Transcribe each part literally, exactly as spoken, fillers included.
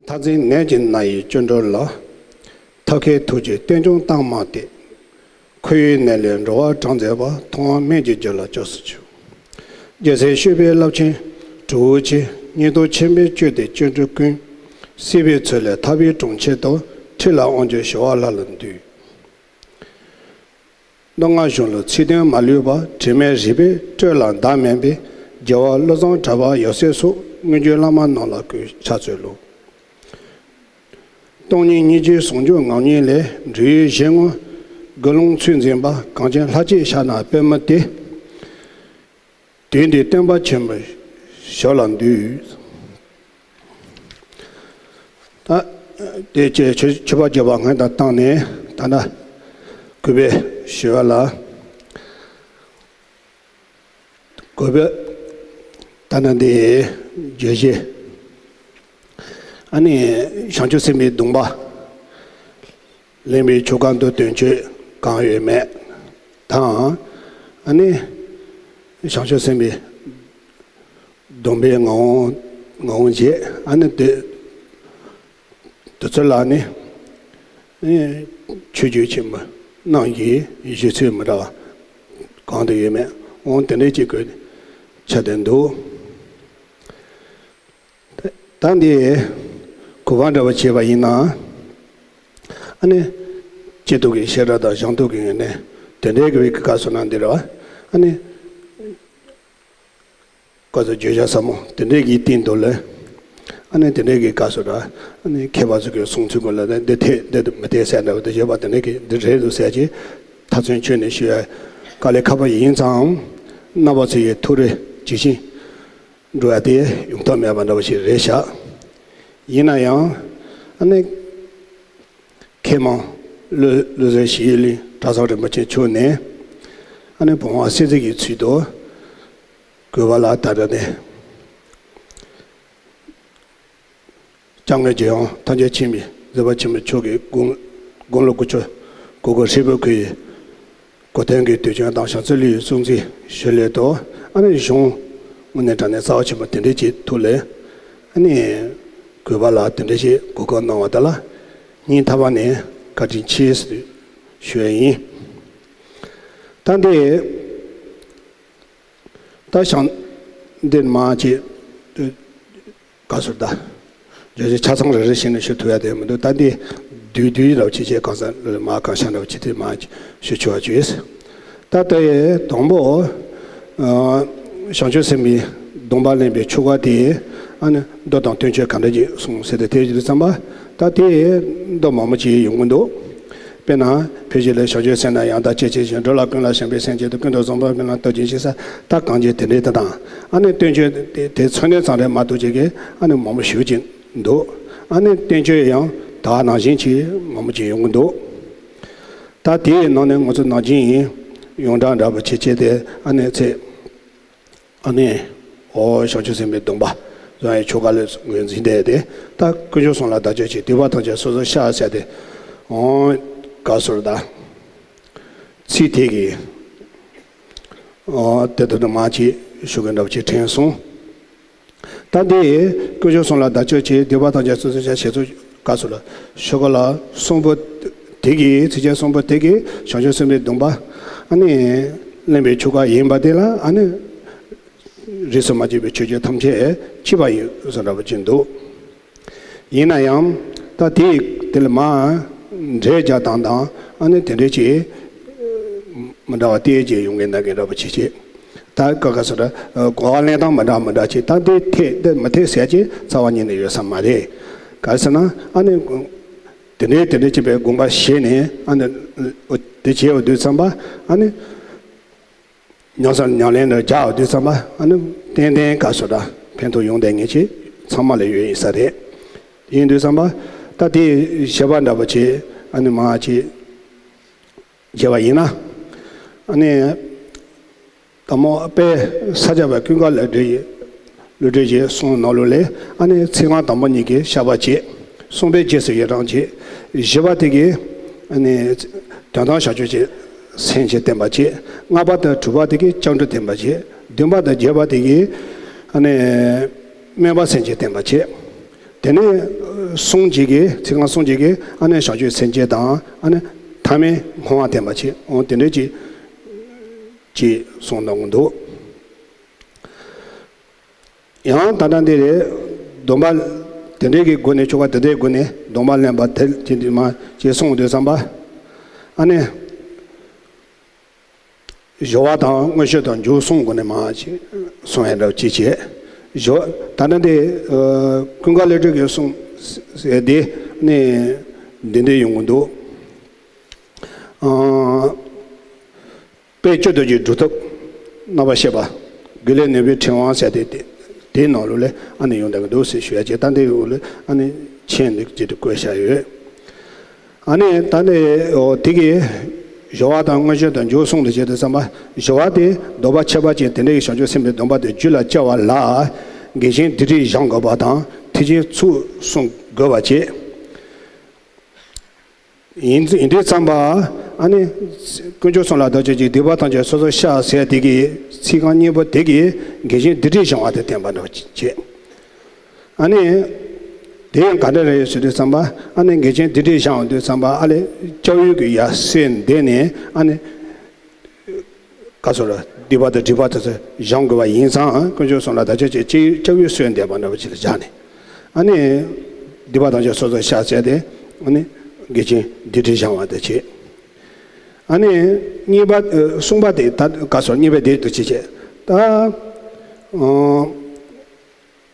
མཐའ་འཛིན་ནད་ཀྱི་ན་ཡི་སྐྱོན་སྒྲོལ་ལ། ཐབས་མཁས་ཐུགས་རྗེས་རྟེན་འབྱུང་གཏམ་མ་སྟེ། འཁོར་བའི་ནད་ལས་འགྲོ་བ་དྲངས་མཛད་པ། མཐོང་བ་སྨན་གྱི་རྒྱུ་ལ་སྐྱབས་སུ་མཆིའོ། རྒྱལ་སྲས་སྤྱོད་པའི་རླབས་ཆེན་གྲུ་བོ་ཆེ། སྙིང་སྟོབས་ཆེན་པོས་སྤྱོད་དེ་སྐྱོན་བྲལ་ཀུན། སྲིད་པའི་མཚོ་ལས་ཐར་པའི་གྲོང་ཁྱེར་དུ། ཁྲིད་ལ་དབང་བསྒྱུར་ཞི་བ་ལྷ་ལ་འདུད། མདོ་སྔགས་གཞུང་ལུགས་ཚིག་དོན་མ་ལུས་པ། དྲི་མེད་རིག་པའི་སྤྲོས་ལ་བདག་མིན་པའི། རྒྱལ་བ་བློ་བཟང་གྲགས་པ་ཡབ་སྲས་སོགས། མངོན་བརྗོད་བླ་མ་རྣམས་ལ་གུས་ཕྱག་འཚལ་ལོ། སྟོང་ཉིད་སྙིང་རྗེའི་ཟུང་འཇུག་ངང་ཉིད་ལས། འབྲེལ་ཡོད་གཞན་ངོ་དགུ་ལོང་ཚུལ་འཛིན་པ། གངས་ཅན་ལྷ་གཅིག་ཕྱག་ན་པདྨོ་སྟེ། དུས་འདིར་སྟོན་པ་ཆེན་པོ་ཞབས་ལ་འདུད། ད་དེ་ཅེས་མཆོད་མཆོད་པ་བརྗོད་པ་སྔོན་དུ་བཏང་ནས། ད་ལྟ་གུས་པས་ཞུ་བ་ལ། གུས་པས་ད་ལྟ་འདི་བརྗོད་གཞི། ཨ་ནི་བྱང་ཆུབ་སེམས་དཔའི་སྡོམ་པ་ལེན་པའི་ཆོ་ག་མདོ་དོན་གཅོད་གང་ཡོད་མེད་དང་། ཨ་ནི་བྱང་ཆུབ་སེམས་དཔའི་སྡོམ་པའི་ངག་དབང་ངག་དབང་བཅས། ཨ་ནི་དེ་དེ་ཚོ་ལ་ནི་ཨ་ནི་ཆོས་བརྒྱུད་ཆེན་པོ་རྣམས་ཀྱི་བཞེད་ཚུལ་མི་འདྲ་བ་གང་དུ་ཡོད་མེད། འོང་དེ་འདྲའི་ཅིག་གི་ཆ་དེ་འདུག། ད་འདི་གོ་བ་འདྲ་བ་བྱས་པ་ཡིན་ན། ཨ་ནི་སྐྱེ་སྟོབས་ཀྱི་ཤེས་རབ་དང་། སྦྱང་སྟོབས་ཀྱི་ངོས་ནས་དེ་འདྲའི་གི་བའི་སྐབས་སུ་ན་འདི་ར་བ། ཨ་ནི་སྐབས་སུ་བརྗོད་བྱ་ཟབ་མོ་དེ་འདྲའི་གི་སྟེང་དུ་ལ། ཨ་ནི་དེ་འདྲའི་གི་སྐབས་སུ་ར། ཨ་ནི་མཁས་པ་ཚོ་གི་གསུང་ཚུལ་གོ་ལ་འདི་འཐད་འདི་མི་འཐད་ཟེར་འདྲ་བ་དེ་བརྗོད་པ་དེ་འདྲའི་གི་འདི་རེད་འདུག་ཟེར་གྱི་ཐག་ཚུན་ཆོད་ནས་ཞུ་ཡ་དཀའ་ལས་ཁག་པོ་ཡིན་ཙང་། རྣམ་པ་ཚོ་ཡི་ཐུགས་རེ་ཇི་བཞིན་འགྲོ་ཡ་དེ་ཡོང་ཐབས་མེད་པ་འདྲ་བ་ཞིག་རེད་ཤག། ཡིན་ན་ཡང་ཨ་ནི་མཁས་མང་བློ་བློ་གསལ་ཞི་ཡི་གླིང་གྲྭ་ཚང་རིན་པོ་ཆེ་མཆོག་ནས། ཨ་ནི་བུང་བ་སྲས་བརྩི་བའི་ཚུལ་དུ་གུས་པ་ལ་ད་ལྟ་ནས། སྐྱབས་མགོན་རྒྱལ་ཡོངས་ཐམས་ཅད་མཁྱེན་པའི་མཛད་པ་ཆེན་པོ་མཆོག་གི་དགུང་དགུང་ལོ་དགུ་བཅུ་གོ་དགུ་ཧྲིལ་པོ་བགོས་ཡི་གོ་སྟོན་གྱི་དུས་ཆེན་དང་། བྱང་རྩེ་གླུ་ཡི་སྲུང་བརྩི་ཞུ་སླད་དུ། ཨ་ནི་གཞུང་དངོས་གནས་དྲང་གནས་རྩ་བ་ཆེན་པོ་དེ་འདྲའི་ཅིག་ཐུགས་ལ། ཨ་ནི་གུས་པ་ལ་དེ་འདྲའི་ཅིག་གོ་སྐབས་གནང་བ་དེ་ལ་སྙིང་ཐག་པ་ནས་བཀའ་དྲིན་ཆེ་ཞུ་ཡ་ཡིན། ད་འདི། ད་ཞང་འདིར་མ་ཅིག་ག་ཟེར་ད། བརྗོད་བྱ་ཆ་ཚང་རེ་རེ་བཞིན་ནས་ཞུ་ཐུབ་ཡ་དེ་མི་འདུག། ད་འདི་བསྡུས་བསྡུས་རབ་ཆེ་ཆེ་གང་ཟག་མ་གང་ཤ་འདྲ་བ་ཆེ་དེ་མ་ཞུ་ཆོག་པ་བྱོས། ད་ལྟ་ཡི་དང་པོ། ཨ། བྱང་ཆུབ་སེམས་དཔའི་སྡོམ་པ་ལེན་པའི་ཆོ་ག་དེ། ཨ་ནི་མདོ་དང་བསྟན་བཅོས་ག་འདྲ་ཅིག་གསུངས་ཟེར་ཏེ་དེ་ཡིན་དུས་ཙམ་པ། ད་དེ་མདོ་མང་པོ་ཅིག་ཡོང་གི་འདུག། དཔེར་ན། ཕལ་ཆེར་ལ་བྱང་ཆུབ་སེམས་ནི་ཡང་དག་བསྐྱེད་བྱ་ཞིང་། འགྲོ་ལ་ཀུན་ལ་བྱམས་པའི་སེམས་བསྐྱེད་དོ། ཀུན་ཏུ་བཟང་པོ་སྨོན་ལམ་སྟོབས་ཆེན་ཞེས་ཟེར། ད་གང་ཅི་དེ་འདྲའི་ད་དང་། ཨ་ནི་བསྟན་བཅོས་དེ་དེ་ཚོ་གནས་ཙམ་རེད་མ་གཏོགས་ཅིག་གི་ཨ་ནི་མང་པོ་ཞེ་པོ་ཅིག་འདུག། ཨ་ནི་བསྟན་བཅོས་ཡང་ད་ནང་བཞིན་ཅིག་མང་པོ་ཅིག་ཡོང་གི་འདུག། ད་དེའི་ནང་ནས་ང་ཚོ་ནང་བཞིན་ཡིན་ཡོངས་གྲགས་འདྲ་པོ་བྱེད་བྱེད་དེ། ཨ་ནི་ཚེ། ཨ་ནི། འོ་བྱང་ཆུབ་སེམས་དཔའི་སྡོམ་པ་བཟང་བའི་ཆོ་ག་ལ་ངོས་འཛིན་བསྡད་དེ། ད་དཀོན་མཆོག་གསུམ་ལ་བདག་སྤྱོད་ཅིང་། སྡིག་པ་ཐམས་ཅད་སོ་སོར་བཤགས་ཟེར་ཏེ། འོ་ག་ཟེར་ད། ཚིག་དེ་གི། འོ་དེ་ལྟར་དུ་མ་ཅིག་ཞུ་དགོས་འདྲ་པོ་ཅིག་དྲན་སོང་། ད་འདི་དཀོན་མཆོག་གསུམ་ལ་བདག་སྤྱོད་ཅིང་། སྡིག་པ་ཐམས་ཅད་སོ་སོར་བཤགས་ཞེས་སོགས་ག་ཟེར་ལ། ཆོ་ག་ལ་གསུམ་པོ་དེ་གི། ཚིགས་བཅད་གསུམ་པོ་དེ་གིས་བྱང་ཆུབ་སེམས་དཔའི་སྡོམ་པ་ཨ་ནི་ལེན་པའི་ཆོ་ག་ཡིན་པ་དེ་ལ། ཨ་ནི་རིས་སུ་མ་ཆད་པའི་ཆོས་བརྒྱད་ཐམས་ཅད་ཕྱིས་པ་ཡིན་ཟེར་འདྲ་པོ་ཅིག་འདུག། ཡིན་ན་ཡང་ད་དེ་དེ་ལ་མ་འགྲེལ་རྒྱག་སྟངས་དང་། ཨ་ནི་དེ་འདྲའི་ཅིག་མི་འདྲ་བ་དེ་ཅིག་ཡོང་གི་འདུག་གི་འདྲ་པོ་ཅིག་བྱེད། ད་ཀ་ཁ་སོ་ར་གོ་བ་ལེན་སྟངས་མི་འདྲ་མི་འདྲ་ཅིག། ད་འདི་འཐད་འདི་མི་འཐད་ཟེར་ཅིག་རྩ་བ་ཉིད་ནས་ཡོད་ས་མ་རེད། ག་རེ་ཟེར་ན། ཨ་ནི་དེ་འདྲའི་དེ་འདྲའི་ཅིག་པའི་དགོངས་པ་བཞེས་ནས། ཨ་ནི་དེ་བྱས་པ་དུས་ཙམ་པ། ཨ་ནི་ཉམས་སུ་ཉམས་ལེན་ལ་རྒྱག་པ་དུས་ཙམ་པ། ཨ་ནི་ཏན་ཏན་ག་སོ་ར་ཕན་ཐོགས་ཡོང་བསྡད་མཁན་ཅིག་ཚང་མ་ལ་ཡོད་ཡིན་ས་རེད། ཡིན་དུས་ཙམ་པ། ད་དེ་བྱེད་པ་འདྲ་པོ་ཅིག་ཨ་ནི་མ་ཅིག་བྱས་པ་ཡིན་ན། ཨ་ནི་དང་པོ་དཔལ་ས་སྐྱ་པའི་ཀུན་དགའ་བློ་གྲོས་ཀྱི་བློ་གྲོས་ཀྱི་གསུང་ནང་ལོགས་ལས། ཨ་ནི་ཚིག་རྐང་དང་པོ་གཉིས་ཀྱིས་བཤགས་པ་བྱེད། གསུམ་པའི་རྗེས་སུ་ཡི་རང་བྱེད། བཞི་པ་དེ་གིས་ཨ་ནི་དོན་དམ་བྱང་ཆུབ་ཀྱི་སེམས་ཀྱིས་བསྟན་པ་བྱེད། ལྔ་པ་དང་དྲུག་པ་དེ་གིས་སྐྱབས་འགྲོ་བསྟན་པ་བྱེད། བདུན་པ་དང་བརྒྱད་པ་དེ་གིས་ཨ་ནི་སྨོན་པ་སེམས་ཀྱིས་བསྟན་པ་བྱེད། དེ་ནས་ གསུམ་གཅིག་གིས་ཚིག་རྐང་གསུམ་གཅིག་གིས་ཨ་ནི་བྱང་ཆུབ་སེམས་བསྐྱེད་དང་ཨ་ནི་ཐ་མལ་སྔོ་བ་བསྟན་པ་བྱེད་འོང་དེ་འདྲ་ཅིག་ཅིག་གསུངས་གནང་གི་འདུག་ཡང་ད་ལྟ་འདི་རེད། སྡོམ་པ་དེ་འདྲའི་གི་སྒོ་ནས་ཆོ་ག་དེ་འདྲའི་སྒོ་ནས་སྡོམ་པ་ལེན་པ་དེ་ཅི་འདྲ་མ་ཅེས་གསུངས་དུས་ཙམ་པ། ཨ་ནི་སྦྱོར་བ་དང་མངོན་ཤེས་དང་འཇུག་གསུམ་སྒོ་ནས་མ་ཅིག་གསུང་ཡ་འདྲ་ཅིག་བྱས། སྦྱོར་ད་ལྟ་འདི་ཀུན་དགའ་ལེགས་སྒྲོན་གྱིས་གསུངས་ཟེར་དེ་ནི་འདི་འདྲ་ཡོང་གི་འདུག་དཔལ་སྤྱི་རྡོ་རྗེའི་སྒྲུབ་ཐབས་རྣམ་པར་ཤེས་པ། རྒྱུད་ལས་ནུས་པའི་ཕྲེང་བ་ཟེར་ཏེ་དེ་དེའི་ནང་ལོགས་ལས་ཨ་ནི་ཡོང་བསྡད་ཀྱི་འདུག་ཟེར་ཞུ་ཡ་བྱས། ད་འདི་འོག་ལ་ཨ་ནི་མཆན་འདི་ཅིག་ཏུ་བཀོད་བཞག་ཡོད། ཨ་ནི་ད་ནི་འོ་དེ་གི་སྦྱོར་བ་དང་མངོན་ཤེས་དང་འཇུག་གསུམ་དུ་བྱས་ཏེ་བསམ་པ། སྦྱོར་བ་དེ་སྡོམ་པ་ཁྱད་པར་ཅན་དེ་འདྲ་ཡི་བྱང་ཆུབ་སེམས་དཔའི་སྡོམ་པ་དེ་རྒྱུད་ལ་སྐྱེ་བ་ལ་འགལ་རྐྱེན་སྡིག་སྒྲིབ་སྦྱང་དགོས་པ་དང་ཐེག་ཆེན་ཚུལ་གསུམ་དགོས་པ་བྱས། ཡིན་ཡིན་དུས་ཙམ་པ། ཨ་ནི་དཀོན་མཆོག་གསུམ་ལ་བདག་སྤྱོད་ཅིང་སྡིག་པ་ཐམས་ཅད་སོ་སོར་བཤགས་ཟེར་དེ་གི་ཚིག་རྐང་གཉིས་པོ་དེ་གིས་འགལ་རྐྱེན་སྡིག་སྒྲིབ་སྦྱང་བ་དེ་བསྟན་པ་འདྲ་བྱེད། ཨ་ནི་དེ་ཡང་ག་འདྲ་རེད་ཟེར་དུས་ཙམ་པ། ཨ་ནི་འགལ་རྐྱེན་སྡིག་སྒྲིབ་སྦྱང་དུས་ཙམ་པ་ཨ་ལས་སྐྱབས་ཡུལ་གྱི་ཡ་སོས་འདས་ནས་ཨ་ནི། ག་སོགས་ལ་སྡིག་པ་དང་སྒྲིབ་པ་དེ་ཚོ་སྦྱང་དགོས་པ་ཡིན་ཙང་དཀོན་མཆོག་གསུམ་ལ་བདག་སྤྱོད་ཅིང་སྐྱབས་ཡུལ་སོས་འདས་པ་འདྲ་བ་ཅིག་ལ་བཞག་ནས། ཨ་ནི་སྡིག་པ་ཐམས་ཅད་སོ་སོར་བཤགས་བྱས་ཏེ་ཨ་ནི་འགལ་རྐྱེན་སྡིག་སྒྲིབ་སྦྱང་བ་དེ་བྱེད། ཨ་ནི་གཉིས་པ་ཨ་གསུམ་པ་དེ་ད་ག་སོགས་གཉིས་པའི་དེ་དུ་བྱེད་བྱེད། ད་ཨ།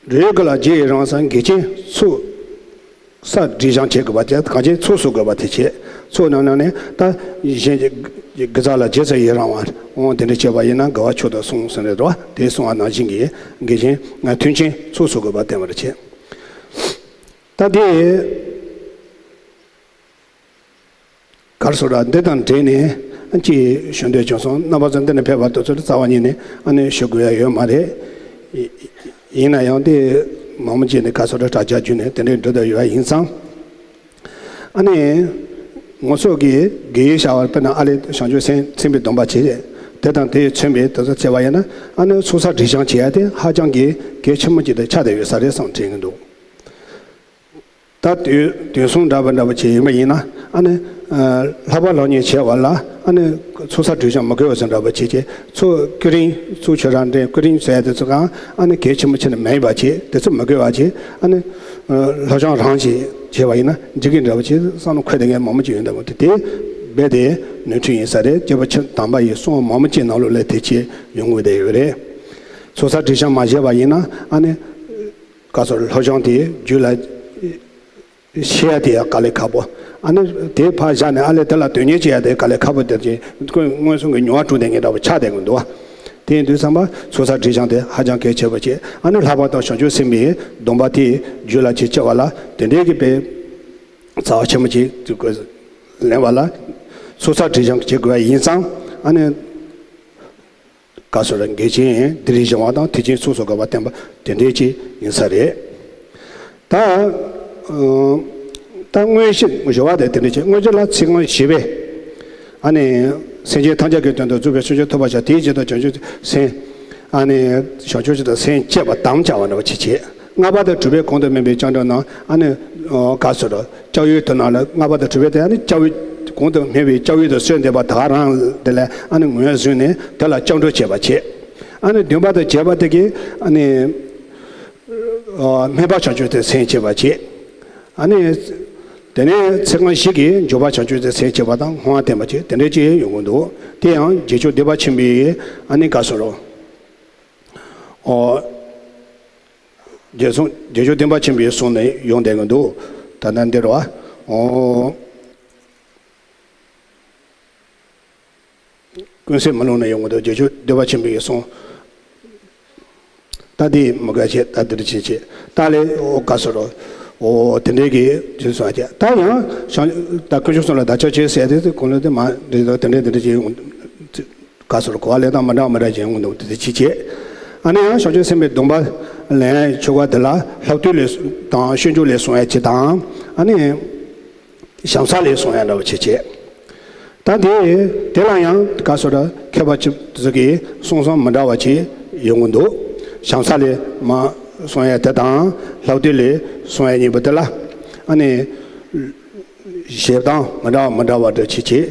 འགྲོ་བའི་ཀུན་ལ་རྗེས་ཡི་རང་སར་འགལ་རྐྱེན་ཚོགས་བསགས་སྒྲིབ་སྦྱང་བྱེད་དགོས་པ་དེ་གང་ཅི་ཚོགས་སུ་དགོས་པ་དེ་བྱེད། ཚོགས་རྣམས་ནང་ནས་ད་གཞན་གྱི་དགེ་རྩ་ལ་རྗེས་སུ་ཡི་རང་བ་འོང་དེ་འདྲ་བྱས་པ་ཡིན་ན་དགེ་བ་མཆོག་ཏུ་སོང་ཟེར་ནས་རེད་བ། དེ་གསུངས་པ་ནང་བཞིན་གྱི་འགལ་རྐྱེན་མཐུན་རྐྱེན་ཚོགས་སུ་དགོས་པ་བསྟན་པར་བྱེད། ད་དེ། གར་སོགས་ར་འདི་དང་འབྲེལ་ནས་ཅིག་ཞུ་འདོད་བྱུང་སོང་། རྣམ་པ་ཚོ་འདི་ནས་ཕེབས་པ་དེ་ཚོར་རྩ་བ་ཉིད་ནས་ཨ་ནི་ཞུ་དགོས་ཡ་ཡོད་མ་རེད། ཡིན་ན་ཡང་དེ་མང་མོ་ཅིག་ནས་གར་སོགས་ར་དྲ་རྒྱ་བརྒྱུད་ནས་དེ་འདྲའི་འགྲོ་བསྡད་ཡོད་པ་ཡིན་ཙང་། ཨ་ནི་ངོ་སོ་གི་དགེ་བའི་བྱ་བ་དཔེར་ན་ཨ་ལས་བྱང་ཆུབ་སེམས་སེམས་དཔའི་སྡོམ་པ་བྱེད། དེ་དང་དེས་མཚོན་པའི་དེ་ཚོ་བྱས་པ་ཡིན་ན་ཨ་ནི་ཚོགས་བསགས་སྒྲིབ་སྦྱང་བྱེད་ཡ་དེ་ཧ་ཅང་གི་གལ་ཆེན་པོ་ཅིག་ཏུ་ཆགས་བསྡད་ཡོད་ས་རེད་བསམ་དྲན་གྱི་འདུག་ད་དུས་དུས་གསུམ་འདྲ་པོ་འདྲ་པོ་བྱས་ཡིན་པ་ཡིན་ན་ཨ་ནི་ལྷག་པ་ལྷག་གཉིས་བྱས་པ་ལ་ཨ་ནི་ཚོགས་བསགས་སྒྲིབ་སྦྱང་མི་དགོས་པ་བཟོ་འདྲ་པོ་བྱས་བྱས། ཚོགས་ཀུན་རིང་ཚོགས་ཆོས་རང་འདྲེན་ཀུན་རིང་བཟོ་ཡ་དེ་ཚོ་གང་ཨ་ནི་གལ་ཆེན་པོ་བྱས་ནས་མེད་པ་བྱས། དེ་ཚོ་མི་དགོས་པ་བྱས། ཨ་ནི་སློབ་སྦྱོང་རང་བྱས་བྱས་པ་ཡིན་ན་འགྲིག་གི་འདྲ་པོ་བྱས། བསམ་བློ་འཁོར་བསྡད་མཁན་མང་པོ་ཅིག་ཡོད་འདྲ་པོ་དེ་དེ་རྦད་དེ་ནོར་འཁྲུལ་ཡིན་ས་རེད། སྐྱེས་བུ་ཆེན་དམ་པ་ཡིས་གསུངས་པ་མང་པོ་ཅིག་ནང་ལོགས་ལ་དེ་ཆེ་ཡོང་གི་བསྡད་ཡོད་རེད། ཚོགས་བསགས་སྒྲིབ་སྦྱང་མ་བྱས་པ་ཡིན་ན་ཨ་ནི། ག་སོགས་སློབ་སྦྱོང་དེ་རྒྱུད་ལ་ཤེས་ཡ་དེ་ཡང་དཀའ་ལས་ཁག་པོ། ཨ་ནི་དེ་ཕར་བཞག་ནས་ཨ་ལས་དེ་ལ་དོན་གཉེར་བྱེད་ཡ་དེ་དཀའ་ལས་ཁག་པོ་དེ་ཅིག་ཁོས་མངོན་སུམ་གྱི་མྱོང་བ་སྤྲོད་བསྡད་མཁན་འདྲ་པོ་ཆགས་བསྡད་ཀྱི་འདུག་བ། དེ་ཡིན་དུས་ཙམ་པ་ཚོགས་བསགས་སྒྲིབ་སྦྱང་དེ་ཧ་ཅང་གལ་ཆེ་བ་བྱེད། ཨ་ནི་ལྷག་པར་དུ་བྱང་ཆུབ་སེམས་དཔའི་སྡོམ་པ་དེ་རྒྱུད་ལ་ཅིག་སྐྱེ་བ་ལ་དེ་འདྲའི་གི་དཔེ་རྩ་བ་ཆེན་པོ་ཅིག་ལེན་པ་ལ་ཚོགས་བསགས་སྒྲིབ་སྦྱང་བྱེད་དགོས་པ་ཡིན་ཙང་ཨ་ནི། ག་སོགས་ལ་འགལ་རྐྱེན་སྡིག་སྒྲིབ་སྦྱང་བ་དང་ཐེག་ཆེན་ཚོགས་སུ་དགོས་པ་བསྟན་པ་དེ་འདྲའི་ཅིག་ཡིན་ས་རེད། ད་ཨ་ད་མངོན་ཤེས་སྦྱོར་བ་དེ་དེ་འདྲའི་ཅིག་མངོན་སྦྱོར་ལ་ཚིག་རྐང་བཞི་པས། ཨ་ནི་སེམས་ཅན་ཐམས་ཅད་ཀྱི་དོན་དུ་རྫོགས་པའི་བྱང་ཆུབ་ཐོབ་པར་བྱ། དེའི་རྗེས་སུ་བྱང་ཆུབ་སེམས། ཨ་ནི་བྱང་ཆུབ་ཀྱི་སེམས་བསྐྱེད་པ་དམ་བཅའ་བ་འདྲ་བ་ཅིག་བྱེད། ལྔ་པ་དང་དྲུག་པའི་གོང་དུ་སྨོས་པའི་སྐྱབས་འགྲོ་རྣམས་ཨ་ནི་ག་སོགས་ལ། སྐྱབས་ཡུལ་དུ་ན་ལ་ལྔ་པ་དང་དྲུག་པའི་དེ་ནི་སྐྱབས་ཡུལ་གོང་དུ་སྨོས་པའི་སྐྱབས་ཡུལ་དུ་སོན་འདེབས་པ་དག་རང་དེ་ལ་ཨ་ནི་ངོས་བཟུང་ནས་དེ་ལ་སྐྱབས་འགྲོ་བྱེད་པ་བྱེད། ཨ་ནི་བདུན་པ་དང་བརྒྱད་པ་དེ་གིས་ཨ་ནི་སྨོན་པ་བྱང་ཆུབ་ཏུ་སེམས་བསྐྱེད་པ་བྱེད། ཨ་ནི་དེ་ནས་ཚིག་རྐང་བཞི་གིས་འཇུག་པ་བྱང་ཆུབ་ཏུ་སེམས་བསྐྱེད་པ་དང་སྔོ་བ་བསྟན་པ་བྱེད། དེ་འདྲའི་ཅིག་ཡོང་གི་འདུག་དེ་ཡང་རྗེ་མཆོག་སྡིག་པ་ཆེན་པོའི་ཨ་ནི་ག་སོགས་ལ། ཨོ། རྗེ་གསུང་རྗེ་མཆོག་བསྟན་པ་ཆེན་པོའི་གསུང་ནས་ཡོང་བསྡད་ཀྱི་འདུག་ད་ལྟ་འདིར་བ། ཨོ། ཀུན་གསལ་མེ་ལོང་ནས་ཡོང་གི་འདུག་རྗེ་མཆོག་བསྟན་པ་ཆེན་པོའི་གསུང་། ད་འདི་མི་དགའ་བྱེད་ད་འདིར་བྱེད་བྱེད་ད་ལས་ཨོ་ག་སོ་རོ། ཨོ་དེ་འདྲའི་གི་རྗེ་གསུང་བྱེད་ད་ཡང་བྱང་ད་དཀོན་མཆོག་གསུམ་ལ་བདག་སྐྱབས་མཆི་ཟེར་དེ་དེ་གོང་ལ་དེ་མ་འདྲེ་དང་དེ་འདྲའི་དེ་འདྲ་བྱེད་ཡོང་། ག་སོགས་གོ་བ་ལེན་སྟངས་མི་འདྲ་བ་མི་འདྲ་ཅན་ཡོང་གི་འདུག་དེ་ཅི་བྱེད། ཨ་ནི་ཡང་བྱང་ཆུབ་སེམས་དཔའི་སྡོམ་པ་ལེན་ཡ་ཆོ་ག་འདི་ལ་ལྷག་བསྡུས་ལས་དང་སྤྱོད་འཇུག་ལས་གསུང་ཡ་ཅི་དང་། ཨ་ནི་བྱང་ས་ལས་གསུང་ཡ་འདྲ་བ་ཅི་བྱེད། ད་དེ་དེ་ལ་ཡང་ག་སོགས་ལ་མཁས་པ་ཅི་ཟིག་གིས་གསུང་བསམ་མི་འདྲ་བ་ཅི་ཡོང་གི་འདུག་བྱང་ས་ལས་མ་གསུང་ཡ་དེ་དང་ལྷག་བསྡུས་ལས་གསུང་ཡ་གཉིས་པོ་དེ་ལ། ཨ་ནི་བཞེད་སྟངས་མི་འདྲ་བ་མི་འདྲ་བ་འདྲ་བྱེད་བྱེད་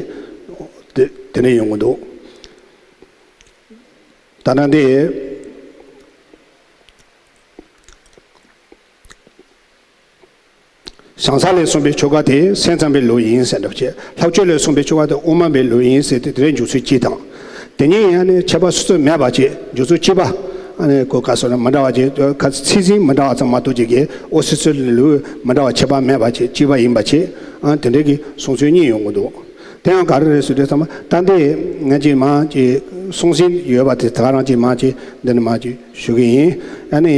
དེ་དེ་འདྲ་ཡོང་གི་འདུག་ད་ནང་དེ། བྱང་ས་ལས་གསུངས་པའི་ཆོ་ག་དེ་སེམས་ཙམ་པའི་ལུགས་ཡིན་ཟེར་འདྲ་བྱས། ལྷག་སྤྱོད་ལས་གསུངས་པའི་ཆོ་ག་དེ་དབུ་མ་པའི་ལུགས་ཡིན་ཟེར་ཏེ་དེ་རེད་འཇུག་ཚུལ་གཅིག་དང་། དེ་གཉིས་ཡང་ནི་ཁྱད་པར་སོ་སོ་མེད་པ་བྱས་འཇུག་ཚུལ་གཅིག་པ། ཨ་ནི་གོ་ག་སོགས་ལ་མི་འདྲ་བ་བྱས་ཁ་ཚིག་ཟིན་མི་འདྲ་བ་ཙམ་མ་གཏོགས་ཅིག་གིས་ཨོ་སི་སི་ལུགས་མི་འདྲ་བ་ཁྱད་པར་མེད་པ་བྱས་གཅིག་པ་ཡིན་པ་བྱས། ཨ་དེ་འདྲའི་གི་གསུང་ཚུལ་གཉིས་ཡོང་གི་འདུག་དེ་ཡང་ག་རེ་རེད་ཟེར་དུས་ཙམ་པ་ད་འདི་ང་ཅིག་མ་ཅིག་གསུང་ཟིན་ཡོད་པ་དེ་ད་ག་རང་ཅིག་མ་ཅིག་འདི་ནི་མ་ཅིག་ཞུ་གི་ཡིན། ཨ་ནི།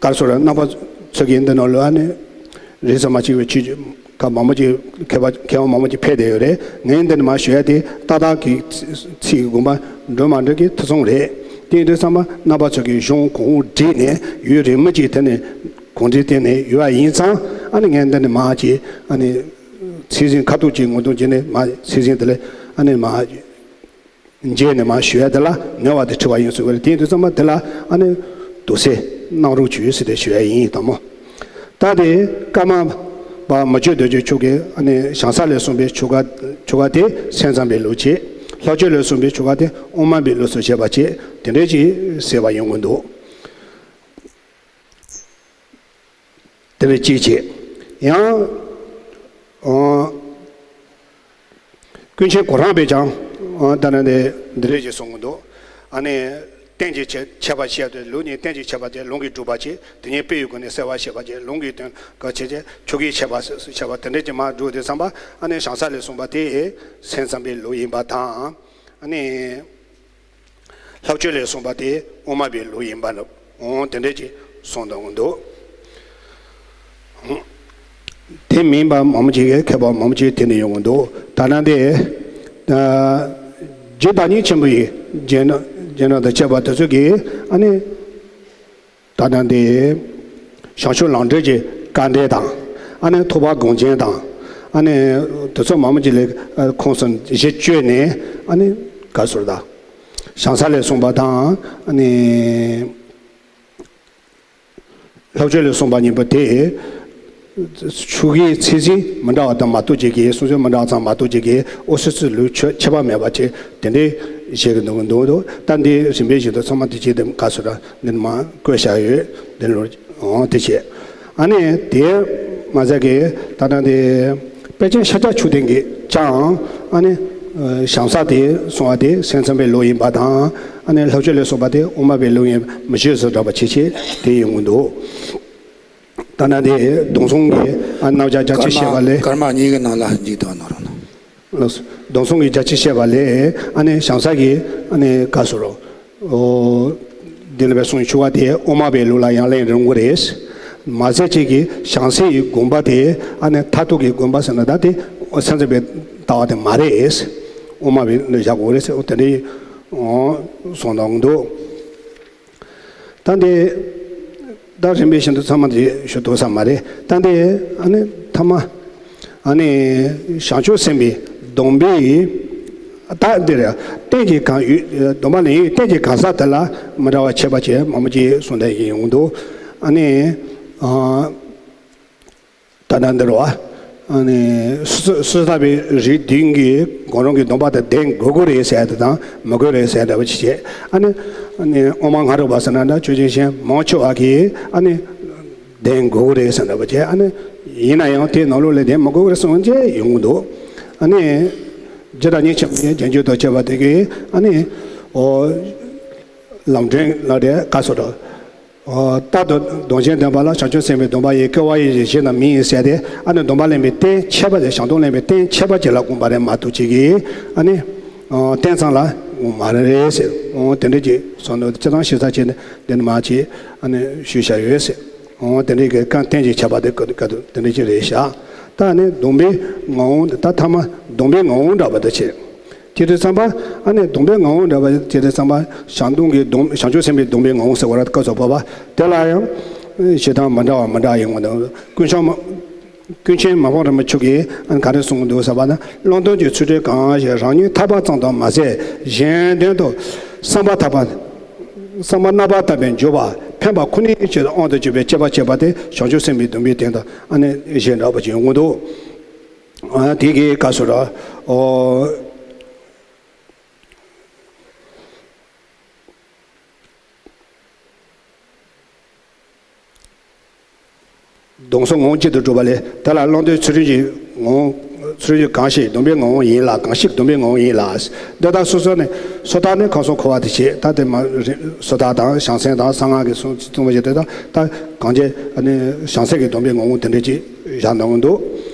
གར་སོ་ར་རྣམ་པ་ཚོ་གི་འདི་ནང་ལོ་ཨ་ནི་རེས་སུ་མ་ཆིག་པའི་ཆུ་ཁ་མང་པོ་ཅིག་མཁས་པ་མཁས་དབང་མང་པོ་ཅིག་ཕེབས་བསྡད་ཡོད་རེད། ངས་འདི་ནི་མ་ཞུ་ཡ་དེ་ཏག་ཏག་གི་ཚིག་གི་དགོངས་པ་འགྲོ་མ་འགྲོ་གི་ཐུག་སོང་རེད། དེ་ཡིན་དུས་ཙམ་པ་རྣམ་པ་ཚོ་གི་གཞུང་གོང་བསྒྲིགས་ནས་ཡུན་རིང་མོ་ཅིག་དེ་ནས་གོང་བསྒྲིགས་བསྟན་ནས་ཡོད་པ་ཡིན་ཙང་ཨ་ནི་ངས་འདི་ནི་མ་ཅིག་ཨ་ནི་ཚིག་ཟིན་ཁ་ཐུག་ཅིག་ངོ་གདོང་བྱས་ནས་མ་ཚིག་ཟིན་དེ་ལས་ཨ་ནི་མ། རྗེས་ནས་མར་ཞུ་ཡ་དེ་ལ་ནོར་བ་དེ་འཁྲི་བ་ཡིན་གསུངས་པ་རེད། དེ་ཡིན་དུས་ཙམ་པ་དེ་ལ་ཨ་ནི་དུ་སེ་གནང་རོགས་བྱོས་ཟེར་ཏེ་ཞུ་ཡ་ཡིན་དང་མོ། ད་དེ་ཀརྨ་པ་མི་བསྐྱོད་རྡོ་རྗེ་འཆང་གིས་ཨ་ནི་བྱང་ས་ལས་གསུངས་པའི་ཆོ་ག་ཆོ་ག་དེ་སེམས་ཙམ་པའི་ལུགས་བྱས། ལྷག་སྤྱོད་ལས་གསུངས་པའི་ཆོ་ག་དེ་དབུ་མ་པའི་ལུགས་སུ་བྱས་པ་བྱས་དེ་འདྲའི་ཅིག་ཟེར་བ་ཡོང་གི་འདུག་དེ་ནས་གཅིག་བྱས། ཡང་། ཨོ། ཀུན་མཁྱེན་གོ་རམས་པས་ཀྱང་། ཨོ་ད་ནི་འདི་འདི་རེད་ཅེས་གསུང་གི་འདུག་ཨ་ནི། རྟེན་གྱི་ཁྱད་ཁྱད་པར་བཤད་དེ་ལུགས་གཉིས་རྟེན་གྱི་ཁྱད་པར་དེ་ལུང་གིས་སྒྲུབ་པ་བྱས་དེ་ཉིད་དཔེ་ཡི་སྒོ་ནས་གསལ་བར་བྱེད་པ་བྱས་ལུང་གིས་སྟོན་ག་བྱེད་ཅེས་ཆོས་ཀྱི་ཁྱད་པར་ཟེར་ཁྱད་པར་དེ་འདྲ་ཅིག་མར་བསྒྲུབས་དུས་ཙམ་པ་ཨ་ནི་བྱང་ས་ལས་གསུངས་པ་དེ་སེམས་ཙམ་པའི་ལུགས་ཡིན་པ་དང་། ཨ་ནི། ལྷག་སྤྱོད་ལས་གསུངས་པ་དེ་དབུ་མ་པའི་ལུགས་ཡིན་པ་ལ་འོང་དེ་འདྲ་ཅིག་གསུངས་གཏོང་གི་འདུག་དེ་མིན་པ་མང་པོ་ཅིག་གི་མཁས་པ་མང་པོ་ཅིག་དེ་འདྲ་ཡོང་གི་འདུག་ད་ནང་དེ། ཨ། རྗེ་བདག་ཉིད་ཆེན་པོ་ཡི་རྗེས་གནང་རྗེས་གནང་དང་བཅས་པ་དེ་ཚོ་གིས་ཨ་ནི། ད་ལྟ་འདི་བྱང་ཆུབ་ལམ་འབྲས་ཀྱི་དཀའ་འགྲེལ་དང་། ཨ་ནི་ཐེག་པ་དགོངས་རྒྱན་དང་། ཨ་ནི་དེ་ཚོ་མང་པོ་ཅིག་ལས་ཁོངས་སུ་གཞི་བཅོལ་ནས་ཨ་ནི་ག་ཟེར་ད། བྱང་ས་ལས་གསུངས་པ་དང་ཨ་ནི་ལྷག་སྤྱོད་ལས་གསུངས་པ་གཉིས་པོ་དེ། ཆོས་ཀྱི་ཚིག་ཟིན་མི་འདྲ་བ་དང་མ་གཏོགས་ཅིག་གིས་གསུང་ཆོས་མི་འདྲ་བ་ཙམ་མ་གཏོགས་ཅིག་གིས་ཨོ་སི་སི་ལུགས་ཆོས་ཁྱད་པར་མེད་པ་ཅིག་དེ་འདྲའི་བཤད་ཀྱི་འདུག་འདུག་འདུག་ད་འདི་རིམ་པས་བཞིན་དུ་ཚང་མ་དེ་ཅིག་དེ་ག་ཟེར་འདི་མ་བཀོད་བཞག་ཡོད་འདི་ལོ་འོང་དེ་བྱས། ཨ་ནི་དེ་མ་ཟད་ཀྱི་ད་ལྟ་འདི་དཔལ་ཆེན་ཤཱཀྱ་མཆོག་ལྡན་གྱིས་ཀྱང་ཨ་ནི་བྱང་ས་དེ་གསུང་བ་དེ་སེམས་ཙམ་པའི་ལུགས་ཡིན་པ་དང་ཨ་ནི་ལྷག་སྤྱོད་ལས་གསུངས་པ་དེ་དབུ་མ་པའི་ལུགས་ཡིན་མི་ཤེས་སུ་འདྲ་བ་ཆེ་ཆེ་དེ་ཡོང་གི་འདུག་ད་ནང་དེ་གདུང་སྲོང་གི་ཨ་རྣམ་གཞག་རྒྱ་ཆེ་བཤད་པ་ལས། སྐར་མ་གཉིས་ཀྱི་ནང་ལ་འཇིག་ཏུ་གནང་རོགས་གནང་། ལགས་སོ། གདུང་སྲོང་གི་རྒྱ་ཆེ་བཤད་པ་ལས་ཨ་ནི་བྱང་ས་གི་ཨ་ནི་ག་ཟེར་རོ། ཨོ། འདི་ལ་བའི་གསུང་ཆུ་བ་དེ་དབུ་མ་པའི་ལུགས་ལ་ཡང་ལེན་རུང་གི་རེད། མ་ཟད་ཅིག་གི་བྱང་སའི་དགོངས་པ་དེ་ཨ་ནི་མཐར་ཐུག་གི་དགོངས་པ་ཟེར་ན་ད་དེ་སེམས་ཙམ་པའི་ལྟ་བ་དེ་མ་རེད། དབུ་མ་པའི་ལུགས་བཞག་དགོས་རེད་ཟེར་དེ་འདྲའི་གསུང་གནང་འདུག་ད་འདི། ད་རིམ་པས་བཞིན་དུ་ཚང་མ་འདི་ཞུ་ཐུབ་ས་མ་རེད། ད་འདི་ཨ་ནི་ཐ་མ། ཨ་ནི་བྱང་ཆུབ་སེམས་དཔའི་སྡོམ་པའི། ད་འདི་རེད། རྟེན་གྱི་གང་ཡུལ་སྡོམ་པ་ལེན་ཡུལ་རྟེན་གྱི་གང་ཟག་དེ་ལ་མི་འདྲ་བ་ཁྱད་པར་ཅན་མང་པོ་ཅིག་གསུངས་བསྡད་ཀྱི་ཡོང་འདུག་ཨ་ནི། ཨ། ད་ལྟ་འདིར་བ། ཨ་ནི་སོ་སོ་སོ་ལྟ་བུའི་རིགས་བདུན་གྱི་གང་རུང་གི་སྡོམ་པ་དེ་ལྡན་དགོས་ཀྱི་རེད་ཟེར་ཡ་དེ་དང་མི་དགོས་རེད་ཟེར་ཡ་འདྲ་བ་ཅིག་བྱས། ཨ་ནི། ཨ་ནི་དབུ་མ་སྔ་རབས་པ་ཟེར་ན་འདྲ་ཆོས་རྒྱལ་གཞན་མང་ཆེ་བ་གིས་ཨ་ནི། ལྡན་དགོས་ཀྱི་རེད་ཟེར་འདྲ་བ་བྱས་ཨ་ནི། ཡིན་ན་ཡང་དེའི་ནང་ལོགས་ལ་ལྡན་མི་དགོས་ཀྱི་རེད་གསུངས་བྱས་ཡོང་གི་འདུག་ཨ་ནི། རྗེ་བདག་ཉིད་ཆེན་པོ་ཡི་རྗེས་འཇུག་ཏུ་བྱས་པ་དེ་གིས་ཨ་ནི། ཨོ། ལམ་སྒྲོན་ལ་དེ་བཀའ་སོགས་དང་། རྟག་ཏུ་སྡོམ་ཅན་བསྟེན་པ་ལ་བྱང་ཆུབ་སེམས་དཔའི་སྡོམ་པ་ཡི་སྐལ་བ་ཡི་རིགས་ཤེས་ན་མིན་ཡིན་ཟེར་ཏེ་ཨ་ནི་སྡོམ་པ་ལེན་པའི་རྟེན་ཁྱད་པར་ཅན་བྱང་སྡོམ་ལེན་པའི་རྟེན་ཁྱད་པར་ཅན་ལ་དགོངས་པ་རེད་མ་གཏོགས་ཅིག་གིས་ཨ་ནི་རྟེན་ཙམ་ལ་དགོངས་མ་རེད་ཟེར། དེ་འདྲ་ཅིག་སོང་ནས་སྤྱིར་བཏང་ཞིབ་ཚགས་བྱས་ནས་འདི་ནི་མ་བྱེད་ཨ་ནི་ཞུས་བཞག་ཡོད་ཟེར། དེ་འདྲའི་གི་རྐང་རྟེན་གྱི་ཁྱད་པར་དེ་ཀ་ཀ་དུ་དེ་འདྲ་ཅིག་རེད་བཞག་ད་ནི་སྡོམ་པའི་ངག་དབང་ད་ཐ་མ་སྡོམ་པའི་ངག་དབང་འདྲ་བ་དུ་བྱེད། དེ་དུས་ཙམ་པ་ཨ་ནི་སྡོམ་པའི་ངག་དབང་འདྲ་བ་དེ་དུས་ཙམ་པ་བྱང་སྡོམ་གྱི་སྡོམ་བྱང་ཆུབ་སེམས་དཔའི་སྡོམ་པའི་ངག་དབང་ཟེར་བ་ར་སྐབས་སུ་བབ་པ་དེ་ལ་ཡང་བྱེད་སྟངས་མི་འདྲ་བ་མི་འདྲ་ཡོང་བ་དང་ཀུན་ཤང་མ་ཀུན་མཁྱེན་མ་ཕམ་རིན་པོ་ཆེ་གིས་ཨ་ནི་ག་རེ་གསུངས་འདུག་ཟེར་བ་ན་བླང་དོར་གྱི་ཚུལ་ཁྲིམས་གང་ཞིག་རང་ཉིད་ཐར་པ་ཙམ་དུ་མ་ཟད་གཞན་དོན་དུ་བསམ་པ་ཐག་པ་བསམ་པ་རྣམ་པར་དག་པའི་འཇུག་པ། ཕན་པ་ཁོ་ནའི་ཆེད་དུ་དབང་དུ་བྱས་པའི་དཔྱད་པ་བྱས་པ་དེ་བྱང་ཆུབ་སེམས་དཔའི་སྡོམ་པའི་དོན་དང་ཨ་ནི་གཞན་འདྲ་བ་ཅིག་ཡོང་གི་འདུག་ཨ་དེ་གའི་སྐབས་སུ་ར། ཨོ། སྡོམ་གསུམ་ངོ་བོ་གཅིག་ཏུ་གྲུབ་པ་ལས། དེ་ལ་བླང་དོར་ཚུལ་ཁྲིམས་ཀྱི་ངོ་བོ། ཚུལ་ཁྲིམས་གང་ཞིག་སྡོམ་པའི་ངོ་བོ་ཡིན་ལ། གང་ཞིག་སྡོམ་པའི་ངོ་བོ་ཡིན་ལ། འདི་དག་སོ་སོ་ནས་སོ་ཐར་ནི་ཁམས་གསུམ་འཁོར་བ་དེ་བྱེད། ད་དེ་མ་རེད། སོ་ཐར་དང་བྱང་སེམས་དང་གསང་སྔགས་ཀྱི་གསུང་གསུང་བ་བྱེད་དེ་དག་ད་གང་བྱེད། ཨ་ནི་བྱང་སེམས་ཀྱི་སྡོམ་པའི་ངོ་བོ་དེ་འདྲ་ཅིག་བཞག་གནང་གི་འདུག་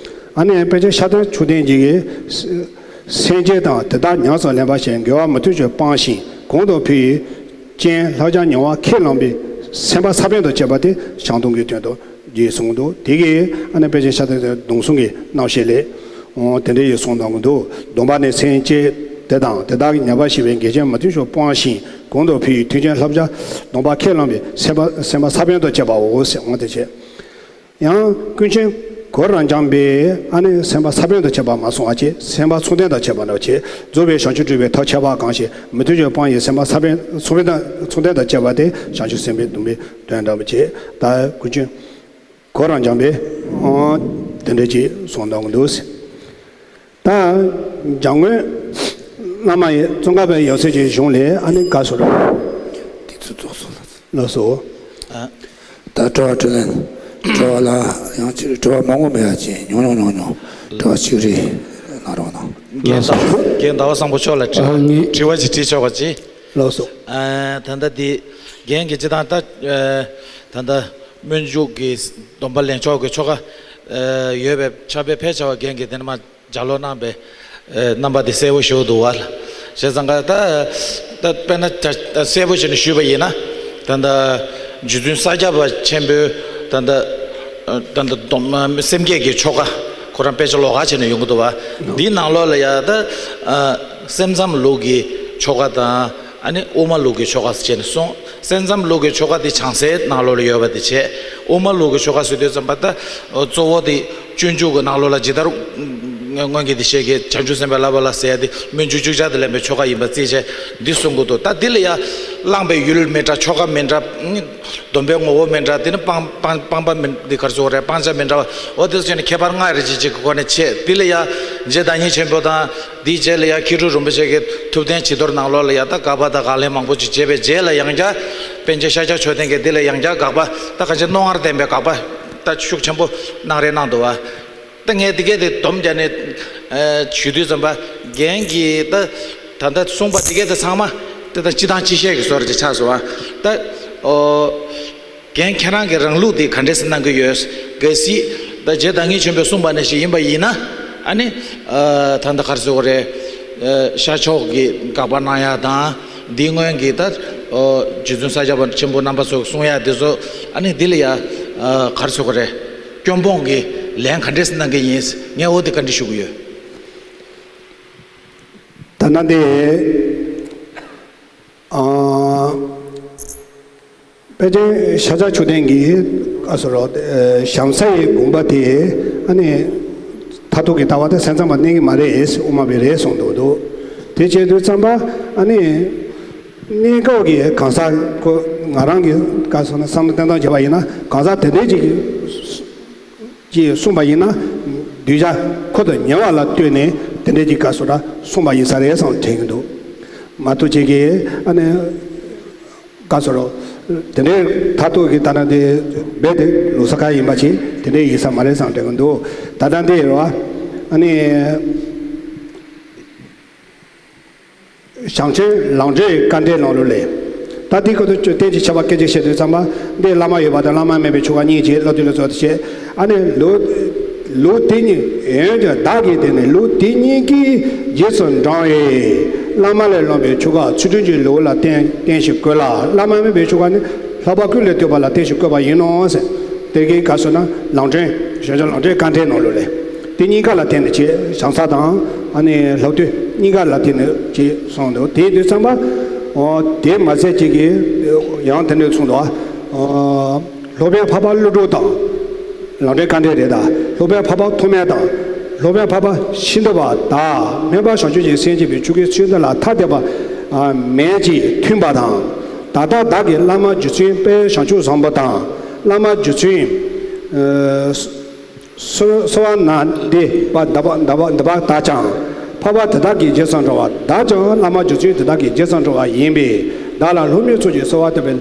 ཨ་ནི་དཔེ་ཆ་ཤ་སྟག་མཆོག་ལྡན་གྱི་གི་སེམས་བསྐྱེད་དང་དེ་དག་ཉམས་སུ་ལེན་པ་ཞེས་དགེ་བ་མི་མཐུན་ཕྱོགས་སྤངས་ཤིང་གོང་དུ་ཕུལ་བའི་རྐྱེན་བསླབ་བྱ་ཉེ་བར་ཁས་བླངས་པའི་སེམས་པ་ས་བོན་དུ་བྱེད་པ་དེ་བྱང་སྡོམ་གྱི་དོན་དུ་རྗེས་གསུངས་འདུག་དེ་གིས་ཨ་ནི་དཔེ་ཆ་ཤ་སྟག་དེ་སྡོམ་གསུམ་གྱི་རྣམ་བཤད་ལས། འོ་དེ་འདྲ་ཡི་གསུངས་གནང་གི་འདུག་སྡོམ་པ་ནི་སེམས་བསྐྱེད་དེ་དང་དེ་དག་ཉམས་པར་བྱེད་པའི་འགལ་རྐྱེན་མི་མཐུན་ཕྱོགས་སྤངས་ཤིང་གོང་དུ་ཕུལ་བའི་མཐུན་རྐྱེན་བསླབ་བྱ་སྡོམ་པ་ཁས་བླངས་པའི་སེམས་པ་སེམས་པ་ས་བོན་དུ་བྱེད་པའོ་ཟེར་འོ་དེ་བྱས། ཡང་ཀུན་མཁྱེན་གོ་རང་འཇམ་པས་ཨ་ནི་སེམས་པ་ས་བོན་དུ་བྱེད་པ་མ་གསུངས་པ་བྱས། སེམས་པ་མཚུངས་ལྡན་དུ་བྱེད་པ་འདྲ་བྱས། རྫོགས་པའི་བྱང་ཆུབ་སྒྲུབ་པའི་ཐབས་ཁྱད་པར་གང་ཞིག་མི་མཐུན་ཕྱོགས་སྤངས་ཡི་སེམས་པ་ས་བོན་མཚུངས་ལྡན་དུ་བྱེད་པ་དེ་བྱང་ཆུབ་སེམས་དཔའི་སྡོམ་པའི་དོན་འདྲ་བ་བྱས། ད་ཀུན་མཁྱེན་གོ་རང་འཇམ་པས་ཨོ་དེ་འདྲ་ཅིག་གསུངས་གནང་གི་འདུག་ད་འཇམ་མགོན་བླ་མ་ཡི་ཙོང་ཁ་པའི་ཡབ་སྲས་ཀྱི་གཞུང་ལས་ཨ་ནི་བཀའ་སོ་ར། དེ་ཚོ་རྫོགས་སོང་ལ། ལགས་སོ། ཨ། ད་དྲི་བ་དྲིས་ལན། དྲི་བ་ལ་ཡང་ཅིག་དྲི་བ་མང་པོ་མེད་ཡ་ཅིག་ཉུང་ཉུང་ཉུང་ཉུང་དྲི་བ་གཅིག་རེ་གནང་རོགས་གནང་། རྒན་ཟླ་རྒན་ཟླ་བ་བཟང་པོ་མཆོག་ལ་དྲི་ཨ་ནི་དྲི་བ་ཅིག་དྲིས་ཆོག་པ་ཅིག་ལགས་སོ། ཨ་ད་ལྟ་འདི་རྒན་གྱི་སྤྱི་བཏང་ད་ཨ་ད་ལྟ་སྨོན་འཇུག་གི་སྡོམ་པ་ལེན་ཆོག་གི་ཆོ་ག་ཨ་ཡོད་པའི་ཕྱག་དཔེ་ཕལ་ཆེ་བ་རྒན་གྱིས་དེ་ནས་མ། ལྗགས་ཀློག་གནང་བའི་ཨ་རྣམ་པ་དེ་གསལ་པོ་ཞུ་འདུག་བ། བྱས་ཙང་ཀ་ད་ད་དཔེར་ན་ད་ད་གསལ་པོ་བྱས་ནས་ཞུས་པ་ཡིན་ན། ད་ད་རྗེ་བཙུན་ས་སྐྱ་པ་ཆེན་པོའི་ད་ད་ད་ད་སྡོམ་སེམས་བསྐྱེད་ཀྱི་ཆོ་ག་ཁོ་རང་དཔེ་ཆ་ལོགས་ཀ་བྱས་ནས་ཡོང་གི་འདུག་བ། འདིའི་ནང་ལོགས་ལ་ཡ་ད་ཨ་སེམས་ཙམ་ལུགས་ཀྱི་ཆོ་ག་དང་། ཨ་ནི་དབུ་མ་ལུགས་ཀྱི་ཆོ་ག་ཟེར་བྱས་ནས་གསུངས། སེམས་ཙམ་ལུགས་ཀྱི་ཆོ་ག་དེ་བྱང་སའི་ནང་ལོགས་ལ་ཡོད་པ་དེ་བྱས། དབུ་མ་ལུགས་ཀྱི་ཆོ་ག་ཟེར་དུས་ཙམ་པ་ད་གཙོ་བོ་དེ་སྤྱོད་འཇུག་གི་ནང་ལོགས་ལ་ཇི་ལྟར་སྔོན་གྱི་དེ་བཤད་ཀྱི་བྱང་ཆུབ་སེམས་དཔའི་བསླབ་པ་ལ་ཟེར་ཡ་དེ་སྨོན་འཇུག་བཅུ་ཆ་དེ་ལེན་པའི་ཆོ་ག་ཡིན་པ་རྩིས་བྱས་འདི་གསུང་གི་འདུག་ད་འདི་ལ་ཡ་བླངས་པའི་ཡུལ་མི་འདྲ། ཆོ་ག་མི་འདྲ། སྡོམ་པའི་ངོ་བོ་མི་འདྲ། དེ་ནི་སྤང་སྤང་སྤང་པ་མི་འདི་གར་སོགས་རེད། སྤང་བྱ་མི་འདྲ་བ། འོ་དེ་ཚོ་བྱས་ནས་ཁྱད་པར་ལྔ་རེ་ཅིག་ཅིག་གི་སྒོ་ནས་ཕྱེ། འདི་ལ་ཡ་རྗེ་བདག་ཉིད་ཆེན་པོ་དང་། དེའི་རྗེས་ལ་ཡང་མཁས་གྲུབ་རིན་པོ་ཆེ་གི་ཐུབ་བསྟན་བྱི་དོར་ནང་ལོགས་ལ་ཡང་ད་དགག་པ་དང་དགག་ལན་མང་པོ་ཅིག་བྱས་པའི་རྗེས་ལ་ཡང་བསྐྱར་པཎ་ཆེན་ཤཱཀྱ་མཆོག་ལྡན་གྱིས་འདི་ལ་ཡང་བསྐྱར་དགག་པ་ད་གང་ཅི་རྣོ་ངར་ལྡན་པའི་དགག་པ་ད་ཤུགས་ཆེན་པོ་གནང་རེ་གནང་འདུག་བ། ད་ངས་འདི་གས་དེ་སྡོམ་རྒྱག་ནས་ཞུ་དུས་ཙམ་པ་རྒན་གྱིས་ད་ད་ལྟ་གསུངས་པ་འདི་གས་དེ་ཚང་མ་དེ་ད་སྤྱི་དང་སྤྱི་བཤད་ཀྱི་བཟོ་འདྲ་ཅིག་ཆགས་སོང་བ། ད་ཨོ། རྒན་ཁྱེད་རང་གི་རང་ལུགས་དེ་ག་འདྲས་སེ་གནང་གི་ཡོད། གལ་སྲིད་ད་རྗེ་བདག་ཉིད་ཆེན་པོས་གསུངས་པ་ནང་བཞིན་ཡིན་པ་ཡིན་ན། ཨ་ནི་ཨ་ད་ལྟ་ག་རེ་ཟེར་དགོས་རེད། ཨ་ཤར་ཕྱོགས་ཀྱི་དགག་པ་གནང་ཡ་དང་། འདི་སྔོན་གྱི་ད་ཨོ་རྗེ་བཙུན་ས་སྐྱ་པ་ཆེན་པོ་རྣམ་པ་ཚོས་གསུང་ཡ་དེ་ཚོ་ཨ་ནི་འདི་ལ་ཡ་ཨ་ག་རེ་ཟེར་དགོས་རེད། སྐྱོན་སྤོང་གི་ལན་ག་འདྲས་སེ་གནང་གི་ཡིན། ངས་འོ་དེ་བཀའ་འདྲི་ཞུ་གི་ཡོད། ད་ལྟ་འདི་ཨ། པཎ་ཆེན་ཤཱཀྱ་མཆོག་ལྡན་གྱིས་ཨ་སོ་རོ་བྱང་ས་ཡི་དགོངས་པ་དེ་ཨ་ནི་མཐར་ཐུག་གི་ལྟ་བ་དེ་སེམས་ཙམ་པ་གནས་ཀྱི་མ་རེད། དབུ་མ་པའི་རེད་གསུངས་འདུག་འདུག་དེ་བྱས་དུས་ཙམ་པ་ཨ་ནི་གནས་སྐབས་ཀྱི་གང་ཟག་ཁོ་ང་རང་གི་བཀའ་སོང་ན་བསམ་བློ་བཏང་སྟངས་བྱས་པ་ཡིན་ན་གང་ཟག་དེ་འདྲའི་ཅིག་ཅེས་གསུངས་པ་ཡིན་ན། གདུལ་བྱ་ཁོ་དང་ཉེ་བ་ལ་ལྟོས་ནས་དེ་འདྲའི་ཅིག་བཀའ་སོ་ར་གསུངས་པ་ཡིན་ས་རེད་བསམ་དྲན་གྱི་འདུག་མ་གཏོགས་ཅིག་གིས་ཨ་ནི་བཀའ་སོ་ར་དེ་འདྲའི་མཐར་ཐུག་གི་ད་ན་དེ་རྦད་དེ་ལུགས་ས་ཁ་ཡིན་པ་ཅིག་དེ་འདྲའི་ཡིན་ས་མ་རེད་བསམ་དྲན་གྱི་འདུག་ད་ལྟ་འདི་རེད་བ། ཨ་ནི། ཞང་ཆེན་ལམ་འབྲས་དཀའ་འགྲེལ་ནང་ལོགས་ལས། ད་འདི་ཁོ་ཚོ་བསྟན་བཅོས་ཁྱད་པར་སྐད་ཅིག་བཤད་དུས་ཙམ་པ་འདི་བླ་མ་ཡོད་པ་དང་བླ་མ་མེད་པའི་ཆོ་ག་གཉིས་བྱས་སློབ་དེབ་ལ་ཚོགས་ཏེ་བཤད། ཨ་ནི་ལུགས་ལུགས་དེ་གཉིས་ཡོན་གྱི་བདག་གིས་དེ་ནི་ལུགས་དེ་གཉིས་ཀྱི་རྗེས་སུ་འབྲང་བའི་བླ་མ་ལས་བླངས་པའི་ཆོ་ག་ཚུལ་ཁྲིམས་ཀྱི་ལུགས་ལ་བརྟེན་བརྟེན་ཞིང་བཀོད་ལ། བླ་མ་མེད་པའི་ཆོ་ག་ནི་ལྷག་པ་ཀུན་ལས་བཏུས་པ་ལ་བརྟེན་ཞིང་བཀོད་པ་ཡིན་ནོ་ཟེར། དེ་གའི་སྐབས་སུ་ན་ལམ་འབྲས་ཞང་ཆེན་ལམ་འབྲས་དཀའ་འགྲེལ་ནང་ལོགས་ལས། དེ་གཉིས་ཀ་ལ་བརྟེན་ནས་བྱས། བྱང་ས་དང་ཨ་ནི་ལྷག་བཏུས་གཉིས་ཀ་ལ་བརྟེན་ནས་བྱས་གསུངས་འདུག་དེའི་དུས་ཙམ་པ། ཨོ་དེ་མ་ཟད་ཅིག་གིས་ཡང་དེ་འདྲ་གསུངས་འདུག་ཨོ་སློབ་དཔོན་འཕགས་པ་ཀླུ་སྒྲུབ་དང་། ལམ་འབྲས་དཀའ་འགྲེལ་རེད་ད། སློབ་དཔོན་འཕགས་པ་ཐོགས་མེད་དང་། སློབ་དཔོན་འཕགས་པ་ཤིན་ཏུ་པ་དག་སྨན་པ་བྱང་ཆུབ་ཀྱི་སེམས་བསྐྱེད་པའི་ཆོ་གའི་ཚུལ་འདི་ལ་ཐ་དད་པ་མེད་ཅིང་མཐུན་པ་དང་། ད་ལྟ་བདག་གིས་བླ་མ་རྗེ་བཙུན་དཔལ་བྱང་ཆུབ་བཟང་པོ་དང་བླ་མ་རྗེ་བཙུན་ཨ་སོ་སོ་བ་ན་འདི་པ་འདི་པ་འདི་པ་འདི་པ་དག་ཀྱང་འཕགས་པ་དེ་དག་གི་རྗེས་སུ་འགྲོ་བ། བདག་ཀྱང་བླ་མ་རྗེ་བཙུན་དེ་དག་གི་རྗེས་སུ་འགྲོ་བ་ཡིན་པས། བདག་ལ་ལྷོ་མོའི་ཚོགས་ཀྱིས་གསོལ་བ་བཏབ་པའི་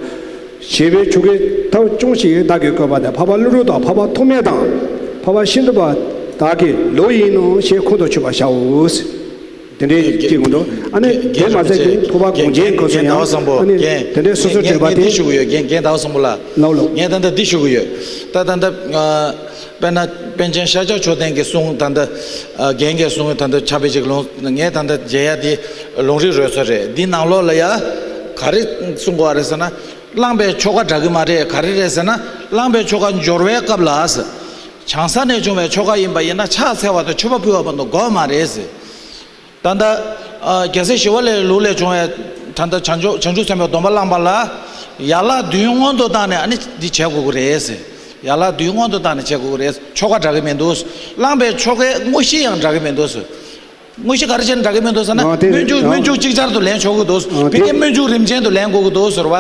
བྱིས་པའི་ཆོ་གའི་ཐབས་ཅུང་ཞིག་བདག་གིས་བཀོད་པ་དེ་འཕགས་པ་ཀླུ་སྒྲུབ་དང་འཕགས་པ་ཐོགས་མེད་དང་འཕགས་པ་ཤིན་ཏུ་པ་དག་གི་ལུགས་ཡིན་ནོ་ཞེས་ཁོང་དུ་ཆུད་པར་བྱའོ། དེ་འདྲའི་རྒན་སྐྱེ་དགོས་འདུག་ཨ་ནི་རྒན་དེ་མ་ཟད་ཀྱི་ཐུབ་པ་དགོངས་རྒྱན་སྐོར་སོགས་ཡང་ཨ་ནི་དེ་འདྲའི་སོ་སོ་གྲས་པ་དེ་ཞུ་གི་ཡོད། རྒན་རྒན་ཟླ་བ་བཟང་པོ་ལགས། ལགས་ལགས། ངས་ད་ལྟ་འདི་ཞུ་གི་ཡོད། ད་ད་ལྟ་དཔེར་ན་པཎ་ཆེན་ཤཱཀྱ་མཆོག་ལྡན་གྱི་གསུང་ད་ལྟ་རྒན་གྱི་གསུང་ད་ལྟ་ཆ་བེད་ཅིག་ལོངས་ངས་ད་ལྟ་མཇལ་ཡ་དེ་ལུང་རིགས་རོལ་མཚོ་རེད། འདི་ནང་ལོགས་ལ་ཡ་ག་རེ་གསུང་གི་ཡོད་རེད་ཟེར་ན། བླངས་པའི་ཆོ་ག་འདྲ་གི་མ་རེད། ག་རེ་རེད་ཟེར་ན། བླངས་པའི་ཆོ་ག་སྦྱོར་བའི་སྐབས་ལ་ཟེར། བྱང་ས་ནས་བྱུང་བའི་ཆོ་ག་ཡིན་པ་ཡིན་ན་ཕྱག་འཚལ་བ་དང་མཆོད་པ་ཕུལ་བ་མ་གཏོགས་དགོས་མ་རེད་ཟེར། ད་ལྟ་རྒྱལ་སྲས་ཞི་བ་ལྷའི་ལུགས་ལས་བྱུང་བའི་ད་ལྟ་བྱང་ཆུབ་བྱང་ཆུབ་སེམས་དཔའི་སྡོམ་པ་བླངས་པ་ལ་ཡན་ལག་བདུན་སྔོན་དུ་བཏང་ནས་ཨ་ནི་འདི་བྱེད་དགོས་ཀྱི་རེད་ཟེར། ཡན་ལག་བདུན་སྔོན་དུ་བཏང་ནས་བྱེད་དགོས་ཀྱི་རེད། ཆོ་ག་འདྲ་གི་མི་འདུག་བླངས་པའི་ཆོ་གའི་དངོས་གཞི་ཡང་འདྲ་གི་མི་འདུག་དངོས་གཞི་ག་རེ་བྱས་ནས་འདྲ་གི་མི་འདུག་ཟེར་ན། ཨ་དེ་སྨོན་འཇུག་ཨ་སྨོན་འཇུག་ཅིག་ཅར་དུ་ལེན་ཆོག་གི་འདུག་ཨ་བི་དེ་དེ་སྨོན་འཇུག་རིམ་ཅན་དུ་ལེན་དགོས་ཀྱི་འདུག་ཟེར་བ།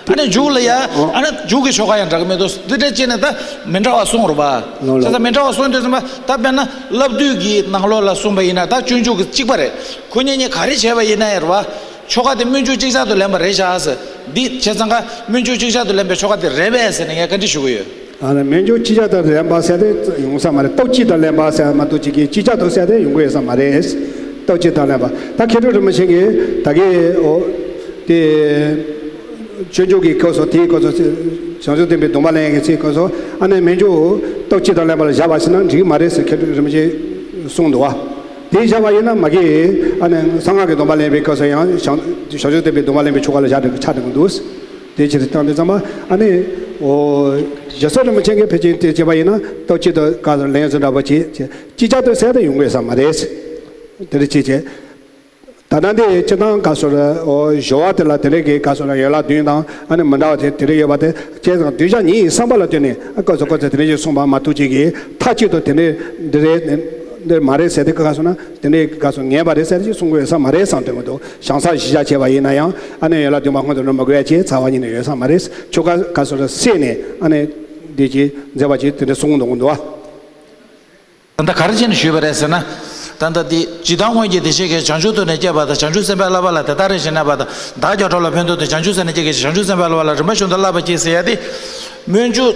ཨ་ནི་མཇུག་ལ་ཡ་ཨ་ནི་མཇུག་གི་ཆོ་ག་ཡང་འདྲ་གི་མི་འདུག་འདི་འདྲ་བྱས་ནས་ད་མི་འདྲ་བ་གསུངས་རེད་བ། ལགས་ལགས། བྱས་ཙང་མི་འདྲ་བ་གསུངས་དུས་ཙམ་པ་ད་དཔེར་ན་བསླབ་བཏུས་ཀྱི་ནང་ལོགས་ལ་གསུངས་པ་ཡིན་ན་ད་སྤྱོད་འཇུག་གི་གཅིག་པ་རེད། ཁོ་གཉིས་གཉིས་ག་རེ་བྱས་པ་ཡིན་ན་ཡང་རེད་བ། ཆོ་ག་དེ་སྨོན་འཇུག་ཅིག་ཅར་དུ་ལེན་པ་རེད་བཞག་ཟེར། འདི་བྱས་ཙང་ཀ་སྨོན་འཇུག་ཅིག་ཅར་དུ་ལེན་པའི་ཆོ་ག་དེ་རེད་པས་ཟེར་ནས་ངས་བཀའ་འདྲི་ཞུ་གི་ཡོད། ཨ་ནི་སྨོན་འཇུག་ཅིག་ཅར་དུ་ལེན་པ་ཟེར་དེ་ཡོང་ས་མ་རེད། སྟོབས་གཅིག་ཏུ་ལེན་པ་ཟེར་མ་གཏོགས་ཅིག་གིས་ཅིག་ཅར་དུ་ཟེར་དེ་ཡོང་གི་ཡོད་ས་མ་རེད། སྟོབས་གཅིག་ཏུ་ལེན་པ་ད་མཁས་གྲུབ་རིན་པོ་ཆེ་གིས་ད་གིན་འོ་དེ་སྤྱོད་འཇུག་གི་སྐབས་སུ་དེའི་སྐབས་སུ་བྱང་ཆུབ་སྟོན་པའི་སྡོམ་པ་ལེན་གྱི་ཚེ་སྐབས་སུ་ཨ་ནི་སྨོན་འཇུག་སྟོབས་གཅིག་ཏུ་ལེན་པ་ལ་བཞག་པ་ཞིག་ན་འགྲིག་གི་མ་རེད་ཟེར་མཁས་གྲུབ་རིན་པོ་ཆེས་གསུངས་འདུག་བ། དེ་བཞག་པ་ཡིན་ན་མ་གི་ཨ་ནི་གསང་སྔགས་ཀྱི་སྡོམ་པ་ལེན་པའི་སྐབས་སུ་ཡང་བྱང་བྱང་ཆུབ་སྟོན་པའི་སྡོམ་པ་ལེན་པའི་ཆོ་ག་ལ་བཞག་འགྲིག་གི་ཆ་འགྲིག་གི་འདུག་དེ་ཕྱིར་བཏང་དུས་ཙམ་པ་ཨ་ནི་འོ་རྒྱལ་སྲས་རིན་པོ་ཆེ་གིས་ཕལ་ཆེར་དེ་བྱས་པ་ཡིན་ན་སྟོབས་གཅིག་ཏུ་བཀའ་ལན་ཟེར་འདྲ་པོ་བྱེད་ཅིག་ཅར་དུ་ཟེར་དེ་ཡོང་དགོས་ས་མ་རེད། དེ་འདྲ་ཅིག་བྱས། ད་ལྟ་འདི་སྤྱིར་བཏང་བཀའ་སྲོལ་འོ་སྦྱོར་བ་དེ་ལ་དེ་འདྲ་གི་བཀའ་སྲོལ་ཡན་ལག་བདུན་དང་ཨ་ནི་མི་འདྲ་བ་དེ་དེ་འདྲ་ཡོད་པ་དེ་བྱས་ཙང་གདུལ་བྱ་ཉིད་ཡི་བསམ་པ་ལ་ལྟོས་ནས་ཨ་སྐབས་སུ་སྐབས་སུ་དེ་འདྲ་ཞིག་གསུངས་པ་མ་གཏོགས་ཅིག་གིས་མཐའ་གཅིག་ཏུ་དེ་འདྲ་འདི་རེད་འདི་མ་རེད་ཟེར་དེ་བཀའ་སྲོལ་ན་དེ་འདྲའི་བཀའ་སྲོལ་ངེས་པ་རེད་ཟེར་ཅིག་གསུང་དགོས་ས་མ་རེད་བསམ་དོན་མི་འདུག་བྱང་ས་གཞི་བཞག་བྱས་པ་ཡིན་ན་ཡང་ཨ་ནི་ཡན་ལག་བདུན་པ་སྔོན་དུ་འགྲོ་མི་དགོས་ཡ་ཅིག་རྩ་བ་ཉིད་ནས་ཡོད་ས་མ་རེད། ཆོ་ག་བཀའ་སྲོལ་བསྲེས་ནས་ཨ་ནི་འདི་ཅིག་མཛད་པ་ཅིག་དེ་འདྲ་གསུང་འདུག་འདུག་བ། ད་ལྟ་ག་རེ་བྱས་ནས་ཞུས་པ་རེད་ཟེར་ན། ད་ལྟ་འདི་ཇི་ལྟར་སྔོན་གྱི་བདེ་གཤེགས་ཀྱིས་བྱང་ཆུབ་ཏུ་ནི་བསྐྱེད་པ་དང་། བྱང་ཆུབ་སེམས་དཔའི་བསླབ་པ་ལ་དེ་ལྟར་རེ་ཞིག་གནས་པ་དང་། བདག་ཀྱང་འགྲོ་ལ་ཕན་ཐོགས་ཏེ་བྱང་ཆུབ་སེམས་ནི་བསྐྱེད་ཀྱི་ཕྱིར། བྱང་ཆུབ་སེམས་དཔའི་བསླབ་པ་ལ་རིམ་པ་བཞིན་དུ་བསླབ་པར་བགྱི་ཟེར་ཡ་དེ། སྨོན་འཇུག་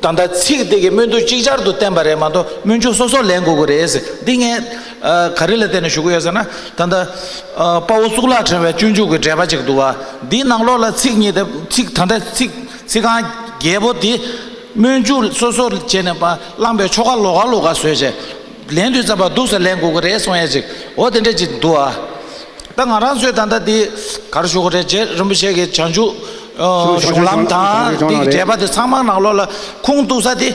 ད་ལྟ་ཚིག་དེ་གི་སྨོན་འཇུག་ཅིག་ཅར་དུ་བསྟན་པ་རེད་མ་གཏོགས་སྨོན་འཇུག་སོ་སོ་ལེན་དགོས་ཀྱི་རེད་ཟེར། འདི་ངས་ཨ་ག་རེ་ལ་བརྟེན་ནས་ཞུ་གི་ཡོད་ཟེར་ན། ད་ལྟ་ཨ་དཔའ་བོ་གཙུག་ལག་ཕྲེང་བའི་སྤྱོད་འཇུག་གི་འགྲེལ་པ་ཅིག་འདུག་བ། འདིའི་ནང་ལོགས་ལ་ཚིག་གཉིས་དེ་ཚིག་ད་ལྟ་ཚིག་ཚིག་རྐང་བརྒྱད་པོ་དེ། སྨོན་འཇུག་སོ་སོར་བྱས་ནས་པ་བླངས་པའི་ཆོ་ག་ལོགས་ཀ་ལོགས་ཀ་བཟོས་བྱས། ལེན་དུས་ཙམ་པ་འདུག་སེ་ལེན་དགོས་ཀྱི་རེད་གསུང་ཡ་ཅིག་འོ་དེ་འདྲ་ཅིག་འདུག་ཨ། ད་ང་རང་ཚོས་ད་ལྟ་འདི་ག་རེ་ཞུ་དགོས་རེད། རྗེ་རིན་པོ་ཆེ་གི་བྱང་ཆུབ་ཨ་གཞུང་ལམ་དང་འདི་གི་འགྲེལ་པ་དེ་ཚང་མ་ནང་ལོགས་ལ་ཁུངས་གཏུགས་ས་དེ་